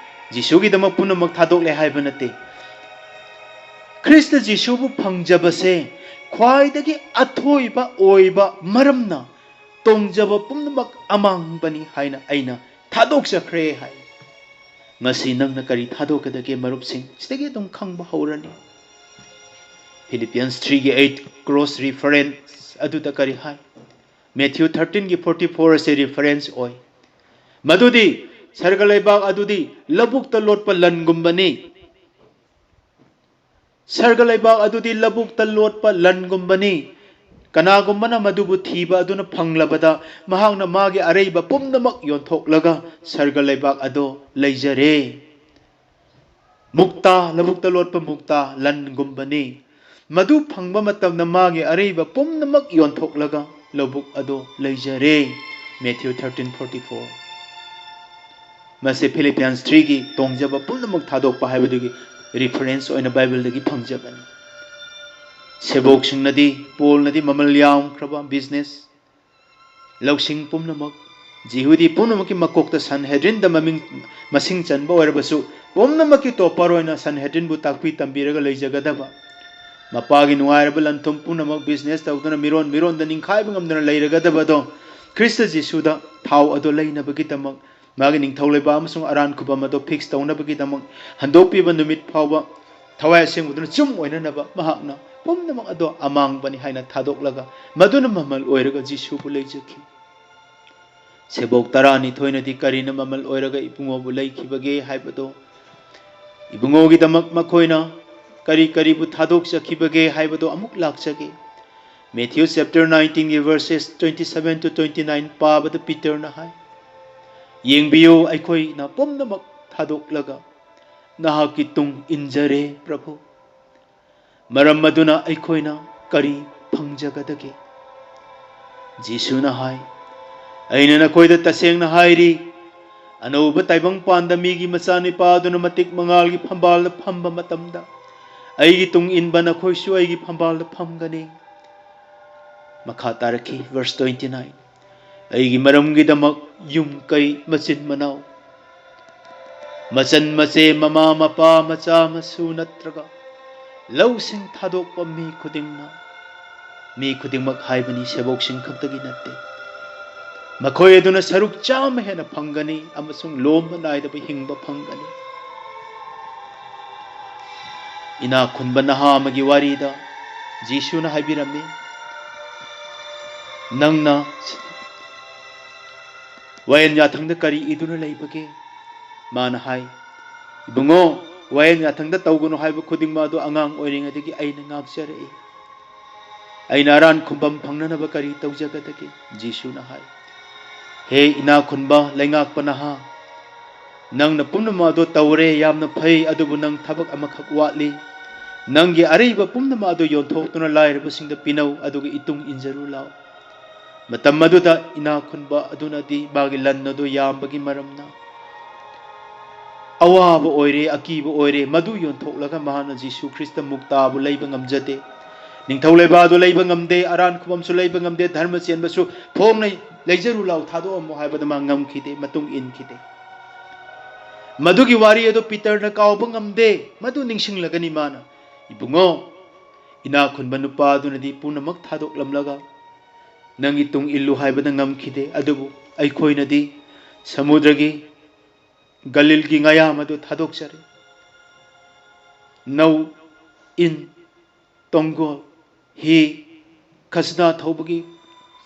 ꯖꯤꯁꯨꯒꯤꯗꯃꯛ ꯄꯨꯝꯅꯃꯛ ꯊꯥꯗꯣꯛꯂꯦ ꯍꯥꯏꯕ ꯅꯠꯇꯦ꯫ ꯈ꯭ꯔꯤꯁꯇ ꯖꯤꯁꯨꯕꯨ ꯐꯪꯖꯕꯁꯦ ꯈ꯭ꯋꯥꯏꯗꯒꯤ ꯑꯊꯣꯏꯕ ꯑꯣꯏꯕ ꯃꯔꯝꯅ ꯇꯣꯡꯖꯕ ꯄꯨꯝꯅꯃꯛ ꯑꯃꯥꯡꯕꯅꯤ ꯍꯥꯏꯅ ꯑꯩꯅ ꯊꯥꯗꯣꯛꯆꯈ꯭ꯔꯦ ꯍꯥꯏ꯫ ꯉꯁꯤ ꯅꯪꯅ ꯀꯔꯤ ꯊꯥꯗꯣꯛꯀꯗꯒꯦ, ꯃꯔꯨꯞꯁꯤꯡ? ꯁꯤꯗꯒꯤ ꯑꯗꯨꯝ ꯈꯪꯕ ꯍꯧꯔꯅꯤ꯫ Philippians three ꯒꯤ eight, cross reference ꯑꯗꯨꯗ ꯀꯔꯤ ꯍꯥꯏ? Matthew thirteen ꯒꯤ forty four ꯑꯁꯤ reference ꯑꯣꯏ꯫ ꯃꯗꯨꯗꯤ ꯁꯔꯒ ꯂꯩꯕꯥꯛ ꯑꯗꯨꯗꯤ ꯂꯧꯕꯨꯛꯇ ꯂꯣꯠꯄ ꯂꯟꯒꯨꯝꯕꯅꯤ꯫ ꯁꯔꯒ ꯂꯩꯕꯥꯛ ꯑꯗꯨꯗꯤ ꯂꯧꯕꯨꯛꯇ ꯂꯣꯠꯄ ꯂꯟꯒꯨꯝꯕꯅꯤ꯫ ꯀꯅꯥꯒꯨꯝꯕꯅ ꯃꯗꯨꯕꯨ ꯊꯤꯕ ꯑꯗꯨꯅ ꯐꯪꯂꯕꯗ, ꯃꯍꯥꯛꯅ ꯃꯥꯒꯤ ꯑꯔꯩꯕ ꯄꯨꯝꯅꯃꯛ ꯌꯣꯟꯊꯣꯛꯂꯒ ꯁꯔꯒ ꯂꯩꯕꯥꯛ ꯑꯗꯨ ꯂꯩꯖꯔꯦ꯫ ꯃꯨꯛꯇꯥ, ꯂꯧꯕꯨꯛꯇ ꯂꯣꯠꯄ ꯃꯨꯛꯇꯥ ꯂꯟꯒꯨꯝꯕꯅꯤ꯫ ꯃꯗꯨ ꯐꯪꯕ ꯃꯇꯝꯗ ꯃꯥꯒꯤ ꯑꯔꯩꯕ ꯄꯨꯝꯅꯃꯛ ꯌꯣꯟꯊꯣꯛꯂꯒ ꯂꯧꯕꯨꯛ ꯑꯗꯨ ꯂꯩꯖꯔꯦ꯫ Matthew thirteen forty four꯫ ꯃꯁꯤ Philippians three ꯒꯤ ꯇꯣꯡꯖꯕ ꯄꯨꯝꯅꯃꯛ ꯊꯥꯗꯣꯛꯄ ꯍꯥꯏꯕꯗꯨꯒꯤ reference ꯑꯣꯏꯅ ꯕꯥꯏꯕꯜꯗꯒꯤ ꯐꯪꯖꯕꯅꯤ꯫ ꯁꯦꯕꯣꯛꯁꯤꯡꯅꯗꯤ, ꯄꯣꯜꯅꯗꯤ ꯃꯃꯜ ꯌꯥꯝꯈ꯭ꯔꯕ business, ꯂꯧꯁꯤꯡ ꯄꯨꯝꯅꯃꯛ, ꯖꯤꯍꯨꯗꯤ ꯄꯨꯝꯅꯃꯛꯀꯤ ꯃꯀꯣꯛꯇ ꯁꯟꯍꯦꯗ꯭ꯔꯤꯟꯗ ꯃꯃꯤꯡ, ꯃꯁꯤꯡ ꯆꯟꯕ ꯑꯣꯏꯔꯕꯁꯨ, ꯄꯨꯝꯅꯃꯛꯀꯤ ꯇꯣꯞꯄꯔ ꯑꯣꯏꯅ ꯁꯟꯍꯦꯗ꯭ꯔꯤꯟꯕꯨ ꯇꯥꯛꯄꯤ ꯇꯝꯕꯤꯔꯒ ꯂꯩꯖꯒꯗꯕ, ꯃꯄꯥꯒꯤ ꯅꯨꯡꯉꯥꯏꯔꯕ ꯂꯟꯊꯨꯝ ꯄꯨꯝꯅꯃꯛ business ꯇꯧꯗꯨꯅ ꯃꯤꯔꯣꯟ ꯃꯤꯔꯣꯟꯗ ꯅꯤꯡꯈꯥꯏꯕ ꯉꯝꯗꯅ ꯂꯩꯔꯒꯗꯕꯗꯣ, ꯈ꯭ꯔꯤꯁꯇ ꯖꯤꯁꯨꯗ ꯊꯥꯎ ꯑꯗꯣ ꯂꯩꯅꯕꯒꯤꯗꯃꯛ ꯃꯥꯒꯤ ꯅꯤꯡꯊꯧ ꯂꯩꯕꯥꯛ ꯑꯃꯁꯨꯡ ꯑꯔꯥꯟ ꯈꯨꯕꯝ ꯑꯗꯣ fix ꯇꯧꯅꯕꯒꯤꯗꯃꯛ ꯍꯟꯗꯣꯛꯄꯤꯕ ꯅꯨꯃꯤꯠ ꯐꯥꯎꯕ ꯊꯋꯥꯏ ꯑꯁꯦꯡꯕꯗꯨꯅ ꯆꯨꯝ ꯑꯣꯏꯅꯅꯕ ꯃꯍꯥꯛꯅ ꯄꯨꯝꯅꯃꯛ ꯑꯗꯣ ꯑꯃꯥꯡꯕꯅꯤ ꯍꯥꯏꯅ ꯊꯥꯗꯣꯛꯂꯒ ꯃꯗꯨꯅ ꯃꯃꯜ ꯑꯣꯏꯔꯒ ꯖꯤꯁꯨꯕꯨ ꯂꯩꯖꯈꯤ꯫ ꯁꯦꯕꯣꯛ ꯇꯔꯥꯅꯤꯊꯣꯏꯅꯗꯤ ꯀꯔꯤꯅ ꯃꯃꯜ ꯑꯣꯏꯔꯒ ꯏꯕꯨꯡꯉꯣꯕꯨ ꯂꯩꯈꯤꯕꯒꯦ ꯍꯥꯏꯕꯗꯣ, ꯏꯕꯨꯡꯉꯣꯒꯤꯗꯃꯛ ꯃꯈꯣꯏꯅ ꯀꯔꯤ ꯀꯔꯤꯕꯨ ꯊꯥꯗꯣꯛꯆꯈꯤꯕꯒꯦ ꯍꯥꯏꯕꯗꯣ ꯑꯃꯨꯛ ꯂꯥꯛꯆꯒꯦ꯫ Matthew chapter nineteenꯒꯤ verses twenty seven to twenty nine ꯄꯥꯕꯗ ꯄꯤꯇꯔꯅ ꯍꯥꯏ, "ꯌꯦꯡꯕꯤꯌꯨ, ꯑꯩꯈꯣꯏꯅ ꯄꯨꯝꯅꯃꯛ ꯊꯥꯗꯣꯛꯂꯒ ꯅꯍꯥꯛꯀꯤ ꯇꯨꯡ ꯏꯟꯖꯔꯦ, ꯄ꯭ꯔꯚꯨ꯫ ꯃꯔꯝ ꯑꯗꯨꯅ ꯑꯩꯈꯣꯏꯅ ꯀꯔꯤ ꯐꯪꯖꯒꯗꯒꯦ?" ꯖꯤꯁꯨꯅ ꯍꯥꯏ, "ꯑꯩꯅ ꯅꯈꯣꯏꯗ ꯇꯁꯦꯡꯅ ꯍꯥꯏꯔꯤ, ꯑꯅꯧꯕ ꯇꯥꯏꯕꯪꯄꯥꯟꯗ ꯃꯤꯒꯤ ꯃꯆꯥꯅꯤꯄꯥ ꯑꯗꯨꯅ ꯃꯇꯤꯛ ꯃꯉꯥꯜꯒꯤ ꯐꯝꯕꯥꯜꯗ ꯐꯝꯕ ꯃꯇꯝꯗ, ꯑꯩꯒꯤ ꯇꯨꯡ ꯏꯟꯕ ꯅꯈꯣꯏꯁꯨ ꯑꯩꯒꯤ ꯐꯝꯕꯥꯜꯗ ꯐꯝꯒꯅꯤ꯫" ꯃꯈꯥ ꯇꯥꯔꯛꯈꯤ, verse twenty nine, "ꯑꯩꯒꯤ ꯃꯔꯝꯒꯤꯗꯃꯛ ꯌꯨꯝ ꯀꯩ, ꯃꯆꯤꯟ ꯃꯅꯥꯎ, ꯃꯆꯟ ꯃꯆꯦ, ꯃꯃꯥ ꯃꯄꯥ, ꯃꯆꯥ ꯃꯁꯨ ꯅꯠꯇ꯭ꯔꯒ ꯂꯧꯁꯤꯡ ꯊꯥꯗꯣꯛꯄ ꯃꯤ ꯈꯨꯗꯤꯡꯃꯛ, ꯃꯤ ꯈꯨꯗꯤꯡꯃꯛ ꯍꯥꯏꯕꯅꯤ, ꯁꯦꯕꯣꯛꯁꯤꯡ ꯈꯛꯇꯒꯤ ꯅꯠꯇꯦ, ꯃꯈꯣꯏ ꯑꯗꯨꯅ ꯁꯔꯨꯛ ꯆꯥꯝꯃ ꯍꯦꯟꯅ ꯐꯪꯒꯅꯤ ꯑꯃꯁꯨꯡ ꯂꯣꯝꯕ ꯅꯥꯏꯗꯕ ꯍꯤꯡꯕ ꯐꯪꯒꯅꯤ꯫" ꯏꯅꯥꯛ ꯈꯨꯟꯕ ꯅꯍꯥ ꯑꯃꯒꯤ ꯋꯥꯔꯤꯗ ꯖꯤꯁꯨꯅ ꯍꯥꯏꯕꯤꯔꯝꯃꯤ, "ꯅꯪꯅ ꯋꯥꯌꯦꯜ ꯌꯥꯊꯪꯗ ꯀꯔꯤ ꯏꯗꯨꯅ ꯂꯩꯕꯒꯦ?" ꯃꯥꯅ ꯍꯥꯏ, "ꯏꯕꯨꯡꯉꯣ, ꯋꯥꯌꯦꯜ ꯌꯥꯊꯪꯗ ꯇꯧꯒꯅꯨ ꯍꯥꯏꯕ ꯈꯨꯗꯤꯡꯃꯛ ꯑꯗꯨ ꯑꯉꯥꯡ ꯑꯣꯏꯔꯤꯉꯩꯗꯒꯤ ꯑꯩꯅ ꯉꯥꯛꯆꯔꯛꯏ꯫ ꯑꯩꯅ ꯑꯔꯥꯟ ꯈꯨꯝꯐꯝ ꯐꯪꯅꯅꯕ ꯀꯔꯤ ꯇꯧꯖꯒꯗꯒꯦ?" ꯖꯤꯁꯨꯅ ꯍꯥꯏ, "ꯍꯦ ꯏꯅꯥꯛ ꯈꯨꯟꯕ ꯂꯩꯉꯥꯛꯄ ꯅꯍꯥ, ꯅꯪꯅ ꯄꯨꯝꯅꯃꯛ ꯑꯗꯨ ꯇꯧꯔꯦ, ꯌꯥꯝꯅ ꯐꯩ, ꯑꯗꯨꯕꯨ ꯅꯪ ꯊꯕꯛ ꯑꯃꯈꯛ ꯋꯥꯠꯂꯤ꯫ ꯅꯪꯒꯤ ꯑꯔꯩꯕ ꯄꯨꯝꯅꯃꯛ ꯑꯗꯨ ꯌꯣꯟꯊꯣꯛꯇꯨꯅ ꯂꯥꯏꯔꯕꯁꯤꯡꯗ ꯄꯤꯅꯧ, ꯑꯗꯨꯒ ꯏꯇꯨꯡ ꯏꯟꯖꯔꯨ ꯂꯥꯎ꯫" ꯃꯇꯝ ꯑꯗꯨꯗ ꯏꯅꯥꯛ ꯈꯨꯟꯕ ꯑꯗꯨꯅꯗꯤ ꯃꯥꯒꯤ ꯂꯟ ꯑꯗꯨ ꯌꯥꯝꯕꯒꯤ ꯃꯔꯝꯅ ꯑꯋꯥꯕ ꯑꯣꯏꯔꯦ, ꯑꯀꯤꯕ ꯑꯣꯏꯔꯦ꯫ ꯃꯗꯨ ꯌꯣꯟꯊꯣꯛꯂꯒ ꯃꯍꯥꯛꯅ ꯖꯤꯁꯨ ꯈ꯭ꯔꯤꯁꯇ ꯃꯨꯛꯇꯥꯕꯨ ꯂꯩꯕ ꯉꯝꯖꯗꯦ, ꯅꯤꯡꯊꯧ ꯂꯩꯕꯥꯛ ꯑꯗꯨ ꯂꯩꯕ ꯉꯝꯗꯦ, ꯑꯔꯥꯟ ꯈꯨꯕꯝꯁꯨ ꯂꯩꯕ ꯉꯝꯗꯦ, ꯙꯔꯃ ꯆꯦꯟꯕꯁꯨ ꯐꯣꯡꯅ ꯂꯩꯖꯔꯨ ꯂꯥꯎ, ꯊꯥꯗꯣꯛꯑꯝꯃꯣ ꯍꯥꯏꯕꯗ ꯃꯥ ꯉꯝꯈꯤꯗꯦ, ꯃꯇꯨꯡ ꯏꯟꯈꯤꯗꯦ꯫ ꯃꯗꯨꯒꯤ ꯋꯥꯔꯤ ꯑꯗꯨ ꯄꯤꯇꯔꯅ ꯀꯥꯎꯕ ꯉꯝꯗꯦ꯫ ꯃꯗꯨ ꯅꯤꯡꯁꯤꯡꯂꯒꯅꯤ ꯃꯥꯅ, "ꯏꯕꯨꯡꯉꯣ, ꯏꯅꯥꯛ ꯈꯨꯟꯕ ꯅꯨꯄꯥ ꯑꯗꯨꯅꯗꯤ ꯄꯨꯝꯅꯃꯛ ꯊꯥꯗꯣꯛꯂꯝꯂꯒ ꯅꯪꯒꯤ ꯇꯨꯡ ꯏꯜꯂꯨ ꯍꯥꯏꯕꯗ ꯉꯝꯈꯤꯗꯦ, ꯑꯗꯨꯕꯨ ꯑꯩꯈꯣꯏꯅꯗꯤ ꯁꯃꯨꯗ꯭ꯔꯒꯤ ꯒꯂꯤꯜꯒꯤ ꯉꯌꯥꯝ ꯑꯗꯨ ꯊꯥꯗꯣꯛꯆꯔꯦ꯫ ꯅꯧ, ꯏꯟ, ꯇꯣꯡꯒꯣꯜ, ꯍꯤ, ꯈꯖꯅꯥ ꯊꯧꯕꯒꯤ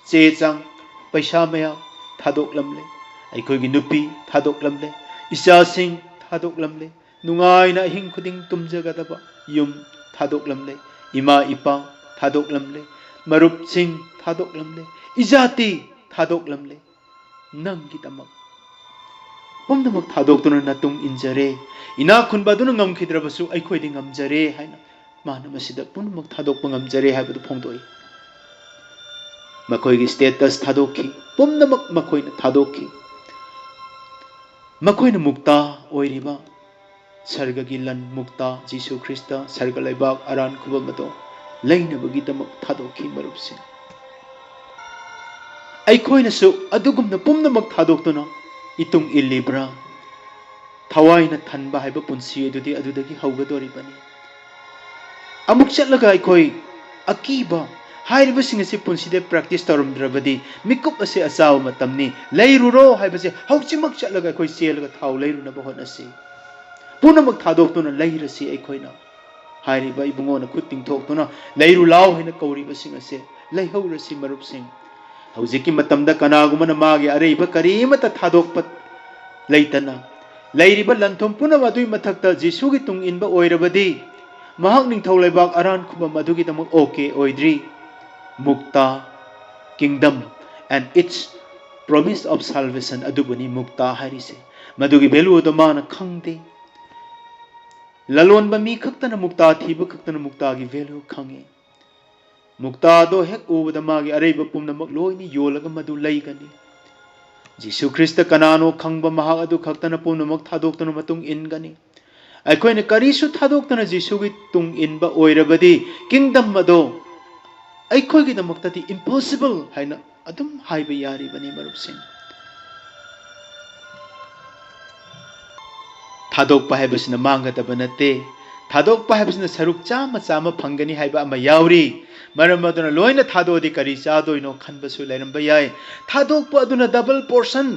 ꯆꯦ ꯆꯥꯡ, ꯄꯩꯁꯥ ꯃꯌꯥꯝ ꯊꯥꯗꯣꯛꯂꯝꯂꯦ꯫ ꯑꯩꯈꯣꯏꯒꯤ ꯅꯨꯄꯤ ꯊꯥꯗꯣꯛꯂꯝꯂꯦ꯫ ꯏꯆꯥꯁꯤꯡ ꯊꯥꯗꯣꯛꯂꯝꯂꯦ꯫ ꯅꯨꯡꯉꯥꯏꯅ ꯑꯍꯤꯡ ꯈꯨꯗꯤꯡ ꯇꯨꯝꯖꯒꯗꯕ ꯌꯨꯝ ꯊꯥꯗꯣꯛꯂꯝꯂꯦ꯫ ꯏꯃꯥ ꯏꯄꯥ ꯊꯥꯗꯣꯛꯂꯝꯂꯦ꯫ ꯃꯔꯨꯞꯁꯤꯡ ꯊꯥꯗꯣꯛꯂꯝꯂꯦ꯫ ꯏꯖꯥꯇꯤ ꯊꯥꯗꯣꯛꯂꯝꯂꯦ꯫ ꯅꯪꯒꯤꯗꯃꯛ ꯄꯨꯝꯅꯃꯛ ꯊꯥꯗꯣꯛꯇꯨꯅ ꯅꯇꯨꯡ ꯏꯟꯖꯔꯦ꯫ ꯏꯅꯥꯛ ꯈꯨꯟꯕ ꯑꯗꯨꯅ ꯉꯝꯈꯤꯗ꯭ꯔꯕꯁꯨ ꯑꯩꯈꯣꯏꯗꯤ ꯉꯝꯖꯔꯦ ꯍꯥꯏꯅ ꯃꯥꯅ ꯃꯁꯤꯗ ꯄꯨꯝꯅꯃꯛ ꯊꯥꯗꯣꯛꯄ ꯉꯝꯖꯔꯦ ꯍꯥꯏꯕꯗꯨ ꯐꯣꯡꯗꯣꯛꯏ꯫ ꯃꯈꯣꯏꯒꯤ status ꯊꯥꯗꯣꯛꯈꯤ, ꯄꯨꯝꯅꯃꯛ ꯃꯈꯣꯏꯅ ꯊꯥꯗꯣꯛꯈꯤ꯫ ꯃꯈꯣꯏꯅ ꯃꯨꯛꯇ ꯑꯣꯏꯔꯤꯕ ꯁꯔꯒꯒꯤ ꯂꯟ ꯃꯨꯛꯇ, ꯖꯤꯁꯨ ꯈ꯭ꯔꯤꯁꯇ, ꯁꯔꯒ ꯂꯩꯕꯥꯛ, ꯑꯔꯥꯟ ꯈꯨꯕꯝ ꯑꯗꯣ ꯂꯩꯅꯕꯒꯤꯗꯃꯛ ꯊꯥꯗꯣꯛꯈꯤ, ꯃꯔꯨꯞꯁꯤꯡ꯫ ꯑꯩꯈꯣꯏꯅꯁꯨ ꯑꯗꯨꯒꯨꯝꯅ ꯄꯨꯝꯅꯃꯛ ꯊꯥꯗꯣꯛꯇꯨꯅ ꯏꯇꯨꯡ ꯏꯜꯂꯤꯕ꯭ꯔꯥ? ꯊꯋꯥꯏꯅ ꯊꯟꯕ ꯍꯥꯏꯕ ꯄꯨꯟꯁꯤ ꯑꯗꯨꯗꯤ ꯑꯗꯨꯗꯒꯤ ꯍꯧꯒꯗꯧꯔꯤꯕꯅꯤ꯫ ꯑꯃꯨꯛ ꯆꯠꯂꯒ ꯑꯩꯈꯣꯏ ꯑꯀꯤꯕ ꯍꯥꯏꯔꯤꯕꯁꯤꯡ ꯑꯁꯤ ꯄꯨꯟꯁꯤꯗ practice ꯇꯧꯔꯝꯗ꯭ꯔꯕꯗꯤ ꯃꯤꯀꯨꯞ ꯑꯁꯤ ꯑꯆꯥꯕ ꯃꯇꯝꯅꯤ, ꯂꯩꯔꯨꯔꯣ ꯍꯥꯏꯕꯁꯦ ꯍꯧꯖꯤꯛꯃꯛ ꯆꯠꯂꯒ ꯑꯩꯈꯣꯏ ꯆꯦꯜꯂꯒ ꯊꯥꯎ ꯂꯩꯔꯨꯅꯕ ꯍꯣꯠꯅꯁꯤ꯫ ꯄꯨꯝꯅꯃꯛ ꯊꯥꯗꯣꯛꯇꯨꯅ ꯂꯩꯔꯁꯤ꯫ ꯑꯩꯈꯣꯏꯅ ꯍꯥꯏꯔꯤꯕ ꯏꯕꯨꯡꯉꯣꯅ ꯈꯨꯠ ꯇꯤꯡꯊꯣꯛꯇꯨꯅ ꯂꯩꯔꯨ ꯂꯥꯎ ꯍꯥꯏꯅ ꯀꯧꯔꯤꯕꯁꯤꯡ ꯑꯁꯦ ꯂꯩꯍꯧꯔꯁꯤ, ꯃꯔꯨꯞꯁꯤꯡ꯫ ꯍꯧꯖꯤꯛꯀꯤ ꯃꯇꯝꯗ ꯀꯅꯥꯒꯨꯝꯕꯅ ꯃꯥꯒꯤ ꯑꯔꯩꯕ ꯀꯔꯤꯃꯠꯇ ꯊꯥꯗꯣꯛꯄ ꯂꯩꯇꯅ ꯂꯩꯔꯤꯕ ꯂꯟꯊꯨꯝ ꯄꯨꯝꯅꯃꯛ ꯑꯗꯨꯒꯤ ꯃꯊꯛꯇ ꯖꯤꯁꯨꯒꯤ ꯇꯨꯡ ꯏꯟꯕ ꯑꯣꯏꯔꯕꯗꯤ ꯃꯍꯥꯛ ꯅꯤꯡꯊꯧ ꯂꯩꯕꯥꯛ ꯑꯔꯥꯟ ꯈꯨꯕꯝ ꯑꯗꯨꯒꯤꯗꯃꯛ okay ꯑꯣꯏꯗ꯭ꯔꯤ꯫ ꯃꯨꯛꯇ, kingdom and its promise of salvation ꯑꯗꯨꯕꯨꯅꯤ ꯃꯨꯛꯇ ꯍꯥꯏꯔꯤꯁꯦ꯫ ꯃꯗꯨꯒꯤ value ꯑꯗꯨ ꯃꯥꯅ ꯈꯪꯗꯦ꯫ ꯂꯂꯣꯟꯕ ꯃꯤ ꯈꯛꯇꯅ ꯃꯨꯛꯇ ꯊꯤꯕ ꯈꯛꯇꯅ ꯃꯨꯛꯇꯒꯤ value ꯈꯪꯉꯤ꯫ ꯃꯨꯛꯇꯥꯗꯣ ꯍꯦꯛ ꯎꯕꯗ ꯃꯥꯒꯤ ꯑꯔꯩꯕ ꯄꯨꯝꯅꯃꯛ ꯂꯣꯏꯅ ꯌꯣꯜꯂꯒ ꯃꯗꯨ ꯂꯩꯒꯅꯤ꯫ ꯖꯤꯁꯨ ꯈ꯭ꯔꯤꯁꯇ ꯀꯅꯥꯅꯣ ꯈꯪꯕ ꯃꯍꯥꯛ ꯑꯗꯨ ꯈꯛꯇꯅ ꯄꯨꯝꯅꯃꯛ ꯊꯥꯗꯣꯛꯇꯨꯅ ꯃꯇꯨꯡ ꯏꯟꯒꯅꯤ꯫ ꯑꯩꯈꯣꯏꯅ ꯀꯔꯤꯁꯨ ꯊꯥꯗꯣꯛꯇꯅ ꯖꯤꯁꯨꯒꯤ ꯇꯨꯡ ꯏꯟꯕ ꯑꯣꯏꯔꯕꯗꯤ kingdom ꯑꯗꯣ ꯑꯩꯈꯣꯏꯒꯤꯗꯃꯛꯇꯗꯤ impossible ꯍꯥꯏꯅ ꯑꯗꯨꯝ ꯍꯥꯏꯕ ꯌꯥꯔꯤꯕꯅꯤ, ꯃꯔꯨꯞꯁꯤꯡ꯫ ꯊꯥꯗꯣꯛꯄ ꯍꯥꯏꯕꯁꯤꯅ ꯃꯥꯡꯒꯗꯕ ꯅꯠꯇꯦ꯫ ꯊꯥꯗꯣꯛꯄ ꯍꯥꯏꯕꯁꯤꯅ ꯁꯔꯨꯛ ꯆꯥꯝꯃ ꯆꯥꯝꯃ ꯐꯪꯒꯅꯤ ꯍꯥꯏꯕ ꯑꯃ ꯌꯥꯎꯔꯤ꯫ ꯃꯔꯝ ꯑꯗꯨꯅ ꯂꯣꯏꯅ ꯊꯥꯗꯣꯛꯑꯗꯤ ꯀꯔꯤ ꯆꯥꯗꯣꯏꯅꯣ ꯈꯟꯕꯁꯨ ꯂꯩꯔꯝꯕ ꯌꯥꯏ꯫ ꯊꯥꯗꯣꯛꯄ ꯑꯗꯨꯅ double portion,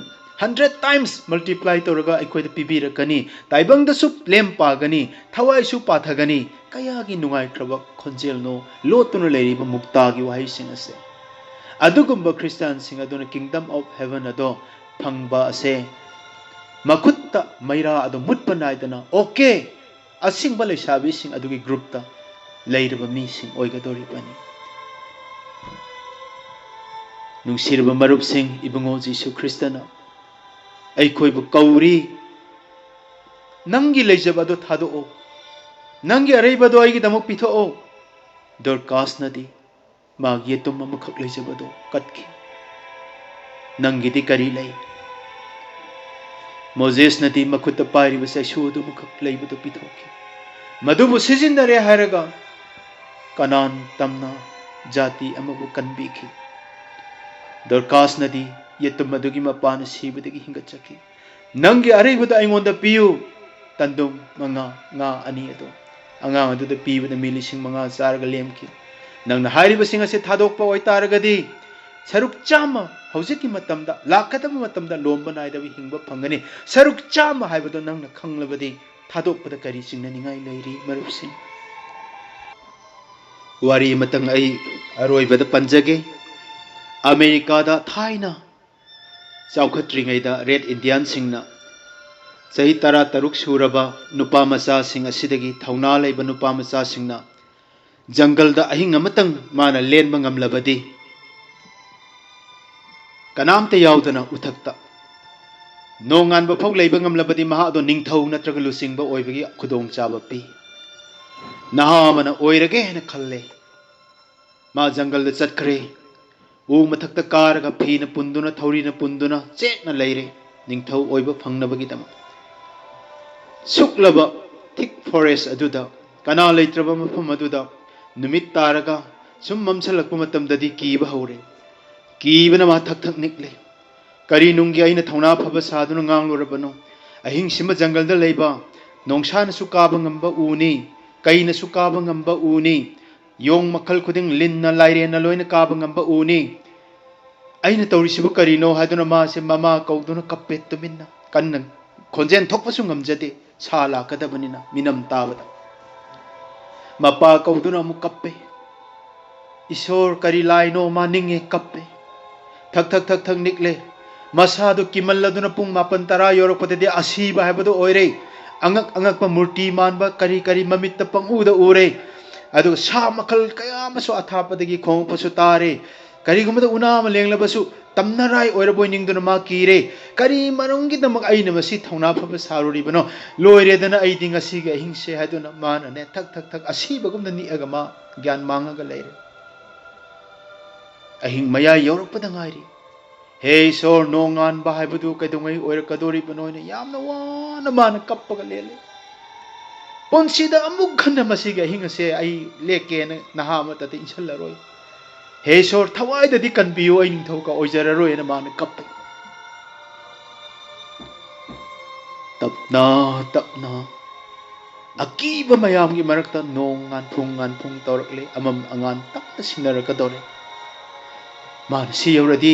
hundred times multiply ꯇꯧꯔꯒ ꯑꯩꯈꯣꯏꯗ ꯄꯤꯕꯤꯔꯛꯀꯅꯤ꯫ ꯇꯥꯏꯕꯪꯗꯁꯨ ꯂꯦꯝ ꯄꯥꯒꯅꯤ, ꯊꯋꯥꯏꯁꯨ ꯄꯥꯊꯒꯅꯤ꯫ ꯀꯌꯥꯒꯤ ꯅꯨꯡꯉꯥꯏꯈ꯭ꯔꯕ ꯈꯣꯟꯖꯦꯜꯅꯣ ꯂꯣꯠꯇꯨꯅ ꯂꯩꯔꯤꯕ ꯃꯨꯛꯇꯥꯒꯤ ꯋꯥꯍꯩꯁꯤꯡ ꯑꯁꯦ꯫ ꯑꯗꯨꯒꯨꯝꯕ ꯈ꯭ꯔꯤꯁꯇꯤꯌꯥꯟꯁꯤꯡ ꯑꯗꯨꯅ Kingdom of Heaven ꯑꯗꯣ ꯐꯪꯕ ꯑꯁꯦ ꯃꯈꯨꯠꯇ ꯃꯩꯔꯥ ꯑꯗꯨ ꯃꯨꯠꯄ ꯅꯥꯏꯗꯅ, okay, ꯑꯁꯤꯡꯕ ꯂꯩꯁꯥꯕꯤꯁꯤꯡ ꯑꯗꯨꯒꯤ groupꯇ ꯂꯩꯔꯕ ꯃꯤꯁꯤꯡ ꯑꯣꯏꯒꯗꯧꯔꯤꯕꯅꯤ꯫ ꯅꯨꯡꯁꯤꯔꯕ ꯃꯔꯨꯞꯁꯤꯡ, ꯏꯕꯨꯡꯉꯣ ꯖꯤꯁꯨ ꯈ꯭ꯔꯤꯁꯇꯅ ꯑꯩꯈꯣꯏꯕꯨ ꯀꯧꯔꯤ, "ꯅꯪꯒꯤ ꯂꯩꯖꯕ ꯑꯗꯨ ꯊꯥꯗꯣꯛꯑꯣ, ꯅꯪꯒꯤ ꯑꯔꯩꯕꯗꯣ ꯑꯩꯒꯤꯗꯃꯛ ꯄꯤꯊꯣꯛꯑꯣ꯫" ꯗꯣꯔꯀꯥꯁꯅꯗꯤ ꯃꯥꯒꯤ ꯌꯦꯇꯨꯝ ꯑꯃꯈꯛ ꯂꯩꯖꯕꯗꯣ ꯀꯠꯈꯤ꯫ ꯅꯪꯒꯤꯗꯤ ꯀꯔꯤ ꯂꯩ? ꯃꯣꯖꯦꯁꯅꯗꯤ ꯃꯈꯨꯠꯇ ꯄꯥꯏꯔꯤꯕ ꯆꯩꯁꯨ ꯑꯗꯨꯃꯈꯛ ꯂꯩꯕꯗꯨ ꯄꯤꯊꯣꯛꯈꯤ꯫ ꯃꯗꯨꯕꯨ ꯁꯤꯖꯤꯟꯅꯔꯦ ꯍꯥꯏꯔꯒ ꯀꯅꯥꯟ ꯇꯝꯅ ꯖꯥꯇꯤ ꯑꯃꯕꯨ ꯀꯟꯕꯤꯈꯤ꯫ ꯗꯣꯔꯀꯥꯁꯅꯗꯤ ꯌꯦꯇꯨꯝ ꯑꯗꯨꯒꯤ ꯃꯄꯥꯅ ꯁꯤꯕꯗꯒꯤ ꯍꯤꯡꯒꯠꯆꯈꯤ꯫ "ꯅꯪꯒꯤ ꯑꯔꯩꯕꯗꯨ ꯑꯩꯉꯣꯟꯗ ꯄꯤꯌꯨ, ꯇꯟꯗꯨꯝ ꯃꯉꯥ, ꯉꯥ ꯑꯅꯤ ꯑꯗꯨ꯫" ꯑꯉꯥꯡ ꯑꯗꯨꯗ ꯄꯤꯕꯗ ꯃꯤ ꯂꯤꯁꯤꯡ ꯃꯉꯥ ꯆꯥꯔꯒ ꯂꯦꯝꯈꯤ꯫ ꯅꯪꯅ ꯍꯥꯏꯔꯤꯕꯁꯤꯡ ꯑꯁꯤ ꯊꯥꯗꯣꯛꯄ ꯑꯣꯏꯇꯥꯔꯒꯗꯤ, ꯁꯔꯨꯛ ꯆꯥꯝꯃ ꯍꯧꯖꯤꯛꯀꯤ ꯃꯇꯝꯗ, ꯂꯥꯛꯀꯗꯕ ꯃꯇꯝꯗ ꯂꯣꯝꯕ ꯅꯥꯏꯗꯕ ꯍꯤꯡꯕ ꯐꯪꯒꯅꯤ꯫ ꯁꯔꯨꯛ ꯆꯥꯝꯃ ꯍꯥꯏꯕꯗꯨ ꯅꯪꯅ ꯈꯪꯂꯕꯗꯤ, ꯊꯥꯗꯣꯛꯄꯗ ꯀꯔꯤ ꯆꯤꯡꯅꯅꯤꯡꯉꯥꯏ ꯂꯩꯔꯤ, ꯃꯔꯨꯞꯁꯤꯡ? ꯋꯥꯔꯤ ꯑꯃꯇꯪ ꯑꯩ ꯑꯔꯣꯏꯕꯗ ꯄꯟꯖꯒꯦ꯫ ꯑꯃꯦꯔꯤꯀꯥꯗ ꯊꯥꯏꯅ ꯆꯥꯎꯈꯠꯇ꯭ꯔꯤꯉꯩꯗ ꯔꯦꯠ ꯏꯟꯗꯤꯌꯥꯟꯁꯤꯡꯅ ꯆꯍꯤ ꯇꯔꯥ ꯇꯔꯨꯛ ꯁꯨꯔꯕ ꯅꯨꯄꯥ ꯃꯆꯥꯁꯤꯡ ꯑꯁꯤꯗꯒꯤ ꯊꯧꯅꯥ ꯂꯩꯕ ꯅꯨꯄꯥ ꯃꯆꯥꯁꯤꯡꯅ ꯖꯪꯒꯜꯗ ꯑꯍꯤꯡ ꯑꯃꯇꯪ ꯃꯥꯅ ꯂꯦꯟꯕ ꯉꯝꯂꯕꯗꯤ, ꯀꯅꯥꯝꯇ ꯌꯥꯎꯗꯅ ꯎꯊꯛꯇ ꯅꯣꯡꯉꯥꯟꯕ ꯐꯥꯎ ꯂꯩꯕ ꯉꯝꯂꯕꯗꯤ, ꯃꯍꯥꯛ ꯑꯗꯣ ꯅꯤꯡꯊꯧ ꯅꯠꯇ꯭ꯔꯒ ꯂꯨꯆꯤꯡꯕ ꯑꯣꯏꯕꯒꯤ ꯈꯨꯗꯣꯡꯆꯥꯕ ꯄꯤ꯫ ꯅꯍꯥ ꯑꯃꯅ ꯑꯣꯏꯔꯒꯦ ꯍꯥꯏꯅ ꯈꯜꯂꯦ꯫ ꯃꯥ ꯖꯪꯒꯜꯗ ꯆꯠꯈ꯭ꯔꯦ꯫ ꯎ ꯃꯊꯛꯇ ꯀꯥꯔꯒ ꯐꯤꯅ ꯄꯨꯟꯗꯨꯅ, ꯊꯧꯔꯤꯅ ꯄꯨꯟꯗꯨꯅ ꯆꯦꯠꯅ ꯂꯩꯔꯦ, ꯅꯤꯡꯊꯧ ꯑꯣꯏꯕ ꯐꯪꯅꯕꯒꯤꯗꯃꯛ꯫ ꯁꯨꯛꯂꯕ thick forest ꯑꯗꯨꯗ, ꯀꯅꯥ ꯂꯩꯇ꯭ꯔꯕ ꯃꯐꯝ ꯑꯗꯨꯗ ꯅꯨꯃꯤꯠ ꯇꯥꯔꯒ ꯁꯨꯝ ꯃꯝꯁꯤꯜꯂꯛꯄ ꯃꯇꯝꯗꯗꯤ ꯀꯤꯕ ꯍꯧꯔꯦ꯫ ꯀꯤꯕꯅ ꯃꯥ ꯊꯛ ꯊꯛ ꯅꯤꯛꯂꯦ꯫ ꯀꯔꯤ ꯅꯨꯡꯒꯤ ꯑꯩꯅ ꯊꯧꯅꯥ ꯐꯕ ꯁꯥꯗꯨꯅ ꯉꯥꯡꯂꯨꯔꯕꯅꯣ? ꯑꯍꯤꯡꯁꯤꯃ ꯖꯪꯒꯜꯗ ꯂꯩꯕ, ꯅꯣꯡꯁꯥꯅꯁꯨ ꯀꯥꯕ ꯉꯝꯕ ꯎꯅꯤ, ꯀꯩꯅꯁꯨ ꯀꯥꯕ ꯉꯝꯕ ꯎꯅꯤ, ꯌꯣꯡ ꯃꯈꯜ ꯈꯨꯗꯤꯡ, ꯂꯤꯟꯅ ꯂꯥꯏꯔꯦꯟꯅ ꯂꯣꯏꯅ ꯀꯥꯕ ꯉꯝꯕ ꯎꯅꯤ꯫ ꯑꯩꯅ ꯇꯧꯔꯤꯁꯤꯕꯨ ꯀꯔꯤꯅꯣ ꯍꯥꯏꯗꯨꯅ ꯃꯥꯁꯦ ꯃꯃꯥ ꯀꯧꯗꯨꯅ ꯀꯞꯄꯦ ꯇꯨꯃꯤꯟꯅ꯫ ꯀꯟꯅ ꯈꯣꯟꯖꯦꯜ ꯊꯣꯛꯄꯁꯨ ꯉꯝꯖꯗꯦ, ꯁꯥ ꯂꯥꯛꯀꯗꯕꯅꯤꯅ ꯃꯤꯅꯝ ꯇꯥꯕꯗ꯫ ꯃꯄꯥ ꯀꯧꯗꯨꯅ ꯑꯃꯨꯛ ꯀꯞꯄꯦ꯫ "ꯏꯁꯣꯔ, ꯀꯔꯤ ꯂꯥꯏꯅꯣ?" ꯃꯥ ꯅꯤꯡꯉꯦ, ꯀꯞꯄꯦ꯫ ꯊꯛ ꯊꯛ ꯊꯛ ꯊꯛ ꯅꯤꯛꯂꯦ꯫ ꯃꯁꯥꯗꯨ ꯀꯤꯃꯜꯂꯗꯨꯅ ꯄꯨꯡ ꯃꯥꯄꯟ ꯇꯔꯥ ꯌꯧꯔꯛꯄꯗꯗꯤ ꯑꯁꯤꯕ ꯍꯥꯏꯕꯗꯨ ꯑꯣꯏꯔꯦ꯫ ꯑꯉꯛ ꯑꯉꯛꯄ ꯃꯨꯔꯇꯤ ꯃꯥꯟꯕ ꯀꯔꯤ ꯀꯔꯤ ꯃꯃꯤꯠꯇ ꯄꯪꯎꯗ ꯎꯔꯦ꯫ ꯑꯗꯨꯒ ꯁꯥ ꯃꯈꯜ ꯀꯌꯥ ꯑꯃꯁꯨ ꯑꯊꯥꯞꯄꯗꯒꯤ ꯈꯣꯡꯉꯛꯄꯁꯨ ꯇꯥꯔꯦ꯫ ꯀꯔꯤꯒꯨꯝꯕꯗ ꯎꯅꯥ ꯑꯃ ꯂꯦꯡꯂꯕꯁꯨ ꯇꯝꯅꯔꯥꯏ ꯑꯣꯏꯔꯕꯣꯏ ꯅꯤꯡꯗꯨꯅ ꯃꯥ ꯀꯤꯔꯦ꯫ "ꯀꯔꯤ ꯃꯔꯝꯒꯤꯗꯃꯛ ꯑꯩꯅ ꯃꯁꯤ ꯊꯧꯅꯥ ꯐꯕ ꯁꯥꯔꯨꯔꯤꯕꯅꯣ? ꯂꯣꯏꯔꯦꯗꯅ ꯑꯩꯗꯤ ꯉꯁꯤꯒꯤ ꯑꯍꯤꯡꯁꯦ" ꯍꯥꯏꯗꯨꯅ ꯃꯥꯅꯅꯦ ꯊꯛ ꯊꯛ ꯊꯛ ꯑꯁꯤꯕꯒꯨꯝꯅ ꯅꯤꯛꯑꯒ ꯃꯥ ꯒ꯭ꯌꯥꯟ ꯃꯥꯡꯉꯒ ꯂꯩꯔꯦ꯫ ꯑꯍꯤꯡ ꯃꯌꯥꯏ ꯌꯧꯔꯛꯄꯗ ꯉꯥꯏꯔꯤ꯫ "ꯍꯦ ꯏꯁꯣꯔ, ꯅꯣꯡꯉꯥꯟꯕ ꯍꯥꯏꯕꯗꯨ ꯀꯩꯗꯧꯉꯩ ꯑꯣꯏꯔꯛꯀꯗꯣꯔꯤꯕꯅꯣ?" ꯍꯥꯏꯅ ꯌꯥꯝꯅ ꯋꯥꯅ ꯃꯥꯅ ꯀꯞꯄꯒ ꯂꯦꯜꯂꯤ꯫ "ꯄꯨꯟꯁꯤꯗ ꯑꯃꯨꯛ ꯍꯟꯅ ꯃꯁꯤꯒꯤ ꯑꯍꯤꯡ ꯑꯁꯦ ꯑꯩ ꯂꯦꯛꯀꯦꯅ ꯅꯍꯥ ꯑꯃꯠꯇꯗ ꯏꯟꯁꯤꯜꯂꯔꯣꯏ꯫ ꯍꯦ ꯏꯁꯣꯔ, ꯊꯋꯥꯏꯗꯗꯤ ꯀꯟꯕꯤꯌꯨ, ꯑꯩ ꯅꯤꯡꯊꯧ ꯀ ꯑꯣꯏꯖꯔꯔꯣꯏꯅ" ꯃꯥꯅ ꯀꯞꯄꯦ꯫ ꯇꯞꯅ ꯇꯞꯅ ꯑꯀꯤꯕ ꯃꯌꯥꯝꯒꯤ ꯃꯔꯛꯇ ꯅꯣꯡ ꯉꯥꯟꯐꯨꯡ ꯉꯥꯟꯐꯨꯡ ꯇꯧꯔꯛꯂꯦ, ꯑꯃꯝ ꯑꯉꯥꯟ ꯇꯞꯅ ꯁꯤꯟꯅꯔꯛꯀꯗꯧꯔꯦ꯫ ꯃꯥꯅ ꯁꯤ ꯌꯧꯔꯗꯤ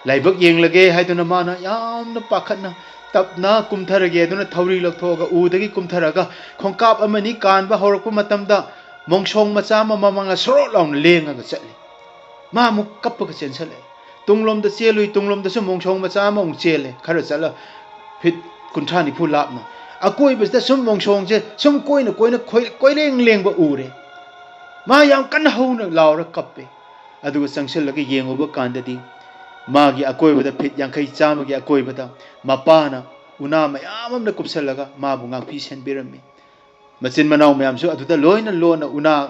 ꯂꯥꯏꯕꯛ ꯌꯦꯡꯂꯒꯦ ꯍꯥꯏꯗꯨꯅ ꯃꯥꯅ ꯌꯥꯝꯅ ꯄꯥꯈꯠꯅ ꯇꯞꯅ ꯀꯨꯝꯊꯔꯒꯦ ꯑꯗꯨꯅ ꯊꯧꯔꯤ ꯂꯧꯊꯣꯛꯑꯒ ꯎꯗꯒꯤ ꯀꯨꯝꯊꯔꯒ ꯈꯣꯡꯀꯥꯞ ꯑꯃꯅꯤ ꯀꯥꯟꯕ ꯍꯧꯔꯛꯄ ꯃꯇꯝꯗ ꯃꯣꯡꯁꯣꯡ ꯃꯆꯥ ꯑꯃ ꯃꯃꯥꯡꯗ ꯁꯣꯔꯣꯠ ꯂꯥꯎꯅ ꯂꯦꯡꯉꯒ ꯆꯠꯂꯤ꯫ ꯃꯥ ꯑꯃꯨꯛ ꯀꯞꯄꯒ ꯆꯦꯟꯁꯜꯂꯛꯑꯦ꯫ ꯇꯨꯡꯂꯣꯝꯗ ꯆꯦꯜꯂꯨꯏ, ꯇꯨꯡꯂꯣꯝꯗꯁꯨ ꯃꯣꯡꯁꯣꯡ ꯃꯆꯥ ꯑꯃ ꯑꯃꯨꯛ ꯆꯦꯜꯂꯦ, ꯈꯔ ꯆꯠꯂ ꯐꯤꯠ ꯀꯨꯟꯊ꯭ꯔꯥ ꯅꯤꯐꯨ ꯂꯥꯞꯅ꯫ ꯑꯀꯣꯏꯕꯁꯤꯗ ꯁꯨꯝ ꯃꯣꯡꯁꯣꯡꯁꯦ ꯁꯨꯝ ꯀꯣꯏꯅ ꯀꯣꯏꯅ ꯈꯣꯏ-, ꯀꯣꯏꯂꯦꯡ ꯂꯦꯡꯕ ꯎꯔꯦ꯫ ꯃꯥ ꯌꯥꯝ ꯀꯟꯅ ꯍꯧꯅ ꯂꯥꯎꯔ ꯀꯞꯄꯦ꯫ ꯑꯗꯨꯒ ꯆꯪꯁꯤꯜꯂꯒ ꯌꯦꯡꯉꯨꯕ ꯀꯥꯟꯗꯗꯤ ꯃꯥꯒꯤ ꯑꯀꯣꯏꯕꯗ ꯐꯤꯠ ꯌꯥꯡꯈꯩ ꯆꯥꯝꯃꯒꯤ ꯑꯀꯣꯏꯕꯗ ꯃꯄꯥꯅ ꯎꯅꯥ ꯃꯌꯥꯝ ꯑꯃꯅ ꯀꯨꯞꯁꯜꯂꯒ ꯃꯥꯕꯨ ꯉꯥꯛꯄꯤ ꯁꯦꯟꯕꯤꯔꯝꯃꯤ꯫ ꯃꯆꯤꯟ ꯃꯅꯥꯎ ꯃꯌꯥꯝꯁꯨ ꯑꯗꯨꯗ ꯂꯣꯏꯅ ꯂꯣꯟꯅ ꯎꯅꯥ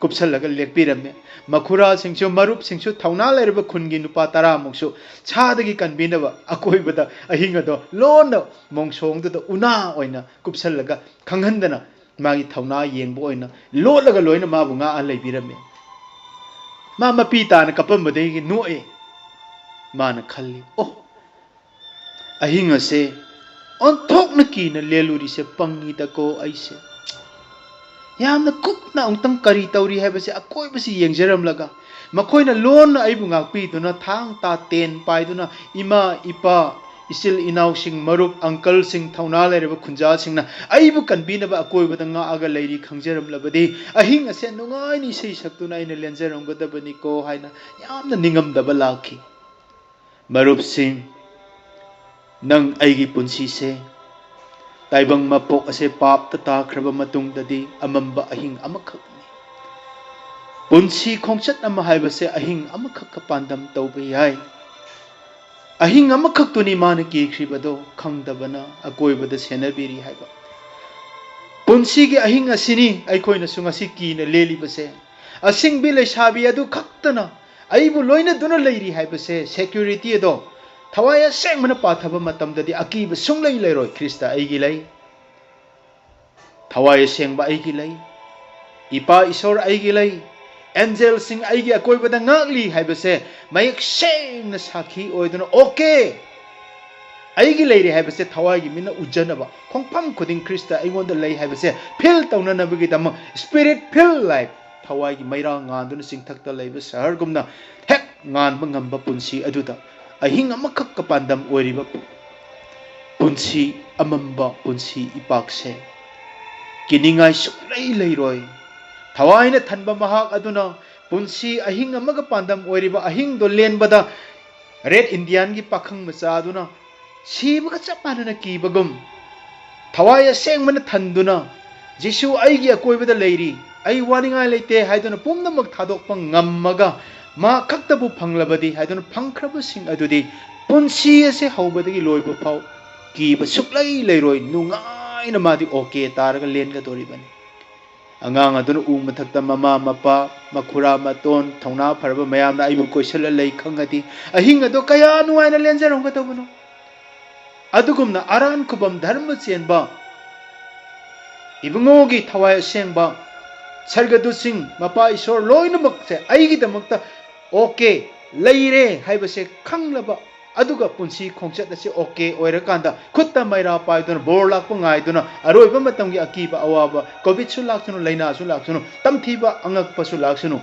ꯀꯨꯞꯁꯜꯂꯒ ꯂꯦꯛꯄꯤꯔꯝꯃꯤ꯫ ꯃꯈꯨꯔꯥꯁꯤꯡꯁꯨ, ꯃꯔꯨꯞꯁꯤꯡꯁꯨ, ꯊꯧꯅꯥ ꯂꯩꯔꯕ ꯈꯨꯟꯒꯤ ꯅꯨꯄꯥ ꯇꯔꯥꯃꯨꯛꯁꯨ ꯁꯥꯗꯒꯤ ꯀꯟꯕꯤꯅꯕ ꯑꯀꯣꯏꯕꯗ ꯑꯍꯤꯡ ꯑꯗꯣ ꯂꯣꯟꯅ ꯃꯣꯡꯁꯣꯡꯗꯨꯗ ꯎꯅꯥ ꯑꯣꯏꯅ ꯀꯨꯞꯁꯜꯂꯒ ꯈꯪꯍꯟꯗꯅ ꯃꯥꯒꯤ ꯊꯧꯅꯥ ꯌꯦꯡꯕ ꯑꯣꯏꯅ ꯂꯣꯠꯂꯒ ꯂꯣꯏꯅ ꯃꯥꯕꯨ ꯉꯥꯛꯑ ꯂꯩꯕꯤꯔꯝꯃꯤ꯫ ꯃꯥ ꯃꯄꯤ ꯇꯥꯅ ꯀꯞꯄꯝꯕꯗꯒꯤ ꯅꯣꯛꯑꯦ꯫ ꯃꯥꯅ ꯈꯜꯂꯤ, "ꯑꯣ, ꯑꯍꯤꯡ ꯑꯁꯦ ꯑꯣꯟꯊꯣꯛꯅ ꯀꯤꯅ ꯂꯦꯜꯂꯨꯔꯤꯁꯦ ꯄꯪꯉꯤꯗꯀꯣ ꯑꯩꯁꯦ꯫ ꯌꯥꯝꯅ ꯀꯨꯞꯅ ꯑꯃꯨꯛꯇꯪ ꯀꯔꯤ ꯇꯧꯔꯤ ꯍꯥꯏꯕꯁꯦ ꯑꯀꯣꯏꯕꯁꯤ ꯌꯦꯡꯖꯔꯝꯂꯒ, ꯃꯈꯣꯏꯅ ꯂꯣꯟꯅ ꯑꯩꯕꯨ ꯉꯥꯛꯄꯤꯗꯨꯅ, ꯊꯥꯡ ꯇꯥ ꯇꯦꯟ ꯄꯥꯏꯗꯨꯅ, ꯏꯃꯥ, ꯏꯄꯥ, ꯏꯆꯤꯜ ꯏꯅꯥꯎꯁꯤꯡ, ꯃꯔꯨꯞ, ꯑꯪꯀꯜꯁꯤꯡ, ꯊꯧꯅꯥ ꯂꯩꯔꯕ ꯈꯨꯟꯖꯥꯁꯤꯡꯅ ꯑꯩꯕꯨ ꯀꯟꯕꯤꯅꯕ ꯑꯀꯣꯏꯕꯗ ꯉꯥꯛꯑꯒ ꯂꯩꯔꯤ ꯈꯪꯖꯔꯝꯂꯕꯗꯤ, ꯑꯍꯤꯡ ꯑꯁꯦ ꯅꯨꯡꯉꯥꯏꯅ ꯏꯁꯩ ꯁꯛꯇꯨꯅ ꯑꯩꯅ ꯂꯦꯟꯖꯔꯝꯒꯗꯕꯅꯤꯀꯣ ꯍꯥꯏꯅ ꯌꯥꯝꯅ ꯅꯤꯡꯉꯝꯗꯕ ꯂꯥꯛꯈꯤ꯫ ꯃꯔꯨꯞꯁꯤꯡ, ꯅꯪ ꯑꯩꯒꯤ ꯄꯨꯟꯁꯤꯁꯦ, ꯇꯥꯏꯕꯪ ꯃꯄꯣꯛ ꯑꯁꯦ ꯄꯥꯞꯇ ꯇꯥꯈ꯭ꯔꯕ ꯃꯇꯨꯡꯗꯗꯤ ꯑꯃꯝꯕ ꯑꯍꯤꯡ ꯑꯃꯈꯛꯅꯤ꯫ ꯄꯨꯟꯁꯤ ꯈꯣꯡꯆꯠ ꯑꯃ ꯍꯥꯏꯕꯁꯦ ꯑꯍꯤꯡ ꯑꯃꯈꯛꯀ ꯄꯥꯟꯗꯝ ꯇꯧꯕ ꯌꯥꯏ꯫ ꯑꯍꯤꯡ ꯑꯃꯈꯛꯇꯨꯅꯤ ꯃꯥꯅ ꯀꯤꯈ꯭ꯔꯤꯕꯗꯣ, ꯈꯪꯗꯕꯅ ꯑꯀꯣꯏꯕꯗ ꯁꯦꯟꯅꯕꯤꯔꯤ ꯍꯥꯏꯕ꯫ ꯄꯨꯟꯁꯤꯒꯤ ꯑꯍꯤꯡ ꯑꯁꯤꯅꯤ ꯑꯩꯈꯣꯏꯅꯁꯨ ꯉꯁꯤ ꯀꯤꯅ ꯂꯦꯜꯂꯤꯕꯁꯦ꯫ ꯑꯁꯤꯡꯕꯤ ꯂꯩꯁꯥꯕꯤ ꯑꯗꯨ ꯈꯛꯇꯅ ꯑꯩꯕꯨ ꯂꯣꯏꯅꯗꯨꯅ ꯂꯩꯔꯤ ꯍꯥꯏꯕꯁꯦ, security ꯑꯗꯣ ꯊꯋꯥꯏ ꯑꯁꯦꯡꯕꯅ ꯄꯥꯊꯕ ꯃꯇꯝꯗꯗꯤ ꯑꯀꯤꯕ ꯁꯨꯡꯂꯩ ꯂꯩꯔꯣꯏ꯫ ꯈ꯭ꯔꯤꯁꯇ ꯑꯩꯒꯤ ꯂꯩ, ꯊꯋꯥꯏ ꯑꯁꯦꯡꯕ ꯑꯩꯒꯤ ꯂꯩ, ꯏꯄꯥ ꯏꯁꯣꯔ ꯑꯩꯒꯤ ꯂꯩ, ꯑꯦꯟꯖꯦꯜꯁꯤꯡ ꯑꯩꯒꯤ ꯑꯀꯣꯏꯕꯗ ꯉꯥꯛꯂꯤ ꯍꯥꯏꯕꯁꯦ ꯃꯌꯦꯛ ꯁꯦꯡꯅ ꯁꯥꯈꯤ ꯑꯣꯏꯗꯨꯅ, ꯑꯣꯀꯦ, ꯑꯩꯒꯤ ꯂꯩꯔꯦ ꯍꯥꯏꯕꯁꯦ ꯊꯋꯥꯏꯒꯤ ꯃꯤꯠꯅ ꯎꯖꯅꯕ, ꯈꯣꯡꯐꯝ ꯈꯨꯗꯤꯡ ꯈ꯭ꯔꯤꯁꯇ ꯑꯩꯉꯣꯟꯗ ꯂꯩ ꯍꯥꯏꯕꯁꯦ feel ꯇꯧꯅꯅꯕꯒꯤꯗꯃꯛ spirit filled life, ꯊꯋꯥꯏꯒꯤ ꯃꯩꯔꯥ ꯉꯥꯟꯗꯨꯅ ꯆꯤꯡꯊꯛꯇ ꯂꯩꯕ ꯁꯍꯔꯒꯨꯝꯅ ꯍꯦꯛ ꯉꯥꯟꯕ ꯉꯝꯕ ꯄꯨꯟꯁꯤ ꯑꯗꯨꯗ ꯑꯍꯤꯡ ꯑꯃꯈꯛꯀ ꯄꯥꯟꯗꯝ ꯑꯣꯏꯔꯤꯕ ꯄꯨꯟꯁꯤ, ꯑꯃꯝꯕ ꯄꯨꯟꯁꯤ ꯏꯄꯥꯛꯁꯦ ꯀꯤꯅꯤꯡꯉꯥꯏ ꯁꯨꯛꯂꯩ ꯂꯩꯔꯣꯏ꯫ ꯊꯋꯥꯏꯅ ꯊꯟꯕ ꯃꯍꯥꯛ ꯑꯗꯨꯅ ꯄꯨꯟꯁꯤ ꯑꯍꯤꯡ ꯑꯃꯒ ꯄꯥꯟꯗꯝ ꯑꯣꯏꯔꯤꯕ ꯑꯍꯤꯡꯗꯣ ꯂꯦꯟꯕꯗ Red Indianꯒꯤ ꯄꯥꯈꯪ ꯃꯆꯥ ꯑꯗꯨꯅ ꯁꯤꯕꯒ ꯆꯞ ꯃꯥꯟꯅꯅ ꯀꯤꯕꯒꯨꯝ, ꯊꯋꯥꯏ ꯑꯁꯦꯡꯕꯅ ꯊꯟꯗꯨꯅ, "ꯖꯤꯁꯨ ꯑꯩꯒꯤ ꯑꯀꯣꯏꯕꯗ ꯂꯩꯔꯤ, ꯑꯩ ꯋꯥꯅꯤꯡꯉꯥꯏ ꯂꯩꯇꯦ" ꯍꯥꯏꯗꯨꯅ ꯄꯨꯝꯅꯃꯛ ꯊꯥꯗꯣꯛꯄ ꯉꯝꯃꯒ, ꯃꯥ ꯈꯛꯇꯕꯨ ꯐꯪꯂꯕꯗꯤ ꯍꯥꯏꯗꯨꯅ ꯐꯪꯈ꯭ꯔꯕꯁꯤꯡ ꯑꯗꯨꯗꯤ ꯄꯨꯟꯁꯤ ꯑꯁꯦ ꯍꯧꯕꯗꯒꯤ ꯂꯣꯏꯕ ꯐꯥꯎ ꯀꯤꯕ ꯁꯨꯛꯂꯩ ꯂꯩꯔꯣꯏ꯫ ꯅꯨꯡꯉꯥꯏꯅ ꯃꯥꯗꯤ ꯑꯣꯀꯦ ꯇꯥꯔꯒ ꯂꯦꯟꯒꯗꯧꯔꯤꯕꯅꯤ꯫ ꯑꯉꯥꯡ ꯑꯗꯨꯅ ꯎ ꯃꯊꯛꯇ ꯃꯃꯥ, ꯃꯄꯥ, ꯃꯈꯨꯔꯥ, ꯃꯇꯣꯟ, ꯊꯧꯅꯥ ꯐꯔꯕ ꯃꯌꯥꯝꯅ ꯑꯩꯕꯨ ꯀꯣꯏꯁꯤꯜꯂ ꯂꯩ ꯈꯪꯉꯗꯤ ꯑꯍꯤꯡ ꯑꯗꯣ ꯀꯌꯥ ꯅꯨꯡꯉꯥꯏꯅ ꯂꯦꯟꯖꯔꯝꯒꯗꯧꯕꯅꯣ꯫ ꯑꯗꯨꯒꯨꯝꯅ ꯑꯔꯥꯟ ꯈꯨꯕꯝ ꯙꯔꯃ ꯆꯦꯟꯕ ꯏꯕꯨꯡꯉꯣꯒꯤ ꯊꯋꯥꯏ ꯑꯁꯦꯡꯕ ꯁꯔꯒꯗꯨꯠꯁꯤꯡ, ꯃꯄꯥ ꯏꯁꯣꯔ ꯂꯣꯏꯅꯃꯛꯁꯦ ꯑꯩꯒꯤꯗꯃꯛꯇ ꯑꯣꯀꯦ ꯂꯩꯔꯦ ꯍꯥꯏꯕꯁꯦ ꯈꯪꯂꯕ ꯑꯗꯨꯒ ꯄꯨꯟꯁꯤ ꯈꯣꯡꯆꯠ ꯑꯁꯤ ꯑꯣꯀꯦ ꯑꯣꯏꯔꯀꯥꯟꯗ ꯈꯨꯠꯇ ꯃꯩꯔꯥ ꯄꯥꯏꯗꯨꯅ ꯕꯣꯔ ꯂꯥꯛꯄ ꯉꯥꯏꯗꯨꯅ ꯑꯔꯣꯏꯕ ꯃꯇꯝꯒꯤ ꯑꯀꯤꯕ ꯑꯋꯥꯕ, ꯀꯣꯚꯤꯗꯁꯨ ꯂꯥꯛꯁꯅꯨ, ꯂꯥꯏꯅꯥꯁꯨ ꯂꯥꯛꯁꯅꯨ, ꯇꯝꯊꯤꯕ ꯑꯉꯛꯄꯁꯨ ꯂꯥꯛꯁꯅꯨ,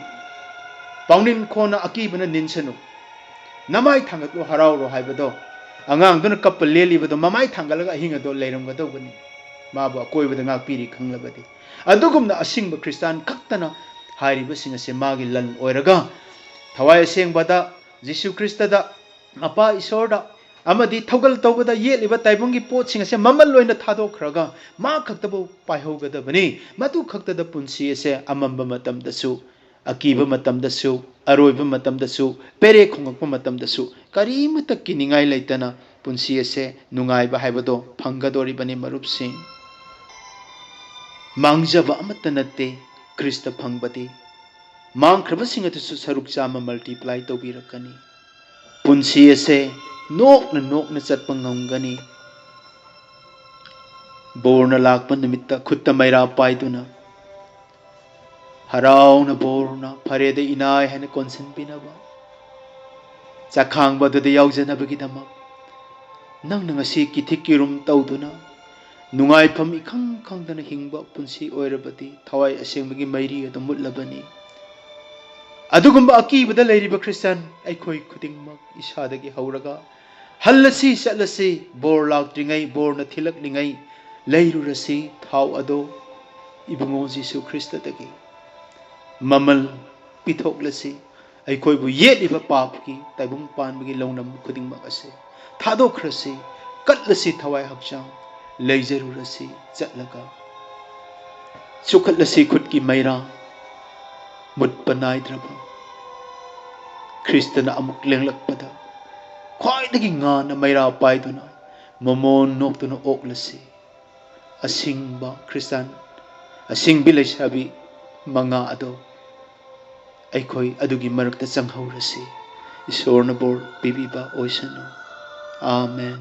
ꯄꯥꯎꯅꯤꯟ ꯈꯣꯟꯅ ꯑꯀꯤꯕꯅ ꯅꯤꯟꯁꯅꯨ, ꯅꯃꯥꯏ ꯊꯥꯡꯒꯠꯂꯣ, ꯍꯔꯥꯎꯔꯣ ꯍꯥꯏꯕꯗꯣ, ꯑꯉꯥꯡꯗꯨꯅ ꯀꯞꯄ ꯂꯦꯜꯂꯤꯕꯗꯣ ꯃꯃꯥꯏ ꯊꯥꯡꯒꯠꯂꯒ ꯑꯍꯤꯡ ꯑꯗꯣ ꯂꯩꯔꯝꯒꯗꯧꯕꯅꯤ꯫ ꯃꯥꯕꯨ ꯑꯀꯣꯏꯕꯗ ꯉꯥꯛꯄꯤꯔꯤ ꯈꯪꯂꯕꯗꯤ꯫ ꯑꯗꯨꯒꯨꯝꯅ ꯑꯁꯤꯡꯕ ꯈ꯭ꯔꯤꯁꯇꯥꯟ ꯈꯛꯇꯅ ꯍꯥꯏꯔꯤꯕꯁꯤꯡ ꯑꯁꯦ ꯃꯥꯒꯤ ꯂꯟ ꯑꯣꯏꯔꯒ, ꯊꯋꯥꯏ ꯑꯁꯦꯡꯕꯗ ꯖꯤꯁꯨ ꯈ꯭ꯔꯤꯁꯇꯗ, ꯃꯄꯥ ꯏꯁꯣꯔꯗ ꯑꯃꯗꯤ ꯊꯧꯒꯜ ꯇꯧꯕꯗ ꯌꯦꯠꯂꯤꯕ ꯇꯥꯏꯕꯪꯒꯤ ꯄꯣꯠꯁꯤꯡ ꯑꯁꯦ ꯃꯃꯜ ꯑꯣꯏꯅ ꯊꯥꯗꯣꯛꯈ꯭ꯔꯒ ꯃꯥ ꯈꯛꯇꯕꯨ ꯄꯥꯏꯍꯧꯒꯗꯕꯅꯤ꯫ ꯃꯗꯨ ꯈꯛꯇꯗ ꯄꯨꯟꯁꯤ ꯑꯁꯦ ꯑꯃꯝꯕ ꯃꯇꯝꯗꯁꯨ, ꯑꯀꯤꯕ ꯃꯇꯝꯗꯁꯨ, ꯑꯔꯣꯏꯕ ꯃꯇꯝꯗꯁꯨ, ꯄꯦꯔꯦ ꯈꯣꯡꯉꯛꯄ ꯃꯇꯝꯗꯁꯨ ꯀꯔꯤꯃꯠꯇ ꯀꯤꯅꯤꯡꯉꯥꯏ ꯂꯩꯇꯅ ꯄꯨꯟꯁꯤ ꯑꯁꯦ ꯅꯨꯡꯉꯥꯏꯕ ꯍꯥꯏꯕꯗꯣ ꯐꯪꯒꯗꯧꯔꯤꯕꯅꯤ, ꯃꯔꯨꯞꯁꯤꯡ꯫ ꯃꯥꯡꯖꯕ ꯑꯃꯠꯇ ꯅꯠꯇꯦ ꯈ꯭ꯔꯤꯁꯇ ꯐꯪꯕꯗꯤ꯫ ꯃꯥꯡꯈ꯭ꯔꯕꯁꯤꯡ ꯑꯗꯨꯁꯨ ꯁꯔꯨꯛ ꯆꯥꯝꯃ multiply ꯇꯧꯕꯤꯔꯛꯀꯅꯤ꯫ ꯄꯨꯟꯁꯤ ꯑꯁꯦ ꯅꯣꯛꯅ ꯅꯣꯛꯅ ꯆꯠꯄ ꯉꯝꯒꯅꯤ꯫ ꯕꯣꯔꯅ ꯂꯥꯛꯄ ꯅꯨꯃꯤꯠꯇ ꯈꯨꯠꯇ ꯃꯩꯔꯥ ꯄꯥꯏꯗꯨꯅ ꯍꯔꯥꯎꯅ ꯕꯣꯔꯅ "ꯐꯔꯦꯗ ꯏꯅꯥꯏ" ꯍꯥꯏꯅ ꯀꯣꯟꯁꯤꯟꯕꯤꯅꯕ, ꯆꯈꯥꯡꯕ ꯑꯗꯨꯗ ꯌꯥꯎꯖꯅꯕꯒꯤꯗꯃꯛ ꯅꯪꯅ ꯉꯁꯤ ꯀꯤꯊꯤꯛ ꯀꯤꯔꯨꯝ ꯇꯧꯗꯨꯅ ꯅꯨꯡꯉꯥꯏꯐꯝ ꯏꯈꯪ ꯈꯪꯗꯅ ꯍꯤꯡꯕ ꯄꯨꯟꯁꯤ ꯑꯣꯏꯔꯕꯗꯤ ꯊꯋꯥꯏ ꯑꯁꯦꯡꯕꯒꯤ ꯃꯩꯔꯤ ꯑꯗꯨ ꯃꯨꯠꯂꯕꯅꯤ꯫ ꯑꯗꯨꯒꯨꯝꯕ ꯑꯀꯤꯕꯗ ꯂꯩꯔꯤꯕ ꯈ꯭ꯔꯤꯁꯇꯥꯟ ꯑꯩꯈꯣꯏ ꯈꯨꯗꯤꯡꯃꯛ ꯏꯁꯥꯗꯒꯤ ꯍꯧꯔꯒ ꯍꯜꯂꯁꯤ, ꯆꯠꯂꯁꯤ, ꯕꯣꯔ ꯂꯥꯛꯇ꯭ꯔꯤꯉꯩ, ꯕꯣꯔꯅ ꯊꯤꯜꯂꯛꯂꯤꯉꯩ ꯂꯩꯔꯨꯔꯁꯤ ꯊꯥꯎ ꯑꯗꯣ ꯏꯕꯨꯡꯉꯣ ꯖꯤꯁꯨ ꯈ꯭ꯔꯤꯁꯇꯗꯒꯤ꯫ ꯃꯃꯜ ꯄꯤꯊꯣꯛꯂꯁꯤ꯫ ꯑꯩꯈꯣꯏꯕꯨ ꯌꯦꯠꯂꯤꯕ ꯄꯥꯞꯀꯤ ꯇꯥꯏꯕꯪ ꯄꯥꯟꯕꯒꯤ ꯂꯧꯅꯝ ꯈꯨꯗꯤꯡꯃꯛ ꯑꯁꯤ ꯊꯥꯗꯣꯛꯈ꯭ꯔꯁꯤ, ꯀꯠꯂꯁꯤ ꯊꯋꯥꯏ ꯍꯛꯆꯥꯡ, ꯂꯩꯖꯔꯨꯔꯁꯤ ꯆꯠꯂꯒ꯫ ꯆꯨꯈꯠꯂꯁꯤ ꯈꯨꯠꯀꯤ ꯃꯩꯔꯥ, ꯃꯨꯠꯄ ꯅꯥꯏꯗ꯭ꯔꯕ꯫ ꯈ꯭ꯔꯤꯁꯇꯅ ꯑꯃꯨꯛ ꯂꯦꯡꯂꯛꯄꯗ ꯈ꯭ꯋꯥꯏꯗꯒꯤ ꯉꯥꯟꯅ ꯃꯩꯔꯥ ꯄꯥꯏꯗꯨꯅ ꯃꯃꯣꯟ ꯅꯣꯛꯇꯨꯅ ꯑꯣꯛꯂꯁꯤ꯫ ꯑꯁꯤꯡꯕ ꯈ꯭ꯔꯤꯁꯇꯥꯟ, ꯑꯁꯤꯡꯕꯤ ꯂꯩꯁꯥꯕꯤ ꯃꯉꯥ ꯑꯗꯣ ꯑꯩꯈꯣꯏ ꯑꯗꯨꯒꯤ ꯃꯔꯛꯇ ꯆꯪꯍꯧꯔꯁꯤ꯫ ꯏꯁꯣꯔꯅ ꯕꯣꯔ ꯄꯤꯕꯤꯕ ꯑꯣꯏꯁꯅꯨ꯫ ꯑꯥꯃꯦꯟ꯫